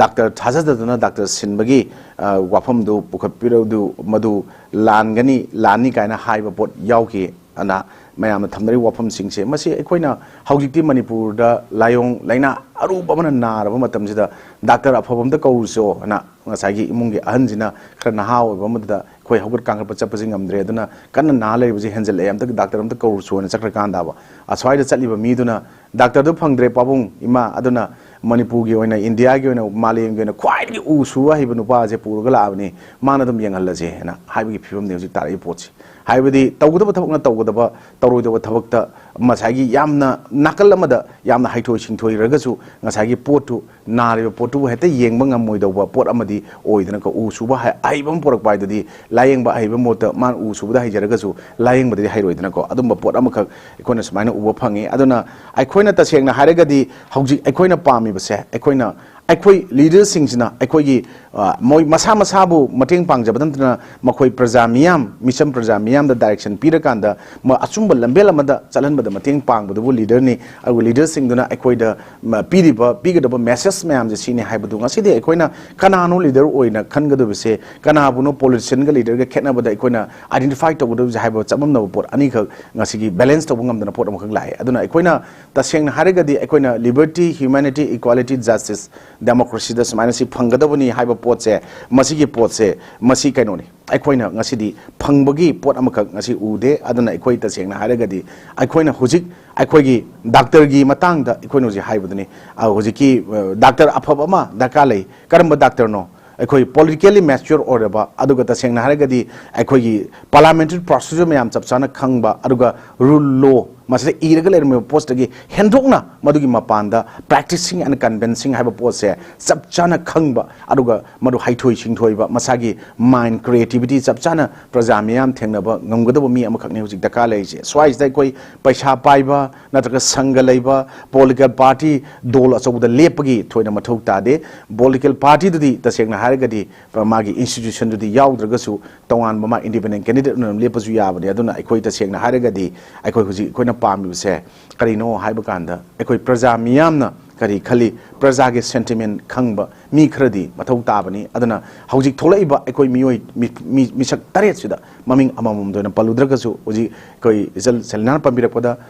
ꯗꯥꯛꯇꯔ ꯊꯥꯖꯗꯗꯨꯅ ꯗꯥꯛꯇꯔ ꯁꯤꯟꯕꯒꯤ, ꯑ, ꯋꯥꯐꯝꯗꯨ ꯄꯨꯈꯠꯄꯤꯔꯕꯗꯨ ꯃꯗꯨ ꯂꯥꯟꯒꯅꯤ, ꯂꯥꯟꯅꯤ ꯀꯥꯏꯅ ꯍꯥꯏꯕ ꯄꯣꯠ ꯌꯥꯎꯈꯤ ꯑꯅ ꯃꯌꯥꯝꯅ ꯊꯝꯅꯔꯤꯕ ꯋꯥꯐꯝꯁꯤꯡꯁꯦ꯫ ꯃꯁꯤ ꯑꯩꯈꯣꯏꯅ ꯍꯧꯖꯤꯛꯇꯤ ꯃꯅꯤꯄꯨꯔꯗ ꯂꯥꯏꯑꯣꯡ ꯂꯥꯏꯅꯥ ꯑꯔꯨꯕ ꯑꯃꯅ ꯅꯥꯔꯕ ꯃꯇꯝꯁꯤꯗ ꯗꯥꯛꯇꯔ ꯑꯐꯕ ꯑꯝꯇ ꯀꯧꯔꯨꯁꯣ ꯑꯅ ꯉꯁꯥꯏꯒꯤ ꯏꯃꯨꯡꯒꯤ ꯑꯍꯟꯁꯤꯅ ꯈꯔ ꯅꯍꯥ ꯑꯣꯏꯕ ꯑꯃꯗꯨꯗ ꯑꯩꯈꯣꯏ ꯍꯧꯒꯠ ꯀꯥꯡꯈꯠꯄ ꯆꯠꯄꯁꯤ ꯉꯝꯗ꯭ꯔꯦ, ꯑꯗꯨꯅ ꯀꯟꯅ ꯅꯥ ꯂꯩꯕꯁꯤ ꯍꯦꯟꯖꯜꯂꯛꯑꯦ, ꯑꯝꯇ ꯗꯥꯛꯇꯔ ꯑꯝꯇ ꯀꯧꯔꯨꯁꯣꯅ ꯆꯠꯈ꯭ꯔꯀꯥꯟꯗꯕ ꯑꯁ꯭ꯋꯥꯏꯗ ꯆꯠꯂꯤꯕ ꯃꯤꯗꯨꯅ ꯗꯥꯛꯇꯔꯗꯨ ꯐꯪꯗ꯭ꯔꯦ ꯄꯥꯕꯨꯡ, ꯏꯃꯥ, ꯑꯗꯨꯅ ꯃꯅꯤꯄꯨꯔꯒꯤ ꯑꯣꯏꯅ, ꯏꯟꯗꯤꯌꯥꯒꯤ ꯑꯣꯏꯅ, ꯃꯥꯂꯦꯝꯒꯤ ꯑꯣꯏꯅ ꯈ꯭ꯋꯥꯏꯗꯒꯤ ꯎ ꯁꯨꯕ ꯍꯩꯕ ꯅꯨꯄꯥ ꯑꯁꯦ ꯄꯨꯔꯒ ꯂꯥꯛꯑꯕꯅꯤ, ꯃꯥꯅ ꯑꯗꯨꯝ ꯌꯦꯡꯍꯜꯂꯁꯦ ꯍꯥꯏꯅ ꯍꯥꯏꯕꯒꯤ ꯐꯤꯕꯝꯅꯤ ꯍꯧꯖꯤꯛ ꯇꯥꯔꯛꯏ ꯄꯣꯠꯁꯤ꯫ ꯍꯥꯏꯕꯗꯤ ꯇꯧꯒꯗꯕ ꯊꯕꯛꯅ ꯇꯧꯒꯗꯕ, ꯇꯧꯔꯣꯏꯗꯕ ꯊꯕꯛꯇ ꯉꯁꯥꯏꯒꯤ ꯌꯥꯝꯅ ꯅꯥꯀꯜ ꯑꯃꯗ ꯌꯥꯝꯅ ꯍꯩꯊꯣꯏ ꯁꯤꯡꯊꯣꯏꯔꯒꯁꯨ ꯉꯁꯥꯏꯒꯤ ꯄꯣꯠꯇꯨ, ꯅꯥꯔꯤꯕ ꯄꯣꯠꯇꯨꯕꯨ ꯍꯦꯛꯇ ꯌꯦꯡꯕ ꯉꯝꯃꯣꯏꯗꯧꯕ ꯄꯣꯠ ꯑꯃꯗꯤ ꯑꯣꯏꯗꯅꯀꯣ꯫ ꯎ ꯁꯨꯕ ꯍꯩ-, ꯑꯍꯩꯕ ꯑꯃ ꯄꯨꯔꯛꯄ ꯍꯥꯏꯗꯨꯗꯤ ꯂꯥꯌꯦꯡꯕ ꯑꯍꯩꯕ ꯃꯍꯨꯠꯇ ꯃꯥꯅ ꯎ ꯁꯨꯕꯗ ꯍꯩꯖꯔꯒꯁꯨ ꯂꯥꯌꯦꯡꯕꯗꯗꯤ ꯍꯩꯔꯣꯏꯗꯅꯀꯣ꯫ ꯑꯗꯨꯝꯕ ꯄꯣꯠ ꯑꯃꯈꯛ ꯑꯩꯈꯣꯏꯅ ꯁꯨꯃꯥꯏꯅ ꯎꯕ ꯐꯪꯉꯤ꯫ ꯑꯗꯨꯅ ꯑꯩꯈꯣꯏꯅ ꯇꯁꯦꯡꯅ ꯍꯥꯏꯔꯒꯗꯤ ꯍꯧꯖꯤꯛ ꯑꯩꯈꯣꯏꯅ ꯄꯥꯝꯃꯤꯕꯁꯦ, ꯑꯩꯈꯣꯏꯅ, ꯑꯩꯈꯣꯏ ꯂꯤꯗꯔꯁꯤꯡꯁꯤꯅ ꯑꯩꯈꯣꯏꯒꯤ ꯑ, ꯃꯣꯏ ꯃꯁꯥ ꯃꯁꯥꯕꯨ ꯃꯇꯦꯡ ꯄꯥꯡꯖꯕꯗ ꯅꯠꯇꯅ ꯃꯈꯣꯏ ꯄ꯭ꯔꯖꯥ ꯃꯤꯌꯥꯝ, ꯃꯤꯆꯝ ꯄ꯭ꯔꯖꯥ ꯃꯤꯌꯥꯝꯗ direction ꯄꯤꯔꯀꯥꯟꯗ ꯃ-, ꯑꯆꯨꯝꯕ ꯂꯝꯕꯦꯜ ꯑꯃꯗ ꯆꯠꯍꯟꯕꯗ ꯃꯇꯦꯡ ꯄꯥꯡꯕꯗꯨꯕꯨ leaderꯅꯤ꯫ ꯑꯗꯨꯒ leaderꯁꯤꯡꯗꯨꯅ ꯑꯩꯈꯣꯏꯗ ꯃ-, ꯄꯤꯔꯤꯕ, ꯄꯤꯒꯗꯕ message ꯃꯌꯥꯝꯁꯦ ꯁꯤꯅꯤ ꯍꯥꯏꯕꯗꯨ ꯉꯁꯤꯗꯤ ꯑꯩꯈꯣꯏꯅ ꯀꯅꯥꯅꯣ leader ꯑꯣꯏꯅ ꯈꯟꯒꯗꯕꯁꯦ, ꯀꯅꯥꯕꯨꯅꯣ politicianꯒ leaderꯒ ꯈꯦꯠꯅꯕꯗ ꯑꯩꯈꯣꯏꯅ identify ꯇꯧꯒꯗꯕꯁꯦ ꯍꯥꯏꯕ ꯆꯃꯝꯅꯕ ꯄꯣꯠ ꯑꯅꯤꯈꯛ ꯉꯁꯤꯒꯤ balance ꯇꯧꯕ ꯉꯝꯗꯅ ꯄꯣꯠ ꯑꯃꯈꯛ ꯂꯥꯛꯑꯦ꯫ ꯑꯗꯨꯅ ꯑꯩꯈꯣꯏꯅ ꯇꯁꯦꯡꯅ ꯍꯥꯏꯔꯒꯗꯤ ꯑꯩꯈꯣꯏꯅ liberty, humanity, equality, justice, democracyꯗ ꯁꯨꯃꯥꯏꯅ ꯁꯤ ꯐꯪꯒꯗꯕꯅꯤ ꯍꯥꯏꯕ ꯄꯣꯠꯁꯦ, ꯃꯁꯤꯒꯤ ꯄꯣꯠꯁꯦ, ꯃꯁꯤ ꯀꯩꯅꯣꯅꯤ, ꯑꯩꯈꯣꯏꯅ ꯉꯁꯤꯗꯤ ꯐꯪꯕꯒꯤ ꯄꯣꯠ ꯑꯃꯈꯛ ꯉꯁꯤ ꯎꯗꯦ꯫ ꯑꯗꯨꯅ ꯑꯩꯈꯣꯏ ꯇꯁꯦꯡꯅ ꯍꯥꯏꯔꯒꯗꯤ ꯑꯩꯈꯣꯏꯅ ꯍꯧꯖꯤꯛ ꯑꯩꯈꯣꯏꯒꯤ doctorꯒꯤ ꯃꯇꯥꯡꯗ ꯑꯩꯈꯣꯏꯅ ꯍꯧꯖꯤꯛ ꯍꯥꯏꯕꯗꯨꯅꯤ꯫ ꯑ, ꯍꯧꯖꯤꯛꯀꯤ, ꯑ, doctor ꯑꯐꯕ ꯑꯃ ꯗꯔꯀꯥꯔ ꯂꯩ꯫ ꯀꯔꯝꯕ doctorꯅꯣ? ꯑꯩꯈꯣꯏ politically mature ꯑꯣꯏꯔꯕ, ꯑꯗꯨꯒ ꯇꯁꯦꯡꯅ ꯍꯥꯏꯔꯒꯗꯤ ꯑꯩꯈꯣꯏꯒꯤ parliamentary procedure ꯃꯌꯥꯝ ꯆꯞ ꯆꯥꯅ ꯈꯪꯕ, ꯑꯗꯨꯒ rule, law ꯃꯁꯤꯗ ꯏꯔꯒ ꯂꯩꯔꯝꯃꯤꯕ ꯄꯣꯠꯁꯤꯗꯒꯤ ꯍꯦꯟꯗꯣꯛꯅ ꯃꯗꯨꯒꯤ ꯃꯄꯥꯟꯗ practicing and convincing ꯍꯥꯏꯕ ꯄꯣꯠꯁꯦ ꯆꯞ ꯆꯥꯅ ꯈꯪꯕ, ꯑꯗꯨꯒ ꯃꯗꯨ ꯍꯩꯊꯣꯏ ꯁꯤꯡꯊꯣꯏꯕ, ꯃꯁꯥꯒꯤ mind, creativity ꯆꯞ ꯆꯥꯅ ꯄ꯭ꯔꯖꯥ ꯃꯤꯌꯥꯝ ꯊꯦꯡꯅꯕ ꯉꯝꯒꯗꯕ ꯃꯤ ꯑꯃꯈꯛꯅꯤ ꯍꯧꯖꯤꯛ ꯗꯔꯀꯥꯔ ꯂꯩꯔꯤꯁꯦ꯫ ꯁ꯭ꯋꯥꯏꯁꯤꯗ ꯑꯩꯈꯣꯏ ꯄꯩꯁꯥ ꯄꯥꯏꯕ ꯅꯠꯇ꯭ꯔꯒ ꯁꯪꯒ ꯂꯩꯕ political party, ꯗꯣꯜ ꯑꯆꯧꯕꯗ ꯂꯦꯞꯄꯒꯤ ꯊꯣꯏꯅ ꯃꯊꯧ ꯇꯥꯗꯦ꯫ Political partyꯗꯨꯗꯤ ꯇꯁꯦꯡꯅ ꯍꯥꯏꯔꯒꯗꯤ ꯃꯥꯒꯤ institutionꯗꯨꯗꯤ ꯌꯥꯎꯗ꯭ꯔꯒꯁꯨ ꯇꯣꯉꯥꯟꯕ ꯃꯥ independent candidate ꯑꯣꯏꯅ ꯑꯗꯨꯝ ꯂꯦꯞꯄꯁꯨ ꯌꯥꯕꯅꯤ꯫ ꯑꯗꯨꯅ ꯑꯩꯈꯣꯏ ꯇꯁꯦꯡꯅ ꯍꯥꯏꯔꯒꯗꯤ ꯑꯩꯈꯣꯏ ꯍꯧꯖꯤꯛ ꯑꯩꯈꯣꯏꯅ ꯄꯥꯝꯃꯤꯕꯁꯦ ꯀꯔꯤꯅꯣ ꯍꯥꯏꯕ ꯀꯥꯟꯗ ꯑꯩꯈꯣꯏ ꯄ꯭ꯔꯖꯥ ꯃꯤꯌꯥꯝꯅ ꯀꯔꯤ ꯈꯜꯂꯤ, ꯄ꯭ꯔꯖꯥꯒꯤ sentiment ꯈꯪꯕ ꯃꯤ ꯈꯔꯗꯤ ꯃꯊꯧ ꯇꯥꯕꯅꯤ꯫ ꯑꯗꯨꯅ ꯍꯧꯖꯤꯛ ꯊꯣꯛꯂꯛꯏꯕ ꯑꯩꯈꯣꯏ ꯃꯤꯑꯣꯏ ꯃꯤ-, ꯃꯤ-, ꯃꯤꯁꯛ ꯇꯔꯦꯠꯁꯤꯗ ꯃꯃꯤꯡ ꯑꯃꯃꯝꯗ ꯑꯣꯏꯅ ꯄꯜꯂꯨꯗ꯭ꯔꯒꯁꯨ ꯍꯧꯖꯤꯛ ꯑꯩꯈꯣꯏ ꯏꯆꯜ ꯁꯦꯂꯤꯅꯥꯅ ꯄꯟꯕꯤꯔꯛꯄꯗ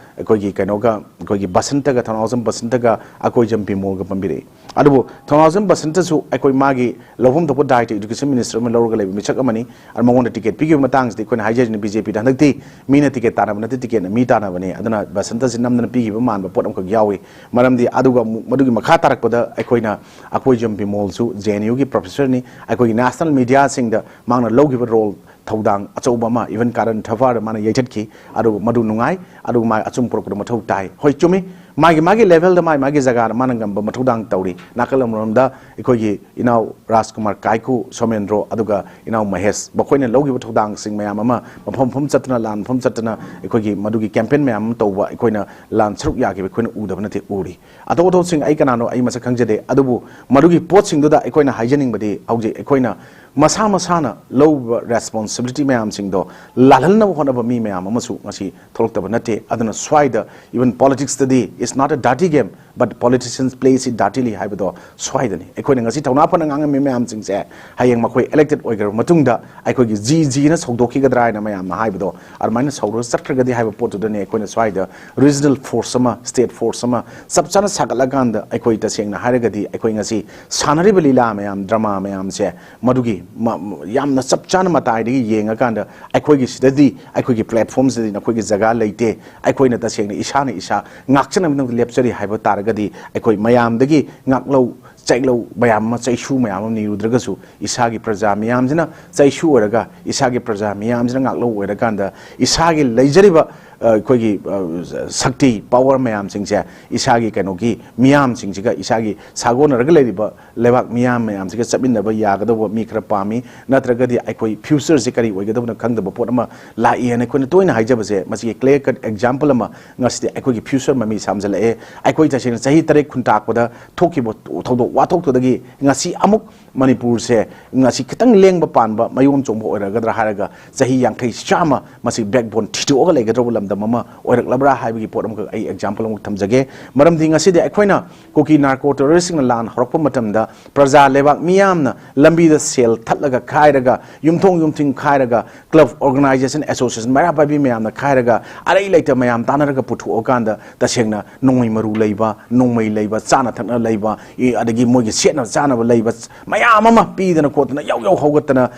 ꯑꯩꯈꯣꯏꯒꯤ ꯀꯩꯅꯣꯒ ꯑꯩꯈꯣꯏꯒꯤ ꯕꯁꯟꯇꯒ, ꯊꯧꯅꯥꯎꯖꯝ ꯕꯁꯟꯇꯒ, ꯑꯀꯣꯏꯖꯝ ꯕꯤꯃꯣꯜꯒ ꯄꯟꯕꯤꯔꯛꯏ꯫ ꯑꯗꯨꯕꯨ ꯊꯧꯅꯥꯎꯖꯝ ꯕꯁꯟꯇꯁꯨ ꯑꯩꯈꯣꯏ ꯃꯥꯒꯤ ꯂꯧꯐꯝ ꯊꯣꯛꯄ ꯗꯥꯏꯇ education minister ꯑꯃ ꯂꯧꯔꯒ ꯂꯩꯕ ꯃꯤꯁꯛ ꯑꯃꯅꯤ꯫ ꯑꯗꯨ ꯃꯉꯣꯟꯗ ticket ꯄꯤꯈꯤꯕ ꯃꯇꯥꯡꯁꯤꯗꯤ ꯑꯩꯈꯣꯏꯅ ꯍꯥꯏꯖꯔꯤꯅꯤ BJPꯗ ꯍꯟꯗꯛꯇꯤ ꯃꯤꯅ ticket ꯇꯥꯟꯅꯕ ꯅꯠꯇꯦ, ticketꯅ ꯃꯤ ꯇꯥꯟꯅꯕꯅꯤ꯫ ꯑꯗꯨꯅ ꯕꯁꯟꯇꯁꯤ ꯅꯝꯗꯅ ꯄꯤꯈꯤꯕ ꯃꯥꯟꯕ ꯄꯣꯠ ꯑꯃꯈꯛ ꯌꯥꯎꯏ꯫ ꯃꯔꯝꯗꯤ ꯑꯗꯨꯒ ꯑꯃꯨꯛ ꯃꯗꯨꯒꯤ ꯃꯈꯥ ꯇꯥꯔꯛꯄꯗ ꯑꯩꯈꯣꯏꯅ ꯑꯀꯣꯏꯖꯝ ꯕꯤꯃꯣꯜꯁꯨ JNUꯒꯤ professorꯅꯤ꯫ ꯑꯩꯈꯣꯏꯒꯤ national mediaꯁꯤꯡꯗ ꯃꯥꯅ ꯂꯧꯈꯤꯕ role, ꯊꯧꯗꯥꯡ ꯑꯆꯧꯕ ꯑꯃ, even ꯀꯥꯔꯟ ꯊꯚꯥꯔꯗ ꯃꯥꯅ ꯌꯩꯊꯠꯈꯤ꯫ ꯑꯗꯨ ꯃꯗꯨ ꯅꯨꯡꯉꯥꯏ, ꯑꯗꯨꯒ ꯃꯥ ꯑꯆꯨꯝ ꯄꯨꯔꯛꯄꯗ ꯃꯊꯧ ꯇꯥꯏ꯫ ꯍꯣꯏ, ꯆꯨꯝꯃꯤ, ꯃꯥꯒꯤ ꯃꯥꯒꯤ ꯂꯦꯚꯦꯜꯗ ꯃꯥꯒꯤ ꯃꯥꯒꯤ ꯖꯒꯥꯗ ꯃꯥꯅ ꯉꯝꯕ ꯃꯊꯧꯗꯥꯡ ꯇꯧꯔꯤ꯫ ꯅꯥꯀꯜ ꯑꯃꯔꯣꯝꯗ ꯑꯩꯈꯣꯏꯒꯤ ꯏꯅꯥꯎ ꯔꯥꯖꯀꯨꯃꯥꯔ ꯀꯥꯏꯀꯨ, ꯁꯣꯃꯦꯟꯗ꯭ꯔꯣ, ꯑꯗꯨꯒ ꯏꯅꯥꯎ ꯃꯍꯦꯁ, ꯃꯈꯣꯏꯅ ꯂꯧꯈꯤꯕ ꯊꯧꯗꯥꯡꯁꯤꯡ ꯃꯌꯥꯝ ꯑꯃ ꯃꯐꯝ ꯃꯐꯝ ꯆꯠꯇꯅ, ꯂꯥꯟ ꯃꯐꯝ ꯆꯠꯇꯅ ꯑꯩꯈꯣꯏꯒꯤ ꯃꯗꯨꯒꯤ ꯀꯦꯝꯄꯦꯟ ꯃꯌꯥꯝ ꯑꯃ ꯇꯧꯕ, ꯑꯩꯈꯣꯏꯅ ꯂꯥꯟ ꯁꯔꯨꯛ ꯌꯥꯈꯤꯕ ꯑꯩꯈꯣꯏꯅ ꯎꯗꯕ ꯅꯠꯇꯦ, ꯎꯔꯤ꯫ ꯑꯇꯣꯞ ꯑꯇꯣꯞꯄꯁꯤꯡ ꯑꯩ ꯀꯅꯥꯅꯣ ꯑꯩ ꯃꯁꯛ ꯈꯪꯖꯗꯦ, ꯑꯗꯨꯕꯨ ꯃꯗꯨꯒꯤ ꯄꯣꯠꯁꯤꯡꯗꯨꯗ ꯑꯩꯈꯣꯏꯅ ꯍꯥꯏꯖꯅꯤꯡꯕꯗꯤ, ꯍꯧꯖꯤꯛ ꯑꯩꯈꯣꯏꯅ ꯃꯁꯥ ꯃꯁꯥꯅ ꯂꯧꯕ ꯔꯦꯁꯄꯣꯟꯁꯤꯕꯤꯂꯤꯇꯤ ꯃꯌꯥꯝꯁꯤꯡꯗꯣ ꯂꯥꯜꯍꯟꯅꯕ ꯍꯣꯠꯅꯕ ꯃꯤ ꯃꯌꯥꯝ ꯑꯃꯁꯨ ꯉꯁꯤ ꯊꯣꯛꯂꯛꯇꯕ ꯅꯠꯇꯦ꯫ ꯑꯗꯨꯅ ꯁ꯭ꯋꯥꯏꯗ, even politics-ꯇꯗꯤ, it's not a dirty game, but politicians plays it dirtily ꯍꯥꯏꯕꯗꯣ ꯁ꯭ꯋꯥꯏꯗꯅꯤ꯫ ꯑꯩꯈꯣꯏꯅ ꯉꯁꯤ ꯊꯧꯅꯥ ꯐꯅ ꯉꯥꯡꯉꯝꯃꯤ ꯃꯌꯥꯝꯁꯤꯡꯁꯦ ꯍꯌꯦꯡ ꯃꯈꯣꯏ elected ꯑꯣꯏꯈ꯭ꯔꯕ ꯃꯇꯨꯡꯗ ꯑꯩꯈꯣꯏꯒꯤ ꯖꯤ ꯖꯤꯅ ꯁꯧꯗꯣꯛꯈꯤꯒꯗ꯭ꯔꯥ ꯍꯥꯏꯅ ꯃꯌꯥꯝꯅ ꯍꯥꯏꯕꯗꯣ, ꯑꯗꯨꯃꯥꯏꯅ ꯁꯧꯔꯒ ꯆꯠꯈ꯭ꯔꯒꯗꯤ ꯍꯥꯏꯕ ꯄꯣꯠꯇꯨꯗꯅꯦ ꯑꯩꯈꯣꯏꯅ ꯁ꯭ꯋꯥꯏꯗ regional force ꯑꯃ, state force ꯑꯃ ꯆꯞ ꯆꯥꯅ ꯁꯥꯒꯠꯂꯀꯥꯟꯗ, ꯑꯩꯈꯣꯏ ꯇꯁꯦꯡꯅ ꯍꯥꯏꯔꯒꯗꯤ ꯑꯩꯈꯣꯏ ꯉꯁꯤ ꯁꯥꯟꯅꯔꯤꯕ ꯂꯤꯂꯥ ꯃꯌꯥꯝ, ꯗ꯭ꯔꯃꯥ ꯃꯌꯥꯝꯁꯦ, ꯃꯗꯨꯒꯤ ꯃ-, ꯌꯥꯝꯅ ꯆꯞ ꯆꯥꯅ ꯃꯇꯥꯏꯗꯒꯤ ꯌꯦꯡꯉꯀꯥꯟꯗ ꯑꯩꯈꯣꯏꯒꯤ ꯁꯤꯗꯗꯤ, ꯑꯩꯈꯣꯏꯒꯤ platform-ꯁꯤꯗꯗꯤ ꯅꯈꯣꯏꯒꯤ ꯖꯒꯥ ꯂꯩꯇꯦ꯫ ꯑꯩꯈꯣꯏꯅ ꯇꯁꯦꯡꯅ ꯏꯁꯥꯅ ꯏꯁꯥ ꯉꯥꯛꯆꯅꯕꯒꯤꯗꯃꯛꯇ ꯂꯦꯞꯆꯔꯤ ꯍꯥꯏꯕ ꯇꯥꯔꯒꯗꯤ, ꯑꯩꯈꯣꯏ ꯃꯌꯥꯝꯗꯒꯤ ꯉꯥꯛꯂꯧ ꯆꯩꯂꯧ ꯃꯌꯥꯝ ꯑꯃ, ꯆꯩꯁꯨ ꯃꯌꯥꯝ ꯑꯃ ꯅꯤꯔꯨꯗ꯭ꯔꯒꯁꯨ, ꯏꯁꯥꯒꯤ ꯄ꯭ꯔꯖꯥ ꯃꯤꯌꯥꯝꯁꯤꯅ ꯆꯩꯁꯨ ꯑꯣꯏꯔꯒ, ꯏꯁꯥꯒꯤ ꯄ꯭ꯔꯖꯥ ꯃꯤꯌꯥꯝꯁꯤꯅ ꯉꯥꯛꯂꯧ ꯑꯣꯏꯔꯀꯥꯟꯗ, ꯏꯁꯥꯒꯤ ꯂꯩꯖꯔꯤꯕ, ꯑ, ꯑꯩꯈꯣꯏꯒꯤ, ꯑ, ꯁꯛꯇꯤ, power ꯃꯌꯥꯝꯁꯤꯡꯁꯦ ꯏꯁꯥꯒꯤ ꯀꯩꯅꯣꯒꯤ ꯃꯤꯌꯥꯝꯁꯤꯡꯁꯤꯒ, ꯏꯁꯥꯒꯤ ꯁꯥꯒꯣꯟꯅꯔꯒ ꯂꯩꯔꯤꯕ ꯂꯩꯕꯥꯛ ꯃꯤꯌꯥꯝ ꯃꯌꯥꯝꯁꯤꯒ ꯆꯠꯃꯤꯟꯅꯕ ꯌꯥꯒꯗꯧꯕ ꯃꯤ ꯈꯔ ꯄꯥꯝꯃꯤ꯫ ꯅꯠꯇ꯭ꯔꯒꯗꯤ ꯑꯩꯈꯣꯏ future-ꯁꯦ ꯀꯔꯤ ꯑꯣꯏꯒꯗꯕꯅꯣ ꯈꯪꯗꯕ ꯄꯣꯠ ꯑꯃ ꯂꯥꯛꯏ ꯍꯥꯏꯅ ꯑꯩꯈꯣꯏꯅ ꯇꯣꯏꯅ ꯍꯥꯏꯖꯕꯁꯦ, ꯃꯁꯤꯒꯤ clear cut example ꯑꯃ ꯉꯁꯤꯗꯤ ꯑꯩꯈꯣꯏꯒꯤ future ꯃꯃꯤ ꯁꯥꯝꯖꯜꯂꯛꯑꯦ꯫ ꯑꯩꯈꯣꯏ ꯇꯁꯦꯡꯅ ꯆꯍꯤ ꯇꯔꯦꯠ ꯈꯨꯟꯇꯥꯛꯄꯗ ꯊꯣꯛꯈꯤꯕ ꯊꯧꯗꯣꯛ ꯋꯥꯊꯣꯛꯇꯨꯗꯒꯤ ꯉꯁꯤ ꯑꯃꯨꯛ ꯃꯅꯤꯄꯨꯔꯁꯦ ꯉꯁꯤ ꯈꯤꯇꯪ ꯂꯦꯡꯕ ꯄꯥꯟꯕ ꯃꯌꯣꯝ ꯆꯣꯡꯕ ꯑꯣꯏꯔꯛꯒꯗ꯭ꯔꯥ ꯍꯥꯏꯔꯒ, ꯆꯍꯤ ꯌꯥꯡꯈꯩ ꯆꯥꯝꯃ ꯃꯁꯤ backbone ꯊꯤꯗꯣꯛꯑꯒ ꯂꯩꯒꯗꯧꯕ ꯂꯝꯗꯝ ꯑꯃ ꯑꯣꯏꯔꯛꯂꯕ꯭ꯔꯥ ꯍꯥꯏꯕꯒꯤ ꯄꯣꯠ ꯑꯃꯈꯛ ꯑꯩ example ꯑꯃꯈꯛ ꯊꯝꯖꯒꯦ꯫ ꯃꯔꯝꯗꯤ ꯉꯁꯤꯗꯤ ꯑꯩꯈꯣꯏꯅ ꯀꯨꯀꯤ narco terrorist-ꯁꯤꯡꯅ ꯂꯥꯟ ꯍꯧꯔꯛꯄ ꯃꯇꯝꯗ ꯄ꯭ꯔꯖꯥ ꯂꯩꯕꯥꯛ ꯃꯤꯌꯥꯝꯅ ꯂꯝꯕꯤꯗ ꯁꯦꯜ ꯊꯠꯂꯒ ꯈꯥꯏꯔꯒ, ꯌꯨꯝꯊꯣꯡ ꯌꯨꯝꯊꯤꯡ ꯈꯥꯏꯔꯒ, club, organization, association ꯃꯩꯔꯥ ꯄꯥꯏꯕꯤ ꯃꯌꯥꯝꯅ ꯈꯥꯏꯔꯒ, ꯑꯔꯩ ꯂꯩꯇ ꯃꯌꯥꯝ ꯇꯥꯟꯅꯔꯒ ꯄꯨꯊꯣꯛꯑꯀꯥꯟꯗ ꯇꯁꯦꯡꯅ ꯅꯣꯡꯃꯩ ꯃꯔꯨ ꯂꯩꯕ, ꯅꯣꯡꯃꯩ ꯂꯩꯕ, ꯆꯥꯅ ꯊꯛꯅ ꯂꯩꯕ, ꯏ-, ꯑꯗꯒꯤ ꯃꯣꯏꯒꯤ ꯁꯦꯠꯅ ꯆꯥꯅꯕ ꯂꯩꯕ ꯃꯌꯥꯝ ꯑꯃ ꯄꯤꯗꯅ ꯈꯣꯠꯇꯅ, ꯌꯧ ꯌꯧ ꯍꯧꯒꯠꯇꯅ,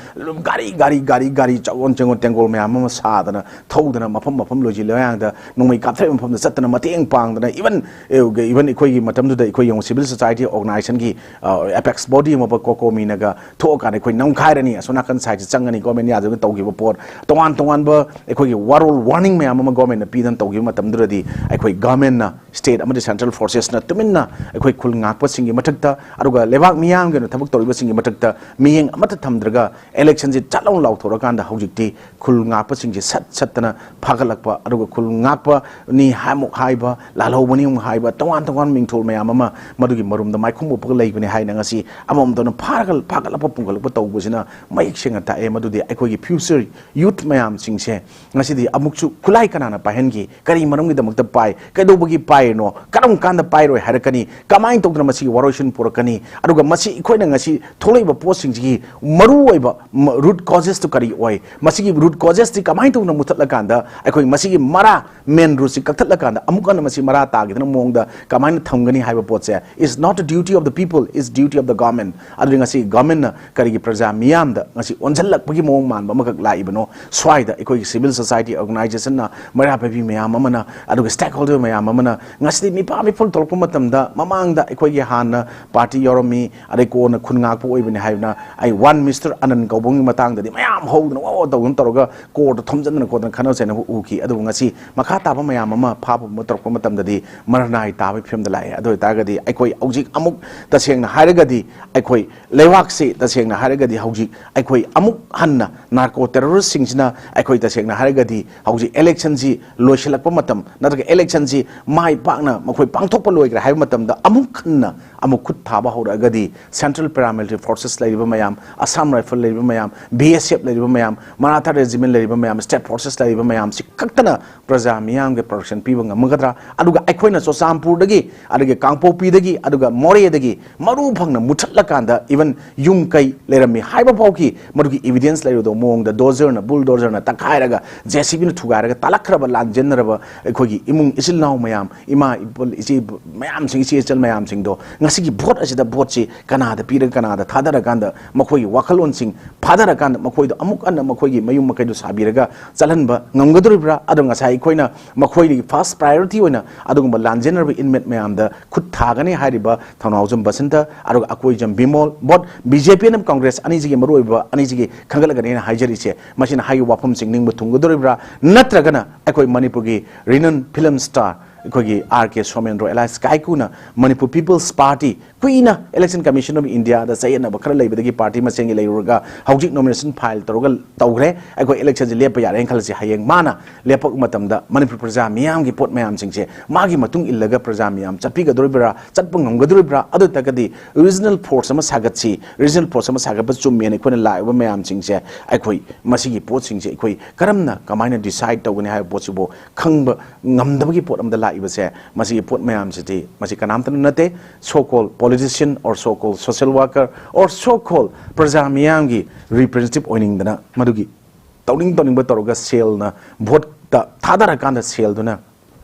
ꯒꯥꯔꯤ, ꯒꯥꯔꯤ, ꯒꯥꯔꯤ, ꯒꯥꯔꯤ, ꯆꯥꯎꯑꯣꯟ ꯆꯦꯡꯑꯣꯟ ꯇꯦꯡꯒꯣꯜ ꯃꯌꯥꯝ ꯑꯃ ꯁꯥꯗꯅ, ꯊꯧꯗꯅ, ꯃꯐꯝ ꯃꯐꯝ ꯂꯣꯏ ꯂꯣꯌꯥꯡꯗ ꯅꯣꯡꯃꯩ ꯀꯥꯞꯊꯔꯤꯕ ꯃꯐꯝꯗ ꯆꯠꯇꯅ ꯃꯇꯦꯡ ꯄꯥꯡꯗꯅ, even even ꯑꯩꯈꯣꯏꯒꯤ ꯃꯇꯝꯗꯨꯗ ꯑꯩꯈꯣꯏ ꯌꯦꯡꯉꯨ, civil society organization ꯒꯤ ꯑꯦꯄꯦꯛꯁ ꯕꯣꯗꯤ ꯑꯃ ꯀꯣꯀꯣꯃꯤꯅꯒ ꯊꯣꯛꯑꯀꯥꯟꯗ ꯑꯩꯈꯣꯏ ꯅꯝꯈꯥꯏꯔꯅꯤ, ꯑꯁꯣꯝ ꯅꯥꯀꯟ ꯁꯥꯏꯠꯁꯦ ꯆꯪꯉꯅꯤ, ꯒꯣꯔꯃꯦꯟ ꯌꯥꯗꯕꯅ ꯇꯧꯈꯤꯕ ꯄꯣꯠ, ꯇꯣꯉꯥꯟ ꯇꯣꯉꯥꯟꯕ ꯑꯩꯈꯣꯏꯒꯤ ꯋꯥꯔꯣꯜ ꯋꯥꯔꯅꯤꯡ ꯃꯌꯥꯝ ꯑꯃ ꯒꯣꯔꯃꯦꯟꯅ ꯄꯤꯗꯅ ꯇꯧꯈꯤꯕ ꯃꯇꯝꯗꯨꯗꯗꯤ ꯑꯩꯈꯣꯏ ꯒꯣꯔꯃꯦꯟꯅ, ꯁ꯭ꯇꯦꯠ ꯑꯃꯗꯤ ꯁꯦꯟꯇ꯭ꯔꯦꯜ ꯐꯣꯔꯁꯦꯁꯅ ꯇꯨꯃꯤꯟꯅ ꯑꯩꯈꯣꯏ ꯈꯨꯜ ꯉꯥꯛꯄꯁꯤꯡꯒꯤ ꯃꯊꯛꯇ, ꯑꯗꯨꯒ ꯂꯩꯕꯥꯛ ꯃꯤꯌꯥꯝꯒꯤ ꯑꯣꯏꯅ ꯊꯕꯛ ꯇꯧꯔꯤꯕꯁꯤꯡꯒꯤ ꯃꯊꯛꯇ ꯃꯤꯠꯌꯦꯡ ꯑꯃꯠꯇ ꯊꯝꯗ꯭ꯔꯒ ꯏꯂꯦꯛꯁꯟꯁꯤ ꯆꯠ ꯂꯥꯎꯅ ꯂꯥꯎꯊꯣꯔꯀꯥꯟꯗ ꯍꯧꯖꯤꯛꯇꯤ ꯈꯨꯜ ꯉꯥꯛꯄꯁꯤꯡꯁꯤ ꯁꯠ ꯁꯠꯇꯅ ꯐꯥꯒꯠꯂꯛꯄ, ꯑꯗꯨꯒ ꯈꯨꯜ ꯉꯥꯛꯄꯅꯤ ꯍꯥꯏꯃꯨꯛ ꯍꯥꯏꯕ, ꯂꯥꯜꯍꯧꯕꯅꯤ ꯑꯃꯨꯛ ꯍꯥꯏꯕ, ꯇꯣꯉꯥꯟ ꯇꯣꯉꯥꯟꯕ ꯃꯤꯡꯊꯣꯜ ꯃꯌꯥꯝ ꯑꯃ ꯃꯗꯨꯒꯤ ꯃꯔꯨꯝꯗ ꯃꯥꯏꯈꯨꯝ ꯎꯞꯄꯒ ꯂꯩꯕꯅꯤ ꯍꯥꯏꯅ ꯉꯁꯤ ꯑꯃꯃꯝꯇꯅ ꯐꯥꯔꯒ ꯐꯥꯒꯠꯂꯛꯄ ꯄꯨꯝꯈꯠꯂꯛꯄ ꯇꯧꯕꯁꯤꯅ ꯃꯌꯦꯛ ꯁꯦꯡꯅ ꯇꯥꯛꯑꯦ꯫ ꯃꯗꯨꯗꯤ ꯑꯩꯈꯣꯏꯒꯤ ꯐ꯭ꯌꯨꯆꯔ ꯌꯨꯠ ꯃꯌꯥꯝꯁꯤꯡꯁꯦ ꯉꯁꯤꯗꯤ ꯑꯃꯨꯛꯁꯨ ꯈꯨꯠꯂꯥꯏ ꯀꯅꯥꯅ ꯄꯥꯏꯍꯟꯈꯤ? ꯀꯔꯤ ꯃꯔꯝꯒꯤꯗꯃꯛꯇ ꯄꯥꯏ? ꯀꯩꯗꯧꯕꯒꯤ ꯄꯥꯏꯔꯤꯅꯣ? ꯀꯔꯝ ꯀꯥꯟꯗ ꯄꯥꯏꯔꯣꯏ ꯍꯥꯏꯔꯛꯀꯅꯤ? ꯀꯃꯥꯏꯅ ꯇꯧꯗꯅ ꯃꯁꯤꯒꯤ ꯋꯥꯔꯣꯏꯁꯤꯟ ꯄꯨꯔꯛꯀꯅꯤ? ꯑꯗꯨꯒ ꯃꯁꯤ ꯑꯩꯈꯣꯏꯅ ꯉꯁꯤ ꯊꯣꯛꯂꯛꯏꯕ ꯄꯣꯠꯁꯤꯡꯁꯤꯒꯤ ꯃꯔꯨꯑꯣꯏꯕ ꯔꯨꯠ ꯀꯣꯖꯦꯁꯇꯨ ꯀꯔꯤ ꯑꯣꯏ? ꯃꯁꯤꯒꯤ ꯔꯨꯠ ꯀꯣꯖꯦꯁꯇꯤ ꯀꯃꯥꯏꯅ ꯇꯧꯅ ꯃꯨꯊꯠꯂꯀꯥꯟꯗ ꯑꯩꯈꯣꯏ ꯃꯁꯤꯒꯤ ꯃꯔꯥ, ꯃꯦꯟ ꯔꯨꯠꯁꯤ ꯀꯛꯊꯠꯂꯀꯥꯟꯗ ꯑꯃꯨꯛ ꯍꯟꯅ ꯃꯁꯤ ꯃꯔꯥ ꯇꯥꯈꯤꯗꯅ ꯃꯑꯣꯡꯗ ꯀꯃꯥꯏꯅ ꯊꯝꯒꯅꯤ ꯍꯥꯏꯕ ꯄꯣꯠꯁꯦ is not a duty of the people, is duty of the government꯫ ꯑꯗꯨꯗꯤ ꯉꯁꯤ ꯒꯚꯔꯟꯃꯦꯟꯠꯅ ꯀꯔꯤꯒꯤ ꯄ꯭ꯔꯖꯥ ꯃꯤꯌꯥꯝꯗ ꯉꯁꯤ ꯑꯣꯟꯁꯤꯜꯂꯛꯄꯒꯤ ꯃꯑꯣꯡ ꯃꯥꯟꯕ ꯑꯃꯈꯛ ꯂꯥꯛꯏꯕꯅꯣ? ꯁ꯭ꯋꯥꯏꯗ ꯑꯩꯈꯣꯏꯒꯤ ꯁꯤꯚꯤꯜ ꯁꯣꯁꯥꯏꯇꯤ ꯑꯣꯔꯒꯅꯥꯏꯖꯦꯁꯟꯅ, ꯃꯩꯔꯥ ꯄꯥꯏꯕꯤ ꯃꯌꯥꯝ ꯑꯃꯅ, ꯑꯗꯨꯒ ꯁ꯭ꯇꯦꯛ ꯍꯣꯜꯗꯔ ꯃꯌꯥꯝ ꯑꯃꯅ ꯉꯁꯤꯗꯤ ꯃꯤꯄꯥ ꯃꯤꯄꯨꯜ ꯊꯣꯛꯂꯛꯄ ꯃꯇꯝꯗ ꯃꯃꯥꯡꯗ ꯑꯩꯈꯣꯏꯒꯤ ꯍꯥꯟꯅ ꯄꯥꯔꯇꯤ ꯌꯥꯎꯔꯝꯃꯤ, ꯑꯗꯩ ꯀꯣꯟꯅ ꯈꯨꯟ ꯉꯥꯛꯄ ꯑꯣꯏꯕꯅꯤ ꯍꯥꯏꯗꯅ ꯑꯩ ꯋꯥꯟ ꯃꯤꯁꯇꯔ ꯑꯅꯟ ꯀꯧꯕꯒꯤ ꯃꯇꯥꯡꯗꯗꯤ ꯃꯌꯥꯝ ꯍꯧꯗꯅ ꯋꯥ ꯋꯥ ꯇꯧꯗꯅ ꯇꯧꯔꯒ ꯀꯣꯔꯠꯇ ꯊꯣꯝꯖꯤꯟꯗꯅ ꯈꯣꯠꯇꯅ ꯈꯠꯅ ꯆꯩꯅꯕ ꯎꯈꯤ꯫ ꯑꯗꯨꯕꯨ ꯉꯁꯤ ꯃꯈꯥ ꯇꯥꯕ ꯃꯌꯥꯝ ꯑꯃ ꯐꯥꯕ ꯄꯨꯝꯕ ꯇꯧꯔꯛꯄ ꯃꯇꯝꯗꯗꯤ ꯃꯔꯅꯥꯏ ꯇꯥꯕꯒꯤ ꯐꯤꯕꯝꯗ ꯂꯥꯛꯑꯦ꯫ ꯑꯗꯨ ꯑꯣꯏꯇꯥꯔꯒꯗꯤ ꯑꯩꯈꯣꯏ ꯍꯧꯖꯤꯛ ꯑꯃꯨꯛ ꯇꯁꯦꯡꯅ ꯍꯥꯏꯔꯒꯗꯤ ꯑꯩꯈꯣꯏ ꯂꯩꯕꯥꯛꯁꯤ ꯇꯁꯦꯡꯅ ꯍꯥꯏꯔꯒꯗꯤ ꯍꯧꯖꯤꯛ ꯑꯩꯈꯣꯏ ꯑꯃꯨꯛ ꯍꯟꯅ ꯅꯥꯔꯀꯣ ꯇꯦꯔꯣꯔꯤꯁꯁꯤꯡꯁꯤꯅ ꯑꯩꯈꯣꯏ ꯇꯁꯦꯡꯅ ꯍꯥꯏꯔꯒꯗꯤ ꯍꯧꯖꯤꯛ ꯏꯂꯦꯛꯁꯟꯁꯤ ꯂꯣꯏꯁꯤꯜꯂꯛꯄ ꯃꯇꯝ ꯅꯠꯇ꯭ꯔꯒ ꯏꯂꯦꯛꯁꯟꯁꯤ ꯃꯥꯏ ꯄꯥꯛꯅ ꯃꯈꯣꯏ ꯄꯥꯡꯊꯣꯛꯄ ꯂꯣꯏꯈ꯭ꯔꯦ ꯍꯥꯏꯕ ꯃꯇꯝꯗ ꯑꯃꯨꯛ ꯍꯟꯅ ꯑꯃꯨꯛ ꯈꯨꯠ ꯊꯥꯕ ꯍꯧꯔꯛꯑꯒꯗꯤ ꯁꯦꯟꯇ꯭ꯔꯦꯜ ꯄꯦꯔꯥꯃꯤꯂꯤꯇꯔꯤ ꯐꯣꯔꯁꯦꯁ ꯂꯩꯔꯤꯕ ꯃꯌꯥꯝ, ꯑꯁꯥꯝ ꯔꯥꯏꯐꯜ ꯂꯩꯔꯤꯕ ꯃꯌꯥꯝ, ꯕꯤ ꯑꯦꯁ ꯑꯦꯐ ꯂꯩꯔꯤꯕ ꯃꯌꯥꯝ, ꯃꯔꯥꯊꯥ ꯔꯦꯖꯤꯃꯦꯟ ꯂꯩꯔꯤꯕ ꯃꯌꯥꯝ, ꯁ꯭ꯇꯦꯠ ꯐꯣꯔꯁꯦꯁ ꯂꯩꯔꯤꯕ ꯃꯌꯥꯝꯁꯤ ꯈꯛꯇꯅ ꯄ꯭ꯔꯖꯥ ꯃꯤꯌꯥꯝꯒꯤ ꯄ꯭ꯔꯣꯇꯦꯛꯁꯟ ꯄꯤꯕ ꯉꯝꯒꯗ꯭ꯔꯥ? ꯑꯗꯨꯒ ꯑꯩꯈꯣꯏꯅ ꯆꯨꯔꯆꯥꯟꯄꯨꯔꯗꯒꯤ, ꯑꯗꯒꯤ ꯀꯥꯡꯄꯣꯛꯄꯤꯗꯒꯤ, ꯑꯗꯨꯒ ꯃꯣꯔꯦꯗꯒꯤ ꯃꯔꯨ ꯐꯪꯅ ꯃꯨꯊꯠꯂꯀꯥꯟꯗ even ꯌꯨꯝ ꯀꯩ ꯂꯩꯔꯝꯃꯤ ꯍꯥꯏꯕ ꯐꯥꯎꯒꯤ ꯃꯗꯨꯒꯤ ꯏꯕꯤꯗꯦꯟꯁ ꯂꯩꯔꯣꯏꯗꯧꯕ ꯃꯑꯣꯡꯗ ꯗꯣꯖꯔꯅ, ꯕꯨꯜꯗꯣꯖꯔꯅ ꯇꯛꯈꯥꯏꯔꯒ, ꯖꯦ ꯁꯤ ꯕꯤꯅ ꯊꯨꯒꯥꯏꯔꯒ ꯇꯥꯂꯛꯈ꯭ꯔꯕ ꯂꯥꯟꯖꯦꯟꯅꯔꯕ ꯑꯩꯈꯣꯏꯒꯤ ꯏꯃꯨꯡ ꯏꯆꯤꯜ ꯏꯅꯥꯎ ꯃꯌꯥꯝ, ꯏꯃꯥ ꯏꯄꯥ, ꯏꯆꯦ ꯃꯌꯥꯝꯁꯤꯡ, ꯏꯆꯦ ꯏꯆꯜ ꯃꯌꯥꯝꯁꯤꯡꯗꯣ ꯉꯁꯤꯒꯤ ꯚꯣꯠ ꯑꯁꯤꯗ ꯚꯣꯠꯁꯤ ꯀꯅꯥꯗ ꯄꯤꯔꯒ ꯀꯅꯥꯗ ꯊꯥꯗꯔꯀꯥꯟꯗ ꯃꯈꯣꯏꯒꯤ ꯋꯥꯈꯜꯂꯣꯟꯁꯤꯡ ꯐꯥꯗꯔꯀꯥꯟꯗ ꯃꯈꯣꯏꯗꯣ ꯑꯃꯨꯛ ꯍꯟꯅ ꯃꯈꯣꯏꯒꯤ ꯃꯌꯨꯝ ꯃꯀꯩꯗꯣ ꯁꯥꯕꯤꯔꯒ ꯆꯠꯍꯟꯕ ꯉꯝꯒꯗꯧꯔꯤꯕ꯭ꯔꯥ? ꯑꯗꯨ ꯉꯁꯥꯏ ꯑꯩꯈꯣꯏꯅ ꯃꯈꯣꯏꯗꯒꯤ first priority ꯑꯣꯏꯅ ꯑꯗꯨꯒꯨꯝꯕ ꯂꯥꯟꯖꯦꯟꯅꯔꯕ inmate ꯃꯌꯥꯝꯗ ꯈꯨꯠ ꯊꯥꯒꯅꯤ ꯍꯥꯏꯔꯤꯕ ꯊꯧꯅꯥꯎꯖꯝ ꯕꯁꯟꯇ, ꯑꯗꯨꯒ Akoijam Bimol, both B J P ꯑꯃꯗꯤ Congress ꯑꯅꯤꯁꯤꯒꯤ ꯃꯔꯨꯑꯣꯏꯕ ꯑꯅꯤꯁꯤꯒꯤ ꯈꯟꯒꯠꯂꯒꯅꯦꯅ ꯍꯥꯏꯖꯔꯤꯁꯦ꯫ ꯃꯁꯤꯅ ꯍꯥꯏꯔꯤꯕ ꯋꯥꯐꯝꯁꯤꯡ ꯅꯤꯡꯕ ꯊꯨꯡꯒꯗꯧꯔꯤꯕ꯭ꯔꯥ, ꯅꯠꯇ꯭ꯔꯒꯅ ꯑꯩꯈꯣꯏ ꯃꯅꯤꯄꯨꯔꯒꯤ renowned film star ꯑꯩꯈꯣꯏꯒꯤ R K Somendro alias ꯀꯥꯏꯀꯨꯅ Manipur People's Party ꯀꯨꯏꯅ Election Commission of Indiaꯗ ꯆꯌꯦꯠꯅꯕ ꯈꯔ ꯂꯩꯕꯗꯒꯤ party ꯃꯁꯦꯟꯒꯤ ꯂꯩꯔꯨꯔꯒ ꯍꯧꯖꯤꯛ nomination file ꯇꯧꯔꯒ ꯇꯧꯈ꯭ꯔꯦ, ꯑꯩꯈꯣꯏ electionꯁꯦ ꯂꯦꯞꯄ ꯌꯥꯔꯦꯅ ꯈꯜꯂꯁꯤ꯫ ꯍꯌꯦꯡ ꯃꯥꯅ ꯂꯦꯞꯄꯛꯄ ꯃꯇꯝꯗ ꯃꯅꯤꯄꯨꯔ ꯄ꯭ꯔꯖꯥ ꯃꯤꯌꯥꯝꯒꯤ ꯄꯣꯠ ꯃꯌꯥꯝꯁꯤꯡꯁꯦ ꯃꯥꯒꯤ ꯃꯇꯨꯡ ꯏꯜꯂꯒ ꯄ꯭ꯔꯖꯥ ꯃꯤꯌꯥꯝ ꯆꯠꯄꯤꯒꯗꯧꯔꯤꯕ꯭ꯔꯥ, ꯆꯠꯄ ꯉꯝꯒꯗꯧꯔꯤꯕ꯭ꯔꯥ? ꯑꯗꯨ ꯑꯣꯏꯇꯥꯔꯒꯗꯤ regional force ꯑꯃ ꯁꯥꯒꯠꯁꯤ, regional force ꯑꯃ ꯁꯥꯒꯠꯄ ꯆꯨꯝꯃꯦꯅ ꯑꯩꯈꯣꯏꯅ ꯂꯥꯛꯏꯕ ꯃꯌꯥꯝꯁꯤꯡꯁꯦ, ꯑꯩꯈꯣꯏ ꯃꯁꯤꯒꯤ ꯄꯣꯠꯁꯤꯡꯁꯦ ꯑꯩꯈꯣꯏ ꯀꯔꯝꯅ, ꯀꯃꯥꯏꯅ decide ꯇꯧꯒꯅꯤ ꯍꯥꯏꯕ ꯄꯣꯠꯁꯤꯕꯨ ꯈꯪꯕ ꯉꯝꯗꯕꯒꯤ ꯄꯣꯠ ꯑꯃꯗ ꯂꯥꯛꯏꯕꯁꯦ, ꯃꯁꯤꯒꯤ ꯄꯣꯠ ꯃꯌꯥꯝꯁꯤꯗꯤ ꯃꯁꯤ ꯀꯅꯥꯝꯇꯅ ꯅꯠꯇꯦ꯫ So called politician or so called social worker or so called ꯄ꯭ꯔꯖꯥ ꯃꯤꯌꯥꯝꯒꯤ representative ꯑꯣꯏꯅꯤꯡꯗꯅ ꯃꯗꯨꯒꯤ ꯇꯧꯅꯤꯡ ꯇꯧꯅꯤꯡꯕ ꯇꯧꯔꯒ ꯁꯦꯜꯅ voteꯇ ꯊꯥꯗꯔꯀꯥꯟꯗ ꯁꯦꯜꯗꯨꯅ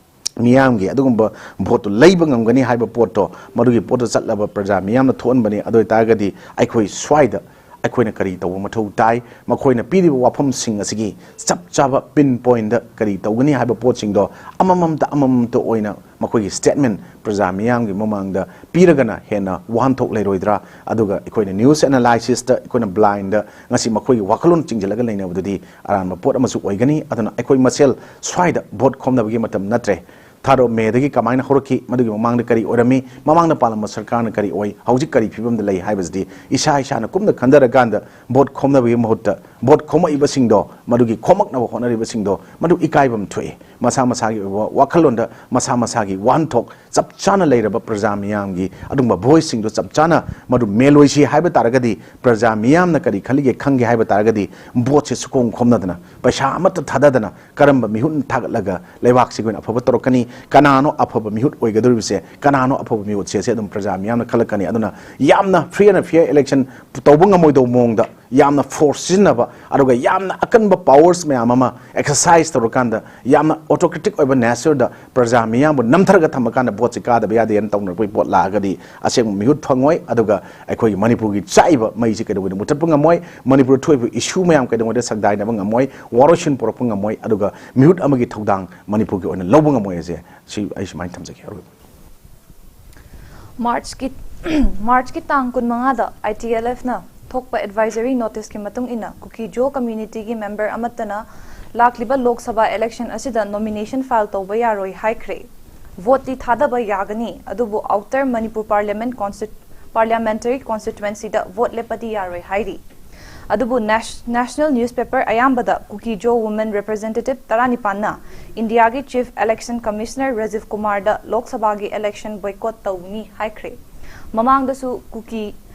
ꯃꯤꯌꯥꯝꯒꯤ ꯑꯗꯨꯒꯨꯝꯕ voteꯇꯨ ꯂꯩꯕ ꯉꯝꯒꯅꯤ ꯍꯥꯏꯕ ꯄꯣꯠꯇꯣ, ꯃꯗꯨꯒꯤ ꯄꯣꯠꯇꯨ ꯆꯠꯂꯕ ꯄ꯭ꯔꯖꯥ ꯃꯤꯌꯥꯝꯅ ꯊꯣꯛꯍꯟꯕꯅꯤ꯫ ꯑꯗꯨ ꯑꯣꯏꯇꯥꯔꯒꯗꯤ ꯑꯩꯈꯣꯏ ꯁ꯭ꯋꯥꯏꯗ ꯑꯩꯈꯣꯏꯅ ꯀꯔꯤ ꯇꯧꯕ ꯃꯊꯧ ꯇꯥꯏ, ꯃꯈꯣꯏꯅ ꯄꯤꯔꯤꯕ ꯋꯥꯐꯝꯁꯤꯡ ꯑꯁꯤꯒꯤ ꯆꯞ ꯆꯥꯕ pinpointꯇ ꯀꯔꯤ ꯇꯧꯒꯅꯤ ꯍꯥꯏꯕ ꯄꯣꯠꯁꯤꯡꯗꯣ ꯑꯃꯃꯝꯇ ꯑꯃꯃꯝꯇ ꯑꯣꯏꯅ ꯃꯈꯣꯏꯒꯤ statement ꯄ꯭ꯔꯖꯥ ꯃꯤꯌꯥꯝꯒꯤ ꯃꯃꯥꯡꯗ ꯄꯤꯔꯒꯅ ꯍꯦꯟꯅ ꯋꯥꯍꯟꯊꯣꯛ ꯂꯩꯔꯣꯏꯗ꯭ꯔꯥ? ꯑꯗꯨꯒ ꯑꯩꯈꯣꯏꯅ news analysisꯇ ꯑꯩꯈꯣꯏꯅ blindꯇ ꯉꯁꯤ ꯃꯈꯣꯏꯒꯤ ꯋꯥꯈꯜꯂꯣꯟ ꯆꯤꯡꯁꯤꯜꯂꯒ ꯂꯩꯅꯕꯗꯨꯗꯤ ꯑꯔꯥꯟꯕ ꯄꯣꯠ ꯑꯃꯁꯨ ꯑꯣꯏꯒꯅꯤ꯫ ꯑꯗꯨꯅ ꯑꯩꯈꯣꯏ ꯃꯁꯦꯜ ꯁ꯭ꯋꯥꯏꯗ vote ꯈꯣꯝꯅꯕꯒꯤ ꯃꯇꯝ ꯅꯠꯇ꯭ꯔꯦ꯫ Third of Mayꯗꯒꯤ ꯀꯃꯥꯏꯅ ꯍꯧꯔꯛꯈꯤ, ꯃꯗꯨꯒꯤ ꯃꯃꯥꯡꯗ ꯀꯔꯤ ꯑꯣꯏꯔꯝꯃꯤ, ꯃꯃꯥꯡꯗ ꯄꯥꯜꯂꯝꯕ ꯁꯔꯀꯥꯔꯅ ꯀꯔꯤ ꯑꯣꯏ, ꯍꯧꯖꯤꯛ ꯀꯔꯤ ꯐꯤꯕꯝꯗ ꯂꯩ ꯍꯥꯏꯕꯁꯤꯗꯤ ꯏꯁꯥ ꯏꯁꯥꯅ ꯀꯨꯞꯅ ꯈꯟꯊꯔꯀꯥꯟꯗ vote ꯈꯣꯝꯅꯕꯒꯤ ꯃꯍꯨꯠꯇ vote ꯈꯣꯝꯃꯛꯏꯕꯁꯤꯡꯗꯣ, ꯃꯗꯨꯒꯤ ꯈꯣꯝꯃꯛꯅꯕ ꯍꯣꯠꯅꯔꯤꯕꯁꯤꯡꯗꯣ, ꯃꯗꯨ ꯏꯀꯥꯏꯐꯝ ꯊꯣꯛꯏ꯫ ꯃꯁꯥ ꯃꯁꯥꯒꯤ ꯑꯣꯏꯕ ꯋꯥꯈꯜꯂꯣꯟꯗ ꯃꯁꯥ ꯃꯁꯥꯒꯤ ꯋꯥꯍꯟꯊꯣꯛ ꯆꯞ ꯆꯥꯅ ꯂꯩꯔꯕ ꯄ꯭ꯔꯖꯥ ꯃꯤꯌꯥꯝꯒꯤ ꯑꯗꯨꯒꯨꯝꯕ voiceꯁꯤꯡꯗꯣ ꯆꯞ ꯆꯥꯅ ꯃꯗꯨ ꯃꯦꯜꯂꯣꯏꯁꯤ ꯍꯥꯏꯕ ꯇꯥꯔꯒꯗꯤ, ꯄ꯭ꯔꯖꯥ ꯃꯤꯌꯥꯝꯅ ꯀꯔꯤ ꯈꯜꯂꯤꯒꯦ ꯈꯪꯒꯦ ꯍꯥꯏꯕ ꯇꯥꯔꯒꯗꯤ, voteꯁꯦ ꯁꯨꯈꯣꯝ ꯈꯣꯝꯅꯗꯅ, ꯄꯩꯁꯥ ꯑꯃꯠꯇ ꯊꯥꯗꯗꯅ, ꯀꯔꯝꯕ ꯃꯤꯍꯨꯠ ꯊꯥꯒꯠꯂꯒ ꯂꯩꯕꯥꯛꯁꯤꯒꯤ ꯑꯣꯏꯅ ꯑꯐꯕ ꯇꯧꯔꯛꯀꯅꯤ, ꯀꯅꯥꯅꯣ ꯑꯐꯕ ꯃꯤꯍꯨꯠ ꯑꯣꯏꯒꯗꯧꯔꯤꯕꯁꯦ, ꯀꯅꯥꯅꯣ ꯑꯐꯕ ꯃꯤꯍꯨꯠꯁꯦ, ꯁꯦ ꯑꯗꯨꯝ ꯄ꯭ꯔꯖꯥ ꯃꯤꯌꯥꯝꯅ ꯈꯜꯂꯛꯀꯅꯤ꯫ ꯑꯗꯨꯅ ꯌꯥꯝꯅ free and fair election ꯇꯧꯕ ꯉꯝꯃꯣꯏꯗꯧꯕ ꯃꯑꯣꯡꯗ ꯌꯥꯝꯅ ꯐꯣꯔꯁ ꯁꯤꯖꯤꯟꯅꯕ, ꯑꯗꯨꯒ ꯌꯥꯝꯅ ꯑꯀꯟꯕ ꯄꯥꯋꯔꯁ ꯃꯌꯥꯝ ꯑꯃ ꯑꯦꯛꯁꯔꯁꯥꯏꯁ ꯇꯧꯔꯀꯥꯟꯗ, ꯌꯥꯝꯅ ꯑꯣꯇꯣꯀ꯭ꯔꯦꯇꯤꯛ ꯑꯣꯏꯕ ꯅꯦꯆꯔꯗ ꯄ꯭ꯔꯖꯥ ꯃꯤꯌꯥꯝꯕꯨ ꯅꯝꯊꯔꯒ ꯊꯝꯃꯀꯥꯟꯗ ꯚꯣꯠꯁꯦ ꯀꯥꯗꯕ ꯌꯥꯗꯦꯅ ꯇꯧꯅꯔꯛꯄꯒꯤ ꯄꯣꯠ ꯂꯥꯛꯑꯒꯗꯤ ꯑꯁꯦꯡꯕ ꯃꯤꯍꯨꯠ ꯐꯪꯉꯣꯏ꯫ ꯑꯗꯨꯒ ꯑꯩꯈꯣꯏꯒꯤ ꯃꯅꯤꯄꯨꯔꯒꯤ ꯆꯥꯛꯏꯕ ꯃꯩꯁꯤ ꯀꯩꯗꯧꯉꯩꯗ ꯃꯨꯊꯠꯄ ꯉꯝꯃꯣꯏ, ꯃꯅꯤꯄꯨꯔꯗ ꯊꯣꯛꯏꯕ ꯏꯁꯨ ꯃꯌꯥꯝ ꯀꯩꯗꯧꯉꯩꯗ ꯁꯛꯗꯥꯏꯅꯕ ꯉꯝꯃꯣꯏ, ꯋꯥꯔꯣꯏꯁꯤꯟ ꯄꯨꯔꯛꯄ ꯉꯝꯃꯣꯏ, ꯑꯗꯨꯒ ꯃꯤꯍꯨꯠ ꯑꯃꯒꯤ ꯊꯧꯗꯥꯡ ꯃꯅꯤꯄꯨꯔꯒꯤ ꯑꯣꯏꯅ ꯂꯧꯕ ꯉꯝꯃꯣꯏ ꯍꯥꯏꯁꯦ꯫ ꯁꯤ ꯑꯩ ꯁꯨꯃꯥꯏꯅ ꯊꯝꯖꯒꯦ ꯑꯔꯣꯏꯕ꯫ ꯃꯥꯔꯆꯀꯤ ꯃꯥꯔꯆꯀꯤ ꯇꯥꯡ ꯀꯨꯟꯃꯉꯥꯗ ꯑꯥꯏ ꯇꯤ ꯑꯦꯜ ꯑꯦꯐꯅ ꯊꯣꯛꯄ ꯑꯦꯗꯚꯥꯏꯖꯔꯤ ꯅꯣꯇꯤꯁꯀꯤ ꯃꯇꯨꯡ ꯏꯟꯅ ꯀꯨꯀꯤ ꯖꯣ ꯀꯝꯃ꯭ꯌꯨꯅꯤꯇꯤꯒꯤ ꯃꯦꯝꯕꯔ ꯑꯃꯠꯇꯅ ꯂꯥꯛꯂꯤꯕ ꯂꯣꯛ ꯁꯚꯥ ꯏꯂꯦꯛꯁꯟ ꯑꯁꯤꯗ ꯅꯣꯃꯤꯅꯦꯁꯟ ꯐꯥꯏꯜ ꯇꯧꯕ ꯌꯥꯔꯣꯏ ꯍꯥꯏꯈ꯭ꯔꯦ꯫ ꯚꯣꯠꯇꯤ ꯊꯥꯗꯕ ꯌꯥꯒꯅꯤ, ꯑꯗꯨꯕꯨ ꯑꯥꯎꯇꯔ ꯃꯅꯤꯄꯨꯔ ꯄꯥꯔꯂꯤꯌꯥꯃꯦꯟ ꯀꯣꯟꯁꯇꯤ ꯄꯥꯔꯂꯤꯌꯥꯃꯦꯟꯇꯔꯤ ꯀꯣꯟꯁꯇꯤꯇ꯭ꯋꯦꯟꯁꯤꯗ ꯚꯣꯠ ꯂꯦꯞꯄꯗꯤ ꯌꯥꯔꯣꯏ ꯍꯥꯏꯔꯤ꯫ ꯑꯗꯨꯕꯨ ꯅꯦꯁ- ꯅꯦꯁꯅꯦꯜ ꯅ꯭ꯌꯨꯁꯄꯦꯄꯔ ꯑꯌꯥꯝꯕꯗ ꯀꯨꯀꯤ ꯖꯣ ꯋꯨꯃꯦꯟ ꯔꯤꯄ꯭ꯔꯖꯦꯟꯇꯦꯇꯤꯚ ꯇꯔꯥꯅꯤꯄꯥꯟꯅ ꯏꯟꯗꯤꯌꯥꯒꯤ ꯆꯤꯐ ꯏꯂꯦꯛꯁꯟ ꯀꯃꯤꯁꯅꯔ ꯔꯥꯖꯤꯚ ꯀꯨꯃꯥꯔꯗ ꯂꯣꯛ ꯁꯚꯥꯒꯤ ꯏꯂꯦꯛꯁꯟ ꯕꯣꯏꯀꯣꯠ ꯇꯧꯅꯤ ꯍꯥꯏꯈ꯭ꯔꯦ꯫ ꯃꯃꯥꯡꯗꯁꯨ ꯀꯨꯀꯤ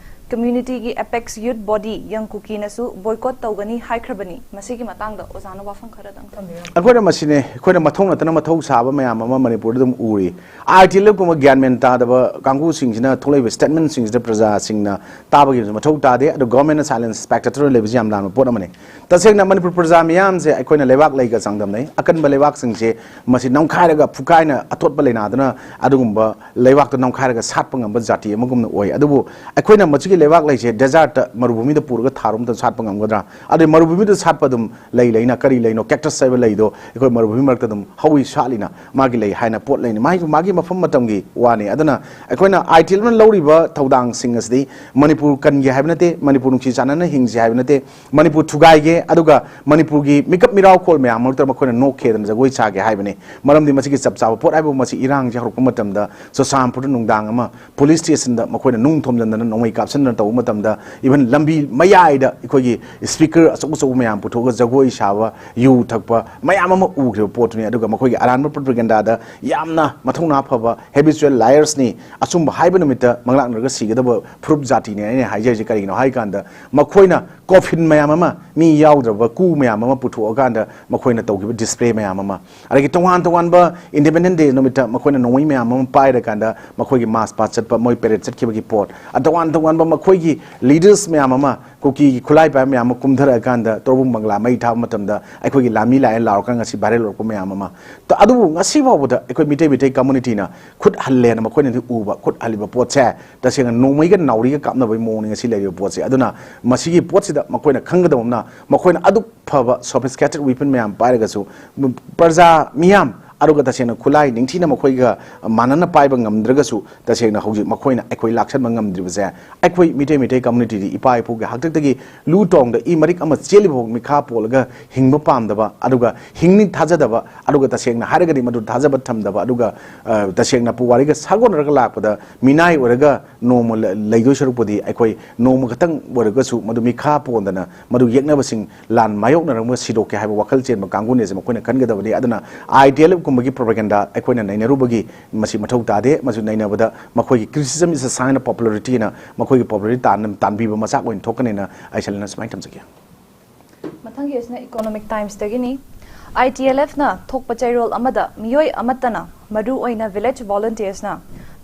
ꯀꯝꯃ꯭ꯌꯨꯅꯤꯇꯤꯒꯤ ꯑꯦꯄꯦꯛꯁ ꯌꯨꯠ ꯕꯣꯗꯤ ꯌꯪ ꯀꯨꯀꯤꯅꯁꯨ ꯕꯣꯏꯀꯣꯠ ꯇꯧꯒꯅꯤ ꯍꯥꯏꯈ꯭ꯔꯕꯅꯤ꯫ ꯃꯁꯤꯒꯤ ꯃꯇꯥꯡꯗ ꯑꯣꯖꯥꯅ ꯋꯥꯐꯝ ꯈꯔꯗꯪ ꯊꯝꯕꯤꯔꯝꯃꯨ꯫ ꯑꯩꯈꯣꯏꯅ ꯃꯁꯤꯅꯦ, ꯑꯩꯈꯣꯏꯅ ꯃꯊꯧ ꯅꯠꯇꯅ ꯃꯊꯧ ꯁꯥꯕ ꯃꯌꯥꯝ ꯑꯃ ꯃꯅꯤꯄꯨꯔꯗ ꯑꯗꯨꯝ ꯎꯔꯤ꯫ ꯑꯥꯏ ꯇꯤ ꯑꯦꯜ ꯑꯦꯐ ꯀꯨꯝꯕ ꯒ꯭ꯌꯥꯟ ꯃꯦꯟ ꯇꯥꯗꯕ ꯀꯥꯡꯕꯨꯁꯤꯡꯁꯤꯅ ꯊꯣꯛꯂꯛꯏꯕ ꯁ꯭ꯇꯦꯠꯃꯦꯟꯁꯤꯡꯁꯤꯗ ꯄ꯭ꯔꯖꯥꯁꯤꯡꯅ ꯇꯥꯕꯒꯤ ꯃꯊꯧ ꯇꯥꯗꯦ꯫ ꯑꯗꯣ ꯒꯣꯔꯃꯦꯟꯅ ꯁꯥꯏꯂꯦꯟꯁ ꯁ꯭ꯄꯦꯛꯇꯦꯇꯔ ꯂꯩꯕꯁꯤ ꯌꯥꯝ ꯂꯥꯟꯕ ꯄꯣꯠ ꯑꯃꯅꯤ꯫ ꯇꯁꯦꯡꯅ ꯃꯅꯤꯄꯨꯔ ꯄ꯭ꯔꯖꯥ ꯃꯤꯌꯥꯝꯁꯦ ꯑꯩꯈꯣꯏꯅ ꯂꯩꯕꯥꯛ ꯂꯩꯒ ꯆꯥꯡꯗꯝꯅꯩ꯫ ꯑꯀꯟꯕ ꯂꯩꯕꯥꯛꯁꯤꯡꯁꯦ ꯃꯁꯤ ꯅꯝꯈꯥꯏꯔꯒ ꯐꯨꯀꯥꯏꯅ ꯑꯊꯣꯠꯄ ꯂꯩꯅꯥꯗꯨꯅ ꯑꯗꯨꯒꯨꯝꯕ ꯂꯩꯕꯥꯛꯇ ꯅꯝꯈꯥꯏꯔꯒ ꯁꯥꯠꯄ ꯉꯝꯕ ꯖꯥꯇꯤ ꯑꯃꯒꯨꯝꯅ ꯑꯣꯏ꯫ ꯑꯗꯨꯕꯨ ꯑꯩꯈꯣꯏꯅ ꯃꯁꯤꯒꯤ ꯂꯩꯕꯥꯛ ꯂꯩꯁꯦ ꯗꯦꯖꯥꯔꯠꯇ, ꯃꯔꯨꯚꯨꯃꯤꯗ ꯄꯨꯔꯒ ꯊꯥꯔꯨ ꯃꯇꯝꯗ ꯁꯥꯠꯄ ꯉꯝꯒꯗ꯭ꯔꯥ? ꯑꯗꯩ ꯃꯔꯨꯚꯨꯃꯤꯗ ꯁꯥꯠꯄ ꯑꯗꯨꯝ ꯂꯩ ꯂꯩꯅ, ꯀꯔꯤ ꯂꯩꯅꯣ, ꯀꯦꯛꯇꯁ ꯍꯥꯏꯕ ꯂꯩꯗꯣ ꯑꯩꯈꯣꯏ ꯃꯔꯨꯚꯨꯃꯤ ꯃꯔꯛꯇ ꯑꯗꯨꯝ ꯍꯧꯏ ꯁꯥꯠꯂꯤꯅ, ꯃꯥꯒꯤ ꯂꯩ ꯍꯥꯏꯅ ꯄꯣꯠ ꯂꯩꯅꯤ꯫ ꯃꯥꯒꯤ, ꯃꯥꯒꯤ ꯃꯐꯝ ꯃꯇꯝꯒꯤ ꯋꯥꯅꯤ꯫ ꯑꯗꯨꯅ ꯑꯩꯈꯣꯏꯅ ꯑꯥꯏ ꯇꯤ ꯑꯦꯜ ꯑꯦꯐꯅ ꯂꯧꯔꯤꯕ ꯊꯧꯗꯥꯡꯁꯤꯡ ꯑꯁꯤꯗꯤ ꯃꯅꯤꯄꯨꯔ ꯀꯟꯒꯦ ꯍꯥꯏꯕ ꯅꯠꯇꯦ, ꯃꯅꯤꯄꯨꯔ ꯅꯨꯡꯁꯤ ꯆꯥꯟꯅꯅ ꯍꯤꯡꯁꯤ ꯍꯥꯏꯕ ꯅꯠꯇꯦ, ꯃꯅꯤꯄꯨꯔ ꯊꯨꯒꯥꯏꯒꯦ, ꯑꯗꯨꯒ ꯃꯅꯤꯄꯨꯔꯒꯤ ꯃꯤꯀꯞ ꯃꯤꯔꯥꯎꯈꯣꯜ ꯃꯌꯥꯝ ꯃꯔꯛꯇ ꯃꯈꯣꯏꯅ ꯅꯣꯛꯈꯦꯗꯅ ꯖꯒꯣꯏ ꯁꯥꯒꯦ ꯍꯥꯏꯕꯅꯤ꯫ ꯃꯔꯝꯗꯤ ꯃꯁꯤꯒꯤ ꯆꯞ ꯆꯥꯕ ꯄꯣꯠ ꯍꯥꯏꯕꯨ ꯃꯁꯤ ꯏꯔꯥꯡꯁꯤ ꯍꯧꯔꯛꯄ ꯃꯇꯝꯗ ꯆꯨꯔꯆꯥꯟꯄꯨꯔꯗ ꯅꯨꯡꯗꯥꯡ ꯑꯃ ꯄꯨꯂꯤꯁ ꯁ꯭ꯇꯦꯁꯟꯗ ꯃꯈꯣꯏꯅ ꯅꯨꯡ ꯊꯣꯝꯖꯤꯟꯗꯅ, ꯅꯣꯡꯃꯩ ꯀꯥꯞꯁꯤꯟꯗꯅ ꯇꯧꯕ ꯃꯇꯝꯗ, ꯏꯚꯟ ꯂꯝꯕꯤ ꯃꯌꯥꯏꯗ ꯑꯩꯈꯣꯏꯒꯤ ꯁ꯭ꯄꯤꯀꯔ ꯑꯆꯧ ꯑꯆꯧꯕ ꯃꯌꯥꯝ ꯄꯨꯊꯣꯛꯑꯒ ꯖꯒꯣꯏ ꯁꯥꯕ, ꯌꯨ ꯊꯛꯄ ꯃꯌꯥꯝ ꯑꯃ ꯎꯈ꯭ꯔꯤꯕ ꯄꯣꯠꯇꯨꯅꯤ꯫ ꯑꯗꯨꯒ ꯃꯈꯣꯏꯒꯤ ꯑꯔꯥꯟꯕ ꯄ꯭ꯔꯣꯄꯒꯦꯟꯗꯥꯗ ꯌꯥꯝꯅ ꯃꯊꯧꯅꯥ ꯐꯕ ꯍꯦꯕꯤꯆꯨꯋꯦꯜ ꯂꯥꯏꯌꯔꯁꯅꯤ, ꯑꯆꯨꯝꯕ ꯍꯥꯏꯕ ꯅꯨꯃꯤꯠꯇ ꯃꯪꯂꯥꯛꯅꯔꯒ ꯁꯤꯒꯗꯕ ꯐꯨꯔꯨꯞ ꯖꯥꯇꯤꯅꯤ꯫ ꯑꯩꯅ ꯍꯥꯏꯖꯔꯤꯁꯦ ꯀꯔꯤꯒꯤꯅꯣ ꯍꯥꯏ ꯀꯥꯟꯗ, ꯃꯈꯣꯏꯅ ꯀꯣꯐꯤꯟ ꯃꯌꯥꯝ ꯑꯃ, ꯃꯤ ꯌꯥꯎꯗ꯭ꯔꯕ ꯀꯨ ꯃꯌꯥꯝ ꯑꯃ ꯄꯨꯊꯣꯛꯑꯀꯥꯟꯗ ꯃꯈꯣꯏꯅ ꯇꯧꯈꯤꯕ ꯗꯤꯁꯄ꯭ꯂꯦ ꯃꯌꯥꯝ ꯑꯃ, ꯑꯗꯒꯤ ꯇꯣꯉꯥꯟ ꯇꯣꯉꯥꯟꯕ ꯏꯟꯗꯤꯄꯦꯟꯗꯦꯟ ꯗꯦ ꯅꯨꯃꯤꯠꯇ ꯃꯈꯣꯏꯅ ꯅꯣꯡꯃꯩ ꯃꯌꯥꯝ ꯑꯃ ꯄꯥꯏꯔꯀꯥꯟꯗ ꯃꯈꯣꯏꯒꯤ ꯃꯥꯔꯆ ꯄꯥꯁ ꯆꯠꯄ, ꯃꯣꯏ ꯄꯦꯔꯦꯗ ꯆꯠꯈꯤꯕꯒꯤ ꯄꯣꯠ, ꯑ, ꯇꯣꯉꯥꯟ ꯇꯣꯉꯥꯟꯕ ꯃꯈꯣꯏꯒꯤ ꯂꯤꯗꯔꯁ ꯃꯌꯥꯝ ꯑꯃ ꯀꯨꯀꯤꯒꯤ ꯈꯨꯠꯂꯥꯏ ꯄꯥꯏꯕ ꯃꯌꯥꯝ ꯑꯃ ꯀꯨꯝꯊꯔꯛꯑꯀꯥꯟꯗ ꯇꯣꯔꯕꯨꯡ ꯕꯪꯒ꯭ꯂꯥ ꯃꯩ ꯊꯥꯕ ꯃꯇꯝꯗ ꯑꯩꯈꯣꯏꯒꯤ ꯂꯥꯟꯃꯤ ꯂꯥꯛꯑꯦ ꯂꯥꯎꯔꯀꯥꯟ ꯉꯁꯤ ꯚꯥꯏꯔꯦꯜ ꯑꯣꯏꯔꯛꯄ ꯃꯌꯥꯝ ꯑꯃ꯫ ꯇ-, ꯑꯗꯨꯕꯨ ꯉꯁꯤ ꯐꯥꯎꯕꯗ ꯑꯩꯈꯣꯏ ꯃꯤꯇꯩ ꯃꯤꯇꯩ ꯀꯝꯃꯨꯅꯤꯇꯤꯅ ꯈꯨꯠ ꯍꯜꯂꯦꯅ ꯃꯈꯣꯏꯅꯗꯤ ꯎꯕ, ꯈꯨꯠ ꯍꯜꯂꯤꯕ ꯄꯣꯠꯁꯦ ꯇꯁꯦꯡꯅ ꯅꯣꯡꯃꯩꯒ ꯅꯥꯎꯔꯤꯒ ꯀꯥꯞꯅꯕꯒꯤ ꯃꯑꯣꯡꯅꯤ ꯉꯁꯤ ꯂꯩꯔꯤꯕ ꯄꯣꯠꯁꯦ꯫ ꯑꯗꯨꯅ ꯃꯁꯤꯒꯤ ꯄꯣꯠꯁꯤꯗ ꯃꯈꯣꯏꯅ ꯈꯪꯒꯗꯕ ꯑꯃꯅ, ꯃꯈꯣꯏꯅ ꯑꯗꯨꯛ ꯐꯕ sophisticated weapon ꯃꯌꯥꯝ ꯄꯥꯏꯔꯒꯁꯨ, ꯄ꯭ꯔꯖꯥ ꯃꯤꯌꯥꯝ ꯑꯗꯨꯒ ꯇꯁꯦꯡꯅ ꯈꯨꯠꯂꯥꯏ ꯅꯤꯡꯊꯤꯅ ꯃꯈꯣꯏꯒ ꯃꯥꯟꯅꯅ ꯄꯥꯏꯕ ꯉꯝꯗ꯭ꯔꯒꯁꯨ, ꯇꯁꯦꯡꯅ ꯍꯧꯖꯤꯛ ꯃꯈꯣꯏꯅ ꯑꯩꯈꯣꯏ ꯂꯥꯛꯁꯟꯕ ꯉꯝꯗ꯭ꯔꯤꯕꯁꯦ, ꯑꯩꯈꯣꯏ ꯃꯤꯇꯩ ꯃꯤꯇꯩ ꯀꯝꯃꯨꯅꯤꯇꯤꯗꯤ ꯏꯄꯥ ꯏꯄꯨꯒꯤ ꯍꯥꯛꯇꯛꯇꯒꯤ ꯂꯨ ꯇꯣꯡꯗ ꯏ ꯃꯔꯤꯛ ꯑꯃ ꯆꯦꯜꯂꯤꯕ ꯐꯥꯎ ꯃꯤꯈꯥ ꯄꯣꯜꯂꯒ ꯍꯤꯡꯕ ꯄꯥꯝꯗꯕ, ꯑꯗꯨꯒ ꯍꯤꯡꯅꯤ ꯊꯥꯖꯗꯕ, ꯑꯗꯨꯒ ꯇꯁꯦꯡꯅ ꯍꯥꯏꯔꯒꯗꯤ ꯃꯗꯨ ꯊꯥꯖꯕ ꯊꯝꯗꯕ, ꯑꯗꯨꯒ, ꯑ, ꯇꯁꯦꯡꯅ ꯄꯨꯋꯥꯔꯤꯒ ꯁꯥꯒꯣꯟꯅꯔꯒ ꯂꯥꯛꯄꯗ ꯃꯤꯅꯥꯏ ꯑꯣꯏꯔꯒ ꯅꯣꯡꯃ ꯂ-, ꯂꯩꯗꯣꯏ ꯁꯔꯨꯛꯄꯨꯗꯤ ꯑꯩꯈꯣꯏ ꯅꯣꯡꯃ ꯈꯛꯇꯪ ꯑꯣꯏꯔꯒꯁꯨ ꯃꯗꯨ ꯃꯤꯈꯥ ꯄꯣꯟꯗꯅ ꯃꯗꯨ ꯌꯦꯛꯅꯕꯁꯤꯡ ꯂꯥꯟ ꯃꯥꯌꯣꯛꯅꯔꯒ ꯁꯤꯗꯣꯛꯀꯦ ꯍꯥꯏꯕ ꯋꯥꯈꯜ ꯆꯦꯟꯕ ꯀꯥꯡꯕꯨꯅꯦꯁꯦ ꯃꯈꯣꯏꯅ ꯈꯟꯒꯗꯕꯅꯤ꯫ ꯑꯗꯨꯅ I T L F ꯀꯨꯝꯕꯒꯤ propaganda ꯑꯩꯈꯣꯏꯅ ꯅꯩꯅꯔꯨꯕꯒꯤ ꯃꯁꯤ ꯃꯊꯧ ꯇꯥꯗꯦ꯫ ꯃꯁꯤ ꯅꯩꯅꯕꯗ ꯃꯈꯣꯏꯒꯤ criticism is a sign of popularity ꯍꯥꯏꯅ ꯃꯈꯣꯏꯒꯤ popularity ꯇꯥꯟ-, ꯇꯥꯟꯕꯤꯕ ꯃꯆꯥꯛ ꯑꯣꯏꯅ ꯊꯣꯛꯀꯅꯦꯅ ꯑꯩ ꯁꯦꯂꯦꯅ ꯁꯨꯃꯥꯏꯅ ꯊꯝꯖꯒꯦ꯫ ꯃꯊꯪꯒꯤ ꯑꯁꯤꯅ Economic Timesꯇꯒꯤꯅꯤ꯫ I T L Fꯅ ꯊꯣꯛꯄ ꯆꯩꯔꯣꯜ ꯑꯃꯗ ꯃꯤꯑꯣꯏ ꯑꯃꯠꯇꯅ, ꯃꯔꯨ ꯑꯣꯏꯅ village volunteersꯅ,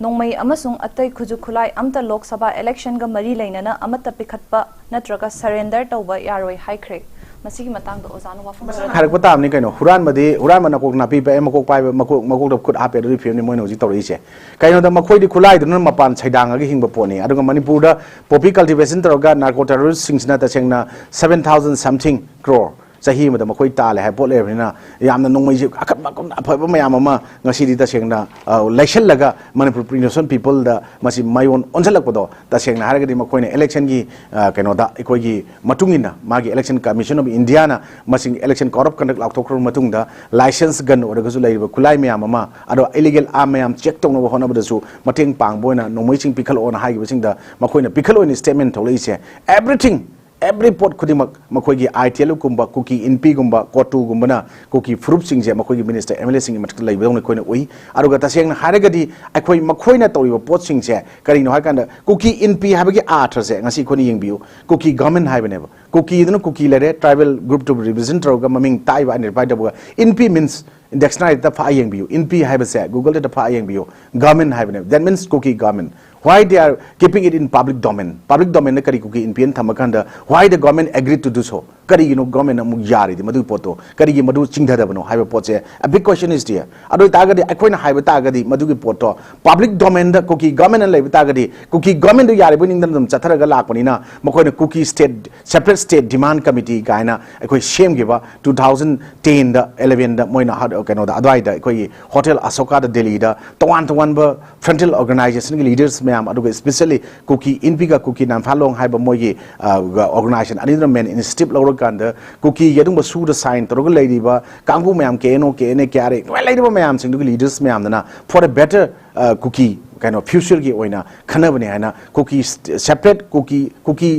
ꯅꯣꯡꯃꯩ ꯑꯃꯁꯨꯡ ꯑꯇꯩ ꯈꯨꯠꯁꯨ ꯈꯨꯠꯂꯥꯏ ꯑꯝꯇ ꯂꯣꯛ ꯁꯚꯥ electionꯒ ꯃꯔꯤ ꯂꯩꯅꯅ ꯑꯃꯠꯇ ꯄꯤꯈꯠꯄ ꯅꯠꯇ꯭ꯔꯒ surrender ꯇꯧꯕ ꯌꯥꯔꯣꯏ ꯍꯥꯏꯈ꯭ꯔꯦ꯫ ꯃꯁꯤꯒꯤ ꯃꯇꯥꯡꯗ ꯑꯣꯖꯥꯅ ꯋꯥꯐꯝ ꯈꯔ ꯍꯥꯏꯔꯛꯄ ꯇꯥꯕꯅꯤ ꯀꯩꯅꯣ꯫ ꯍꯨꯔꯥꯟꯕꯗꯤ, ꯍꯨꯔꯥꯟꯕ ꯅꯀꯣꯛ ꯅꯥꯄꯤ ꯄꯛꯑꯦ, ꯃꯀꯣꯛ ꯄꯥꯏꯕ, ꯃꯀꯣꯛ, ꯃꯀꯣꯛꯇ ꯈꯨꯠ ꯍꯥꯞꯄꯦ, ꯑꯗꯨꯒꯤ ꯐꯤꯕꯝꯅꯤ ꯃꯣꯏꯅ ꯍꯧꯖꯤꯛ ꯇꯧꯔꯛꯏꯁꯦ꯫ ꯀꯩꯅꯣꯗ ꯃꯈꯣꯏꯗꯤ ꯈꯨꯠꯂꯥꯏꯗꯨꯅ ꯃꯄꯥꯟ ꯁꯩꯗꯥꯡꯉꯒ ꯍꯤꯡꯕ ꯄꯣꯠꯅꯤ꯫ ꯑꯗꯨꯒ ꯃꯅꯤꯄꯨꯔꯗ poppy cultivation ꯇꯧꯔꯒ narco terroristꯁꯤꯡꯁꯤꯅ ꯇꯁꯦꯡꯅ seven thousand something crore ꯆꯍꯤ ꯑꯃꯗ ꯃꯈꯣꯏ ꯇꯥꯜꯂꯦ ꯍꯥꯏꯕ ꯄꯣꯠ ꯂꯩꯔꯕꯅꯤꯅ, ꯌꯥꯝꯅ ꯅꯣꯡꯃꯩꯁꯦ ꯑꯈꯟꯕ ꯑꯈꯟꯕ ꯑꯐꯕ ꯃꯌꯥꯝ ꯑꯃ ꯉꯁꯤꯗꯤ ꯇꯁꯦꯡꯅ, ꯑ, ꯂꯩꯁꯜꯂꯒ ꯃꯅꯤꯄꯨꯔ innocent peopleꯗ ꯃꯁꯤ ꯃꯌꯣꯟ ꯑꯣꯟꯁꯤꯜꯂꯛꯄꯗꯣ, ꯇꯁꯦꯡꯅ ꯍꯥꯏꯔꯒꯗꯤ ꯃꯈꯣꯏꯅ electionꯒꯤ, ꯑ, ꯀꯩꯅꯣꯗ, ꯑꯩꯈꯣꯏꯒꯤ ꯃꯇꯨꯡ ꯏꯟꯅ ꯃꯥꯒꯤ Election Commission of Indiaꯅ ꯃꯁꯤ election corrupt conduct ꯂꯥꯎꯊꯣꯛꯈ꯭ꯔꯕ ꯃꯇꯨꯡꯗ, licence gun ꯑꯣꯏꯔꯒꯁꯨ ꯂꯩꯔꯤꯕ ꯈꯨꯠꯂꯥꯏ ꯃꯌꯥꯝ ꯑꯃ, ꯑꯗꯣ illegal arm ꯃꯌꯥꯝ check ꯇꯧꯅꯕ ꯍꯣꯠꯅꯕꯗꯁꯨ ꯃꯇꯦꯡ ꯄꯥꯡꯕ ꯑꯣꯏꯅ ꯅꯣꯡꯃꯩꯁꯤꯡ ꯄꯤꯈꯠꯂꯛꯑꯣꯅ ꯍꯥꯏꯈꯤꯕꯁꯤꯡꯗ ꯃꯈꯣꯏꯅ ꯄꯤꯈꯠꯂꯣꯏꯅ statement ꯊꯣꯛꯂꯛꯏꯁꯦ, everything, every ꯄꯣꯠ ꯈꯨꯗꯤꯡꯃꯛ ꯃꯈꯣꯏꯒꯤ I T L Fꯀꯨꯝꯕ, ꯀꯨꯀꯤ ꯏꯟꯄꯤꯒꯨꯝꯕ, ꯀꯣꯇꯨꯒꯨꯝꯕꯅ ꯀꯨꯀꯤ ꯐꯨꯔꯨꯞꯁꯤꯡꯁꯦ ꯃꯈꯣꯏꯒꯤ minister, M L Aꯁꯤꯡꯒꯤ ꯃꯊꯛꯇ ꯂꯩꯕꯗꯧꯅ ꯑꯩꯈꯣꯏꯅ ꯎꯏ꯫ ꯑꯗꯨꯒ ꯇꯁꯦꯡꯅ ꯍꯥꯏꯔꯒꯗꯤ ꯑꯩꯈꯣꯏ ꯃꯈꯣꯏꯅ ꯇꯧꯔꯤꯕ ꯄꯣꯠꯁꯤꯡꯁꯦ ꯀꯔꯤꯅꯣ ꯍꯥꯏꯀꯥꯟꯗ, ꯀꯨꯀꯤ ꯏꯟꯄꯤ ꯍꯥꯏꯕꯒꯤ ꯑꯥꯔꯊꯁꯦ ꯉꯁꯤ ꯑꯩꯈꯣꯏꯅ ꯌꯦꯡꯕꯤꯌꯨ꯫ ꯀꯨꯀꯤ government ꯍꯥꯏꯕꯅꯦꯕ꯫ ꯀꯨꯀꯤꯗꯨꯅ ꯀꯨꯀꯤ ꯂꯩꯔꯦ, tribal groupꯇꯨꯕꯨ represent ꯇꯧꯔꯒ ꯃꯃꯤꯡ ꯇꯥꯛꯏꯕ, identify ꯇꯧꯕꯒ꯫ ꯏꯟꯄꯤ means dictionaryꯗ ꯐꯥꯛꯑ ꯌꯦꯡꯕꯤꯌꯨ꯫ ꯏꯟꯄꯤ ꯍꯥꯏꯕꯁꯦ Googleꯗ ꯐꯥꯛꯑ ꯌꯦꯡꯕꯤꯌꯨ꯫ Government ꯍꯥꯏꯕꯅꯦꯕ꯫ That means Kuki government꯫ Why they are keeping it in public domain? Public domain ꯗ ꯀꯔꯤ ꯀꯨꯀꯤ ꯏꯟ ꯄꯤ ꯑꯦꯟ ꯊꯝꯃꯀꯥꯟꯗ why the government agreed to do so? ꯀꯔꯤꯒꯤꯅꯣ ꯒꯣꯔꯃꯦꯟꯅ ꯑꯃꯨꯛ ꯌꯥꯔꯤꯗꯤ ꯃꯗꯨꯒꯤ ꯄꯣꯠꯇꯣ? ꯀꯔꯤꯒꯤ ꯃꯗꯨ ꯆꯤꯡꯊꯗꯕꯅꯣ ꯍꯥꯏꯕ ꯄꯣꯠꯁꯦ a big question is there. ꯑꯗꯨ ꯑꯣꯏꯇꯥꯔꯒꯗꯤ ꯑꯩꯈꯣꯏꯅ ꯍꯥꯏꯕ ꯇꯥꯔꯒꯗꯤ ꯃꯗꯨꯒꯤ ꯄꯣꯠꯇꯣ ꯄꯕ꯭ꯂꯤꯛ ꯗꯣꯃꯦꯟꯗ ꯀꯨꯀꯤ ꯒꯣꯔꯃꯦꯟꯅ ꯂꯩꯕ ꯇꯥꯔꯒꯗꯤ ꯀꯨꯀꯤ ꯒꯣꯔꯃꯦꯟꯗꯨ ꯌꯥꯔꯤꯕ ꯅꯤꯡꯗꯅ ꯑꯗꯨꯝ ꯆꯠꯊꯔꯒ ꯂꯥꯛꯄꯅꯤꯅ ꯃꯈꯣꯏꯅ ꯀꯨꯀꯤ ꯁ꯭ꯇꯦꯠ, ꯁꯦꯄꯔꯦꯠ ꯁ꯭ꯇꯦꯠ ꯗꯤꯃꯥꯟ ꯀꯃꯤꯇꯤ ꯀꯥꯏꯅ ꯑꯩꯈꯣꯏ ꯁꯦꯝꯈꯤꯕ ꯇꯨ ꯊꯥꯎꯖꯟ ꯇꯦꯟꯗ, ꯏꯂꯦꯚꯦꯟꯗ ꯃꯣꯏꯅ ꯍꯥ-, ꯀꯩꯅꯣꯗ ꯑꯗꯨꯋꯥꯏꯗ ꯑꯩꯈꯣꯏꯒꯤ ꯍꯣꯇꯦꯜ ꯑꯁꯣꯀꯥꯗ ꯗꯦꯜꯂꯤꯗ ꯇꯣꯉꯥꯟ ꯇꯣꯉꯥꯟꯕ ꯐ꯭ꯔꯟꯇꯦꯜ ꯑꯣꯔꯒꯅꯥꯏꯖꯦꯁꯟꯒꯤ ꯂꯤꯗꯔꯁ ꯃꯌꯥꯝ, ꯑꯗꯨꯒ ꯏꯁꯄꯤꯁꯦꯜꯂꯤ ꯀꯨꯀꯤ ꯏꯟꯄꯤꯒ ꯀꯨꯀꯤ ꯅꯥꯟꯐꯥꯂꯣꯡ ꯍꯥꯏꯕ ꯃꯣꯏꯒꯤ, ꯑ, ꯑꯣꯔꯒꯅꯥꯏꯖꯦꯁꯟ ꯑꯅꯤꯗꯨꯅ ꯃꯦꯟ ꯏꯅꯤꯁꯤꯌꯦꯇꯤꯚ ꯂꯧꯔꯀꯥꯟꯗ ꯀꯨꯀꯤꯒꯤ ꯑꯗꯨꯒꯨꯝꯕ ꯁꯨꯗ ꯁꯥꯏꯟ ꯇꯧꯔꯒ ꯂꯩꯔꯤꯕ ꯀꯥꯡꯕꯨ ꯃꯌꯥꯝ, ꯀꯦ N O, K N A, K R A, ꯂꯣꯏ ꯂꯩꯔꯤꯕ ꯃꯌꯥꯝꯁꯤꯡꯗꯨꯒꯤ ꯂꯤꯗꯔꯁ ꯃꯌꯥꯝꯗꯨꯅ for a better, ꯑ, ꯀꯨꯀꯤ ꯀꯩꯅꯣ ꯐ꯭ꯌꯨꯆꯔꯒꯤ ꯑꯣꯏꯅ ꯈꯟꯅꯕꯅꯦ ꯍꯥꯏꯅ ꯀꯨꯀꯤ ꯁꯦꯄꯔꯦꯠ ꯀꯨꯀꯤ, ꯀꯨꯀꯤ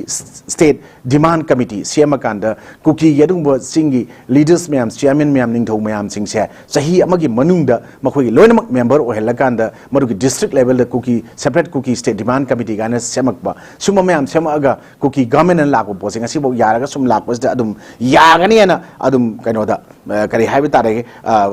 ꯁ꯭ꯇꯦꯠ ꯗꯤꯃꯥꯟ ꯀꯃꯤꯇꯤ ꯁꯦꯝꯃꯀꯥꯟꯗ ꯀꯨꯀꯤꯒꯤ ꯑꯗꯨꯒꯨꯝꯕ ꯆꯤꯡꯒꯤ ꯂꯤꯗꯔꯁ ꯃꯌꯥꯝ, ꯆꯤꯌꯥꯔꯃꯦꯟ ꯃꯌꯥꯝ, ꯅꯤꯡꯊꯧ ꯃꯌꯥꯝꯁꯤꯡꯁꯦ ꯆꯍꯤ ꯑꯃꯒꯤ ꯃꯅꯨꯡꯗ ꯃꯈꯣꯏꯒꯤ ꯂꯣꯏꯅꯃꯛ ꯃꯦꯝꯕꯔ ꯑꯣꯏꯍꯜꯂꯀꯥꯟꯗ ꯃꯗꯨꯒꯤ ꯗꯤꯁꯇ꯭ꯔꯤꯛ ꯂꯦꯚꯦꯜꯗ ꯀꯨꯀꯤ, ꯁꯦꯄꯔꯦꯠ ꯀꯨꯀꯤ ꯁ꯭ꯇꯦꯠ ꯗꯤꯃꯥꯟ ꯀꯃꯤꯇꯤ ꯀꯥꯏꯅ ꯁꯦꯝꯃꯛꯄ, ꯁꯨꯝꯕ ꯃꯌꯥꯝ ꯁꯦꯝꯃꯛꯑꯒ ꯀꯨꯀꯤ ꯒꯚꯔꯟꯃꯦꯟꯠꯅ ꯂꯥꯛꯄ ꯄꯣꯠꯁꯦ ꯉꯁꯤꯐꯥꯎ ꯌꯥꯔꯒ ꯁꯨꯝ ꯂꯥꯛꯄꯁꯤꯗ ꯑꯗꯨꯝ ꯌꯥꯒꯅꯤ ꯍꯥꯏꯅ ꯑꯗꯨꯝ ꯀꯩꯅꯣꯗ, ꯑ, ꯀꯔꯤ ꯍꯥꯏꯕ ꯇꯥꯔꯦ, ꯑ,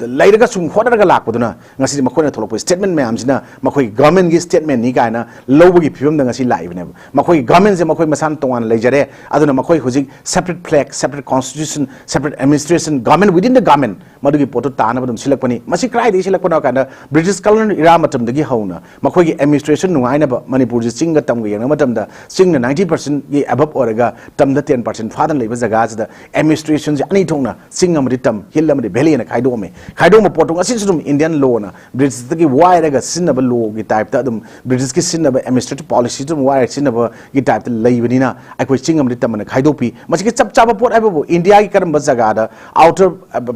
ꯂꯩꯔꯒ ꯁꯨꯝ ꯍꯣꯠꯅꯔꯒ ꯂꯥꯛꯄꯗꯨꯅ ꯉꯁꯤꯗꯤ ꯃꯈꯣꯏꯅ ꯊꯣꯛꯂꯛꯄ ꯁ꯭ꯇꯦꯠꯃꯦꯟꯠ ꯃꯌꯥꯝꯁꯤꯅ ꯃꯈꯣꯏ ꯒꯚꯔꯟꯃꯦꯟꯠꯀꯤ ꯁ꯭ꯇꯦꯠꯃꯦꯟꯠꯅꯤ ꯀꯥꯏꯅ ꯂꯧꯕꯒꯤ ꯐꯤꯕꯝꯗ ꯉꯁꯤ ꯂꯥꯛꯏꯕꯅꯦꯕ꯫ ꯃꯈꯣꯏꯒꯤ ꯒꯚꯔꯟꯃꯦꯟꯠꯁꯦ ꯃꯈꯣꯏ ꯃꯁꯥꯅ ꯇꯣꯉꯥꯟꯅ ꯂꯩꯖꯔꯦ, ꯑꯗꯨꯅ ꯃꯈꯣꯏ ꯍꯧꯖꯤꯛ separate flag, separate constitution, separate administration, government within the government, ꯃꯗꯨꯒꯤ ꯄꯣꯠꯇꯨ ꯇꯥꯅꯕ ꯑꯗꯨꯝ ꯁꯤꯜꯂꯛꯄꯅꯤ꯫ ꯃꯁꯤ ꯀꯗꯥꯏꯗꯒꯤ ꯁꯤꯜꯂꯛꯄꯅꯣ ꯍꯥꯏ ꯀꯥꯟꯗ ꯕ꯭ꯔꯤꯇꯤꯁ ꯀꯣꯂꯣꯅꯤꯌꯦꯜ ꯏꯔꯥ ꯃꯇꯝꯗꯒꯤ ꯍꯧꯅ ꯃꯈꯣꯏꯒꯤ ꯑꯦꯗꯃꯤꯅꯤꯁꯇ꯭ꯔꯦꯁꯟ ꯅꯨꯡꯉꯥꯏꯅꯕ, ꯃꯅꯤꯄꯨꯔꯁꯤ ꯆꯤꯡꯒ ꯇꯝꯒ ꯌꯦꯡꯅꯕ ꯃꯇꯝꯗ ꯆꯤꯡꯅ ꯅꯥꯏꯟꯇꯤ ꯄꯥꯔꯁꯦꯟꯠꯀꯤ ꯑꯕꯞ ꯑꯣꯏꯔꯒ ꯇꯝꯗ ꯇꯦꯟ ꯄꯥꯔꯁꯦꯟꯠ ꯐꯥꯗꯅ ꯂꯩꯕ ꯖꯒꯥꯁꯤꯗ ꯑꯦꯗꯃꯤꯅꯤꯁꯇ꯭ꯔꯦꯁꯟꯁꯦ ꯑꯅꯤ ꯊꯣꯛꯅ ꯆꯤꯡ ꯑꯃꯗꯤ ꯇꯝ, ꯍꯤꯜ ꯑꯃꯗꯤ ꯚꯦꯂꯤ ꯍꯥꯏꯅ ꯈꯥꯏꯗꯣꯛꯑꯝꯃꯤ꯫ ꯈꯥꯏꯗꯣꯛꯑꯝꯕ ꯄꯣꯠꯇꯣ ꯉꯁꯤꯁꯨ ꯑꯗꯨꯝ ꯏꯟꯗꯤꯌꯥꯟ ꯂꯣꯅ ꯕ꯭ꯔꯤꯇꯤꯁꯇꯒꯤ ꯋꯥꯏꯔꯒ ꯁꯤꯖꯤꯟꯅꯕ ꯂꯣꯒꯤ ꯇꯥꯏꯞꯇ ꯑꯗꯨꯝ ꯕ꯭ꯔꯤꯇꯤꯁꯀꯤ ꯁꯤꯖꯤꯟꯅꯕ ꯑꯦꯗꯃꯤꯅꯤꯁꯇ꯭ꯔꯦꯇꯤꯚ ꯄꯣꯂꯤꯁꯤꯗꯨ ꯑꯗꯨꯝ ꯋꯥꯏꯔꯒ ꯁꯤꯖꯤꯟꯅꯕꯒꯤ ꯇꯥꯏꯞꯇ ꯂꯩꯕꯅꯤꯅ ꯑꯩꯈꯣꯏ ꯆꯤꯡ ꯑꯃꯗꯤ ꯇꯝ ꯑꯅ ꯈꯥꯏꯗꯣꯛꯄꯤ꯫ ꯃꯁꯤꯒꯤ ꯆꯞ ꯆꯥꯕ ꯄꯣꯠ ꯍꯥꯏꯕꯕꯨ ꯏꯟꯗꯤꯌꯥꯒꯤ ꯀꯔꯝꯕ ꯖꯒꯥꯗ ꯑꯥꯎꯇꯔ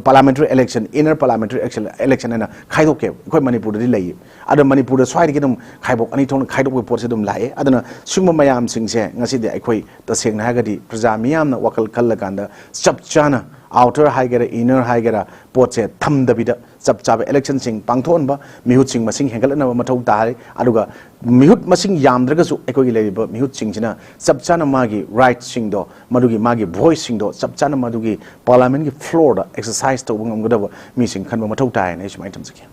ꯄꯥꯔꯂꯥꯃꯦꯟꯇꯔꯤ ꯏꯂꯦꯛꯁꯟ, ꯏꯟꯅꯔ ꯄꯥꯔꯂꯥꯃꯦꯟꯇꯔꯤ ꯏꯂꯦꯛꯁꯟ ꯍꯥꯏꯅ ꯈꯥꯏꯗꯣꯛꯀꯦ? ꯑꯩꯈꯣꯏ ꯃꯅꯤꯄꯨꯔꯗꯗꯤ ꯂꯩꯌꯦ꯫ ꯑꯗꯣ ꯃꯅꯤꯄꯨꯔꯗ ꯁ꯭ꯋꯥꯏꯗꯒꯤ ꯑꯗꯨꯝ ꯈꯥꯏꯕꯣꯛ ꯑꯅꯤ ꯊꯣꯛꯅ ꯈꯥꯏꯗꯣꯛꯄꯒꯤ ꯄꯣꯠꯁꯦ ꯑꯗꯨꯝ ꯂꯥꯛꯑꯦ꯫ ꯑꯗꯨꯅ ꯁꯤꯒꯨꯝꯕ ꯃꯌꯥꯝꯁꯤꯡꯁꯦ ꯉꯁꯤꯗꯤ ꯑꯩꯈꯣꯏ ꯇꯁꯦꯡꯅ ꯍꯥꯏꯔꯒꯗꯤ ꯄ꯭ꯔꯖꯥ ꯃꯤꯌꯥꯝꯅ ꯋꯥꯈꯜ ꯈꯜꯂꯀꯥꯟꯗ ꯆꯞ ꯆꯥꯅ ꯑꯥꯎꯇꯔ ꯍꯥꯏꯒꯦꯔꯥ, ꯏꯟꯅꯔ ꯍꯥꯏꯒꯦꯔꯥ, ꯄꯣꯠꯁꯦ ꯊꯝꯗꯕꯤꯗ ꯆꯞ ꯆꯥꯕ ꯏꯂꯦꯛꯁꯟꯁꯤꯡ ꯄꯥꯡꯊꯣꯛꯍꯟꯕ, ꯃꯤꯍꯨꯠꯁꯤꯡ ꯃꯁꯤꯡ ꯍꯦꯟꯒꯠꯍꯟꯅꯕ ꯃꯊꯧ ꯇꯥꯔꯤ꯫ ꯑꯗꯨꯒ ꯃꯤꯍꯨꯠ ꯃꯁꯤꯡ ꯌꯥꯝꯗ꯭ꯔꯒꯁꯨ ꯑꯩꯈꯣꯏꯒꯤ ꯂꯩꯔꯤꯕ ꯃꯤꯍꯨꯠꯁꯤꯡꯁꯤꯅ ꯆꯞ ꯆꯥꯅ ꯃꯥꯒꯤ ꯔꯥꯏꯠꯁꯤꯡꯗꯣ, ꯃꯗꯨꯒꯤ ꯃꯥꯒꯤ ꯚꯣꯏꯁꯁꯤꯡꯗꯣ ꯆꯞ ꯆꯥꯅ ꯃꯗꯨꯒꯤ ꯄꯥꯔꯂꯥꯃꯦꯟꯒꯤ ꯐ꯭ꯂꯣꯔꯗ ꯑꯦꯛꯁꯔꯁꯥꯏꯁ ꯇꯧꯕ ꯉꯝꯒꯗꯕ ꯃꯤꯁꯤꯡ ꯈꯟꯕ ꯃꯊꯧ ꯇꯥꯏ ꯍꯥꯏꯅ ꯑꯩ ꯁꯨꯃꯥꯏꯅ ꯊꯝꯖꯒꯦ꯫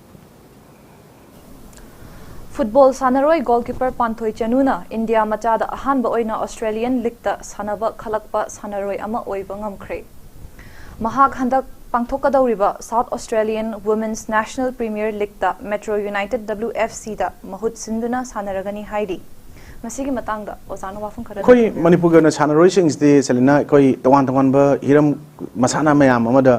ꯐꯨꯠꯕꯣꯜ ꯁꯥꯟꯅꯔꯣꯏ ꯒꯣꯜꯀꯤꯄꯔ ꯄꯥꯟꯊꯣꯏ ꯆꯅꯨꯅ ꯏꯟꯗꯤꯌꯥ ꯃꯆꯥꯗ ꯑꯍꯥꯟꯕ ꯑꯣꯏꯅ ꯑꯣꯁꯇ꯭ꯔꯦꯂꯤꯌꯟ ꯂꯤꯒꯇ ꯁꯥꯟꯅꯕ ꯈꯜꯂꯛꯄ ꯁꯥꯟꯅꯔꯣꯏ ꯑꯃ ꯑꯣꯏꯕ ꯉꯝꯈ꯭ꯔꯦ꯫ ꯃꯍꯥꯛ ꯍꯟꯗꯛ ꯄꯥꯡꯊꯣꯛꯀꯗꯧꯔꯤꯕ south Australian women's national premier ꯂꯤꯒꯇ ꯃꯦꯇ꯭ꯔꯣ ꯌꯨꯅꯥꯏꯇꯦꯗ, ꯗꯕ꯭ꯂꯤꯌꯨ ꯑꯦꯐ ꯁꯤꯗ ꯃꯍꯨꯠ ꯁꯤꯟꯗꯨꯅ ꯁꯥꯟꯅꯔꯒꯅꯤ ꯍꯥꯏꯔꯤ꯫ ꯃꯁꯤꯒꯤ ꯃꯇꯥꯡꯗ ꯑꯣꯖꯥꯅ ꯋꯥꯐꯝ ꯈꯔ ꯑꯩꯈꯣꯏ ꯊꯝꯕꯤꯌꯨ꯫ ꯃꯅꯤꯄꯨꯔꯒꯤ ꯑꯣꯏꯅ ꯁꯥꯟꯅꯔꯣꯏꯁꯤꯡꯁꯤꯗꯤ, ꯁꯦꯂꯤꯅꯥ, ꯑꯩꯈꯣꯏ ꯇꯣꯉꯥꯟ ꯇꯣꯉꯥꯟꯕ ꯍꯤꯔꯝ ꯃꯁꯥꯟꯅ ꯃꯌꯥꯝ ꯑꯃꯗ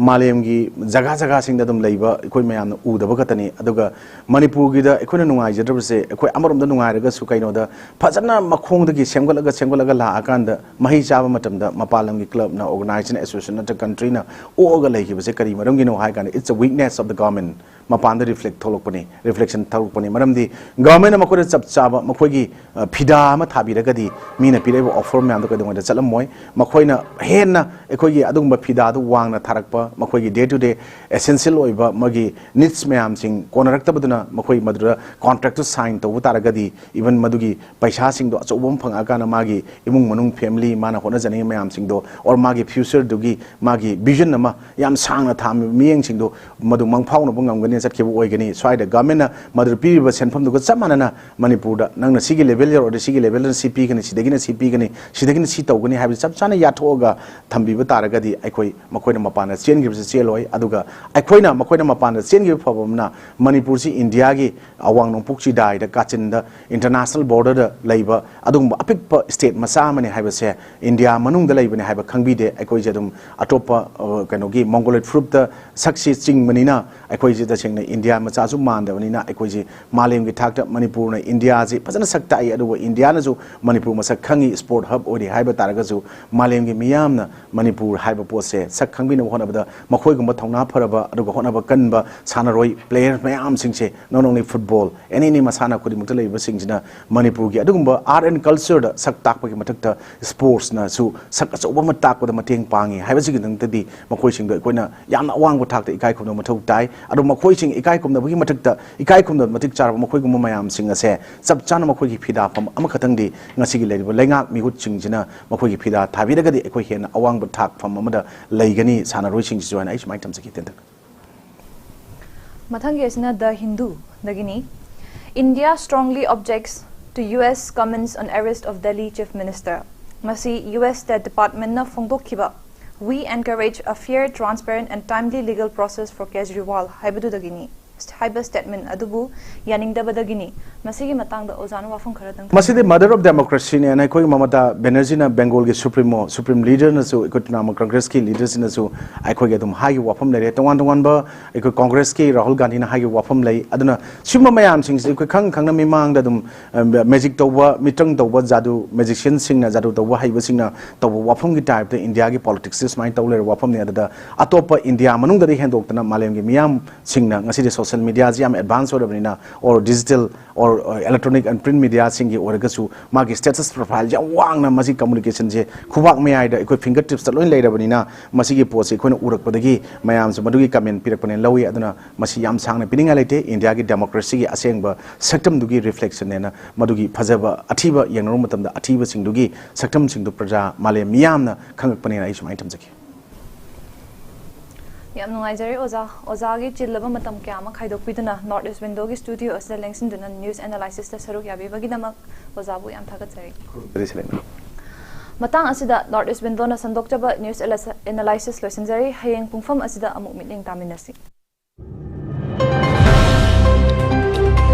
ꯃꯥꯂꯦꯝꯒꯤ ꯖꯒꯥ ꯖꯒꯥꯁꯤꯡꯗ ꯑꯗꯨꯝ ꯂꯩꯕ ꯑꯩꯈꯣꯏ ꯃꯌꯥꯝꯅ ꯎꯗꯕ ꯈꯛꯇꯅꯤ꯫ ꯑꯗꯨꯒ ꯃꯅꯤꯄꯨꯔꯒꯤꯗ ꯑꯩꯈꯣꯏꯅ ꯅꯨꯡꯉꯥꯏꯖꯗ꯭ꯔꯕꯁꯦ, ꯑꯩꯈꯣꯏ ꯑꯃꯔꯣꯝꯗ ꯅꯨꯡꯉꯥꯏꯔꯒꯁꯨ, ꯀꯩꯅꯣꯗ ꯐꯖꯅ ꯃꯈꯣꯡꯗꯒꯤ ꯁꯦꯝꯒꯠꯂꯒ, ꯁꯦꯝꯒꯠꯂꯒ ꯂꯥꯛꯑꯀꯥꯟꯗ ꯃꯍꯩ ꯆꯥꯕ ꯃꯇꯝꯗ ꯃꯄꯥꯟ ꯂꯝꯒꯤ ꯀ꯭ꯂꯕꯅ, ꯑꯣꯔꯒꯅꯥꯏꯖꯦꯁꯟ, ꯑꯦꯁꯣꯁꯤꯌꯦꯁꯟ ꯅꯠꯇ꯭ꯔꯒ ꯀꯟꯇ꯭ꯔꯤꯅ ꯑꯣꯛꯑꯒ ꯂꯩꯈꯤꯕꯁꯦ ꯀꯔꯤ ꯃꯔꯝꯒꯤꯅꯣ ꯍꯥꯏ ꯀꯥꯟꯗ, it's a weakness of the government꯫ ꯃꯄꯥꯟꯗ ꯔꯤꯐ꯭ꯂꯦꯛ ꯊꯣꯛꯂꯛꯄꯅꯤ, ꯔꯤꯐ꯭ꯂꯦꯛꯁꯟ ꯊꯣꯛꯂꯛꯄꯅꯤ꯫ ꯃꯔꯝꯗꯤ ꯒꯚꯔꯟꯃꯦꯟꯅ ꯃꯈꯣꯏꯗ ꯆꯞ ꯆꯥꯕ ꯃꯈꯣꯏꯒꯤ, ꯑ, ꯐꯤꯗꯥ ꯑꯃ ꯊꯥꯕꯤꯔꯒꯗꯤ, ꯃꯤꯅ ꯄꯤꯔꯛꯏꯕ ꯑꯣꯐꯔ ꯃꯌꯥꯝꯗꯣ ꯀꯩꯗꯧꯉꯩꯗ ꯆꯠꯂꯝꯃꯣꯏ꯫ ꯃꯈꯣꯏꯅ ꯍꯦꯟꯅ ꯑꯩꯈꯣꯏꯒꯤ ꯑꯗꯨꯒꯨꯝꯕ ꯐꯤꯗꯥꯗꯨ ꯋꯥꯡꯅ ꯊꯥꯔꯛꯄ, ꯃꯈꯣꯏꯒꯤ ꯗꯦ ꯇꯨ ꯗꯦ ꯑꯦꯁꯦꯟꯁꯤꯌꯦꯜ ꯑꯣꯏꯕ ꯃꯥꯒꯤ ꯅꯤꯗꯁ ꯃꯌꯥꯝꯁꯤꯡ ꯀꯣꯟꯅꯔꯛꯇꯕꯗꯨꯅ ꯃꯈꯣꯏ ꯃꯗꯨꯗ ꯀꯣꯟꯇ꯭ꯔꯦꯛꯇꯨ ꯁꯥꯏꯟ ꯇꯧꯕ ꯇꯥꯔꯒꯗꯤ, ꯏꯚꯟ ꯃꯗꯨꯒꯤ ꯄꯩꯁꯥꯁꯤꯡꯗꯣ ꯑꯆꯧꯕ ꯑꯃ ꯐꯪꯉꯛꯑꯀꯥꯟꯗ ꯃꯥꯒꯤ ꯏꯃꯨꯡ ꯃꯅꯨꯡ, ꯐꯦꯃꯤꯂꯤ, ꯃꯥꯅ ꯍꯣꯠꯅꯖꯅꯤꯡꯉꯤ ꯃꯌꯥꯝꯁꯤꯡꯗꯣ, ꯑꯣꯔ ꯃꯥꯒꯤ ꯐ꯭ꯌꯨꯆꯔꯗꯨꯒꯤ ꯃꯥꯒꯤ ꯚꯤꯖꯟ ꯑꯃ ꯌꯥꯝ ꯁꯥꯡꯅ ꯊꯥ ꯃꯤꯠꯌꯦꯡꯁꯤꯡꯗꯣ ꯃꯗꯨ ꯃꯪꯐꯥꯎꯅꯕ ꯉꯝꯒꯅꯤ, ꯆꯠꯈꯤꯕ ꯑꯣꯏꯒꯅꯤ꯫ ꯁ꯭ꯋꯥꯏꯗ ꯒꯚꯔꯟꯃꯦꯟꯅ ꯃꯗꯨꯗ ꯄꯤꯔꯤꯕ ꯁꯦꯟꯐꯝꯗꯨꯒ ꯆꯞ ꯃꯥꯟꯅꯅ ꯃꯅꯤꯄꯨꯔꯗ ꯅꯪꯅ ꯁꯤꯒꯤ ꯂꯦꯚꯦꯜ ꯌꯧꯔꯗꯤ ꯁꯤꯒꯤ ꯂꯦꯚꯦꯜꯗꯅ ꯁꯤ ꯄꯤꯒꯅꯤ, ꯁꯤꯗꯒꯤꯅ ꯁꯤ ꯄꯤꯒꯅꯤ, ꯁꯤꯗꯒꯤꯅ ꯁꯤ ꯇꯧꯒꯅꯤ ꯍꯥꯏꯕꯁꯤ ꯆꯞ ꯆꯥꯅ ꯌꯥꯊꯣꯛꯑꯒ ꯊꯝꯕꯤꯕ ꯇꯥꯔꯒꯗꯤ, ꯑꯩꯈꯣꯏ ꯃꯈꯣꯏꯅ ꯃꯄꯥꯟꯗ ꯆꯦꯟꯈꯤꯕꯁꯤ ꯆꯦꯜꯂꯣꯏ꯫ ꯑꯗꯨꯒ ꯑꯩꯈꯣꯏꯅ ꯃꯈꯣꯏꯅ ꯃꯄꯥꯟꯗ ꯆꯦꯟꯈꯤꯕ ꯐꯕ ꯑꯃꯅ, ꯃꯅꯤꯄꯨꯔꯁꯤ ꯏꯟꯗꯤꯌꯥꯒꯤ ꯑꯋꯥꯡ ꯅꯣꯡꯄꯣꯛ ꯆꯤꯗꯥꯏꯗ, ꯀꯥꯆꯤꯟꯗ, ꯏꯟꯇꯔꯅꯦꯁꯅꯦꯜ ꯕꯣꯔꯗꯔꯗ ꯂꯩꯕ ꯑꯗꯨꯒꯨꯝꯕ ꯑꯄꯤꯛꯄ ꯁ꯭ꯇꯦꯠ ꯃꯆꯥ ꯑꯃꯅꯤ ꯍꯥꯏꯕꯁꯦ, ꯏꯟꯗꯤꯌꯥ ꯃꯅꯨꯡꯗ ꯂꯩꯕꯅꯤ ꯍꯥꯏꯕ ꯈꯪꯕꯤꯗꯦ꯫ ꯑꯩꯈꯣꯏꯁꯦ ꯑꯗꯨꯝ ꯑꯇꯣꯞꯄ, ꯑ, ꯀꯩꯅꯣꯒꯤ ꯃꯣꯡꯒꯣꯂꯣꯏꯗ ꯐꯨꯔꯨꯞꯇ ꯁꯛꯁꯤ ꯆꯤꯡꯕꯅꯤꯅ, ꯑꯩꯈꯣꯏꯁꯦ ꯇꯁꯦꯡꯅ ꯏꯟꯗꯤꯌꯥ ꯃꯆꯥꯁꯨ ꯃꯥꯟꯗꯕꯅꯤꯅ, ꯑꯩꯈꯣꯏꯁꯦ ꯃꯥꯂꯦꯝꯒꯤ ꯊꯥꯛꯇ ꯃꯅꯤꯄꯨꯔꯅ ꯏꯟꯗꯤꯌꯥꯁꯤ ꯐꯖꯅ ꯁꯛ ꯇꯥꯛꯏ, ꯑꯗꯨꯒ ꯏꯟꯗꯤꯌꯥꯅꯁꯨ ꯃꯅꯤꯄꯨꯔ ꯃꯁꯛ ꯈꯪꯉꯤ, ꯁ꯭ꯄꯣꯔꯠ ꯍꯕ ꯑꯣꯏꯔꯤ ꯍꯥꯏꯕ ꯇꯥꯔꯒꯁꯨ, ꯃꯥꯂꯦꯝꯒꯤ ꯃꯤꯌꯥꯝꯅ ꯃꯅꯤꯄꯨꯔ ꯍꯥꯏꯕ ꯄꯣꯠꯁꯦ ꯁꯛ ꯈꯪꯕꯤꯅꯕ ꯍꯣꯠꯅꯕꯗ, ꯃꯈꯣꯏꯒꯨꯝꯕ ꯊꯧꯅꯥ ꯐꯔꯕ ꯑꯗꯨꯒ ꯍꯣꯠꯅꯕ ꯀꯟꯕ ꯁꯥꯟꯅꯔꯣꯏ, ꯄ꯭ꯂꯦꯌꯔ ꯃꯌꯥꯝꯁꯤꯡꯁꯦ, not only football, any, any ꯃꯁꯥꯟꯅ ꯈꯨꯗꯤꯡꯃꯛꯇ ꯂꯩꯔꯤꯕꯁꯤꯡꯁꯤꯅ ꯃꯅꯤꯄꯨꯔꯒꯤ ꯑꯗꯨꯒꯨꯝꯕ ꯑꯥꯔꯠ ꯑꯦꯟ ꯀꯜꯆꯔꯗ ꯁꯛ ꯇꯥꯛꯄꯒꯤ ꯃꯊꯛꯇ, ꯁ꯭ꯄꯣꯔꯠꯁꯅꯁꯨ ꯁꯛ ꯑꯆꯧꯕ ꯑꯃ ꯇꯥꯛꯄꯗ ꯃꯇꯦꯡ ꯄꯥꯡꯉꯤ ꯍꯥꯏꯕꯁꯤꯒꯤꯗꯃꯛꯇꯗꯤ, ꯃꯈꯣꯏꯁꯤꯡꯗꯣ ꯑꯩꯈꯣꯏꯅ ꯌꯥꯝꯅ ꯑꯋꯥꯡꯕ ꯊꯥꯛꯇ ꯏꯀꯥꯏ ꯈꯨꯝꯅꯕ ꯃꯊꯧ ꯇꯥꯏ꯫ ꯑꯗꯣ ꯃꯈꯣꯏꯁꯤꯡ ꯏꯀꯥꯏ ꯈꯨꯝꯅꯕꯒꯤ ꯃꯊꯛꯇ, ꯏꯀꯥꯏ ꯈꯨꯝꯅꯕ ꯃꯇꯤꯛ ꯆꯥꯔꯕ ꯃꯈꯣꯏꯒꯨꯝꯕ ꯃꯌꯥꯝꯁꯤꯡ ꯑꯁꯦ ꯆꯞ ꯆꯥꯅ ꯃꯈꯣꯏꯒꯤ ꯐꯤꯗꯥꯐꯝ ꯑꯃꯈꯛꯇꯪꯗꯤ ꯉꯁꯤꯒꯤ ꯂꯩꯔꯤꯕ ꯂꯩꯉꯥꯛ ꯃꯤꯍꯨꯠꯁꯤꯡꯁꯤꯅ ꯃꯈꯣꯏꯒꯤ ꯐꯤꯗꯥ ꯊꯥꯕꯤꯔꯒꯗꯤ, ꯑꯩꯈꯣꯏ ꯍꯦꯟꯅ ꯑꯋꯥꯡꯕ ꯊꯥꯛꯐꯝ ꯑꯃꯗ ꯂꯩꯒꯅꯤ ꯁꯥꯟꯅꯔꯣꯏꯁꯤꯡꯁꯤꯁꯨ ꯍꯥꯏꯅ ꯑꯩ ꯁꯨꯃꯥꯏꯅ ꯊꯝꯖꯒꯦ, ꯇꯦꯟꯇꯛꯅ꯫ ꯃꯊꯪꯒꯤ ꯑꯁꯤꯅ ꯗ ꯍꯤꯟꯗꯨꯗꯒꯤꯅꯤ꯫ India strongly objects to U S comments on arrest of Delhi Chief Minister. ꯃꯁꯤ U S State Departmentꯅ ꯐꯣꯡꯗꯣꯛꯈꯤꯕ "We encourage a fair, transparent and timely legal process for Kejriwal" ꯍꯥꯏꯕꯗꯨꯗꯒꯤꯅꯤ, ꯍꯥꯏꯕ statement ꯑꯗꯨꯕꯨ ꯌꯥꯅꯤꯡꯗꯕꯗꯒꯤꯅꯤ꯫ ꯃꯁꯤꯒꯤ ꯃꯇꯥꯡꯗ ꯑꯣꯖꯥꯅ ꯋꯥꯐꯝ ꯈꯔꯗꯪ ꯃꯁꯤꯗꯤ ꯊꯝꯕꯤꯌꯨ꯫ Mother of Democracyꯅꯦꯅ ꯑꯩꯈꯣꯏꯒꯤ ꯃꯃꯇꯥ ꯕꯦꯅꯔꯖꯤꯅ ꯕꯦꯡꯒꯣꯜꯒꯤ Supremo, Supreme Leaderꯅꯁꯨ, ꯑꯩꯈꯣꯏ ꯇ꯭ꯔꯤꯅꯥꯃꯨꯜ ꯀꯪꯒ꯭ꯔꯦꯁꯀꯤ Leaderꯁꯤꯡꯅꯁꯨ ꯑꯩꯈꯣꯏꯒꯤ ꯑꯗꯨꯝ ꯍꯥꯏꯈꯤꯕ ꯋꯥꯐꯝ ꯂꯩꯔꯦ꯫ ꯇꯣꯉꯥꯟ ꯇꯣꯉꯥꯟꯕ ꯑꯩꯈꯣꯏ ꯀꯪꯒ꯭ꯔꯦꯁꯀꯤ ꯔꯥꯍꯨꯜ ꯒꯥꯟꯙꯤꯅ ꯍꯥꯏꯈꯤꯕ ꯋꯥꯐꯝ ꯂꯩ꯫ ꯑꯗꯨꯅ ꯁꯤꯒꯨꯝꯕ ꯃꯌꯥꯝꯁꯤꯡꯁꯤ ꯑꯩꯈꯣꯏ ꯈꯪ ꯈꯪꯅ ꯃꯤꯃꯥꯡꯗ ꯑꯗꯨꯝ ꯃꯦꯖꯤꯛ ꯇꯧꯕ, ꯃꯤꯇ꯭ꯔꯪ ꯇꯧꯕ, ꯖꯥꯗꯨ, magicianꯁꯤꯡꯅ ꯖꯥꯗꯨ ꯇꯧꯕ ꯍꯩꯕꯁꯤꯡꯅ ꯇꯧꯕ ꯋꯥꯐꯝꯒꯤ typeꯇ ꯏꯟꯗꯤꯌꯥꯒꯤ politicsꯁꯤ ꯁꯨꯃꯥꯏꯅ ꯇꯧ ꯂꯩꯔꯕ ꯋꯥꯐꯝꯅꯤ꯫ ꯑꯗꯨꯗ ꯑꯇꯣꯞꯄ ꯏꯟꯗꯤꯌꯥ ꯃꯅꯨꯡꯗꯗꯤ ꯍꯦꯟꯗꯣꯛꯇꯅ ꯃꯥꯂꯦꯝꯒꯤ ꯃꯤꯌꯥꯝꯁꯤꯡꯅ ꯉꯁꯤꯗꯤ social mediaꯁꯤ ꯌꯥꯝ advance ꯑꯣꯏꯔꯕꯅꯤꯅ, or digital or electronic and print mediaꯁꯤꯡꯒꯤ ꯑꯣꯏꯔꯒꯁꯨ ꯃꯥꯒꯤ status profileꯁꯤ ꯌꯥꯝ ꯋꯥꯡꯅ ꯃꯁꯤ communicationꯁꯦ ꯈꯨꯕꯥꯛ ꯃꯌꯥꯏꯗ ꯑꯩꯈꯣꯏ finger tipsꯇ ꯂꯣꯏ ꯂꯩꯔꯕꯅꯤꯅ ꯃꯁꯤꯒꯤ ꯄꯣꯠꯁꯤ ꯑꯩꯈꯣꯏꯅ ꯎꯔꯛꯄꯗꯒꯤ ꯃꯌꯥꯝꯁꯨ ꯃꯗꯨꯒꯤ comment ꯄꯤꯔꯛꯄꯅꯦꯅ ꯂꯧꯏ꯫ ꯑꯗꯨꯅ ꯃꯁꯤ ꯌꯥꯝ ꯁꯥꯡꯅ ꯄꯤꯅꯤꯡꯉꯥꯏ ꯂꯩꯇꯦ꯫ ꯏꯟꯗꯤꯌꯥꯒꯤ democracyꯒꯤ ꯑꯁꯦꯡꯕ ꯁꯛꯇꯝꯗꯨꯒꯤ reflectionꯅꯦꯅ, ꯃꯗꯨꯒꯤ ꯐꯖꯕ ꯑꯊꯤꯕ ꯌꯦꯡꯅꯔꯨꯕ ꯃꯇꯝꯗ ꯑꯊꯤꯕꯁꯤꯡꯗꯨꯒꯤ ꯁꯛꯇꯝꯁꯤꯡꯗꯨ ꯄ꯭ꯔꯖꯥ ꯃꯥꯂꯦꯝ ꯃꯤꯌꯥꯝꯅ ꯈꯪꯉꯛꯄꯅꯦꯅ ꯑꯩ ꯁꯨꯃꯥꯏꯅ ꯊꯝꯖꯒꯦ꯫ ꯌꯥꯝ ꯅꯨꯡꯉꯥꯏꯖꯔꯦ ꯑꯣꯖꯥ꯫ ꯑꯣꯖꯥꯒꯤ ꯆꯤꯜꯂꯕ ꯃꯇꯝ ꯀꯌꯥ ꯑꯃ ꯈꯥꯏꯗꯣꯛꯄꯤꯗꯨꯅ North East Windowꯒꯤ studio ꯑꯁꯤꯗ ꯂꯦꯡꯁꯤꯟꯗꯨꯅ news analysisꯇ ꯁꯔꯨꯛ ꯌꯥꯕꯤꯕꯒꯤꯗꯃꯛ ꯑꯣꯖꯥꯕꯨ ꯌꯥꯝ ꯊꯥꯒꯠꯆꯔꯤ꯫ ꯈꯨꯔꯨꯝꯖꯔꯤ ꯁꯦꯂꯦꯅꯥ꯫ ꯃꯇꯥꯡ ꯑꯁꯤꯗ North East Windowꯅ ꯁꯟꯗꯣꯛꯆꯕ news analysis ꯂꯣꯏꯁꯤꯟꯖꯔꯤ꯫ ꯍꯌꯦꯡ ꯄꯨꯡꯐꯝ ꯑꯁꯤꯗ ꯑꯃꯨꯛ ꯃꯤꯠꯌꯦꯡ ꯇꯥꯃꯤꯟꯅꯁꯤ꯫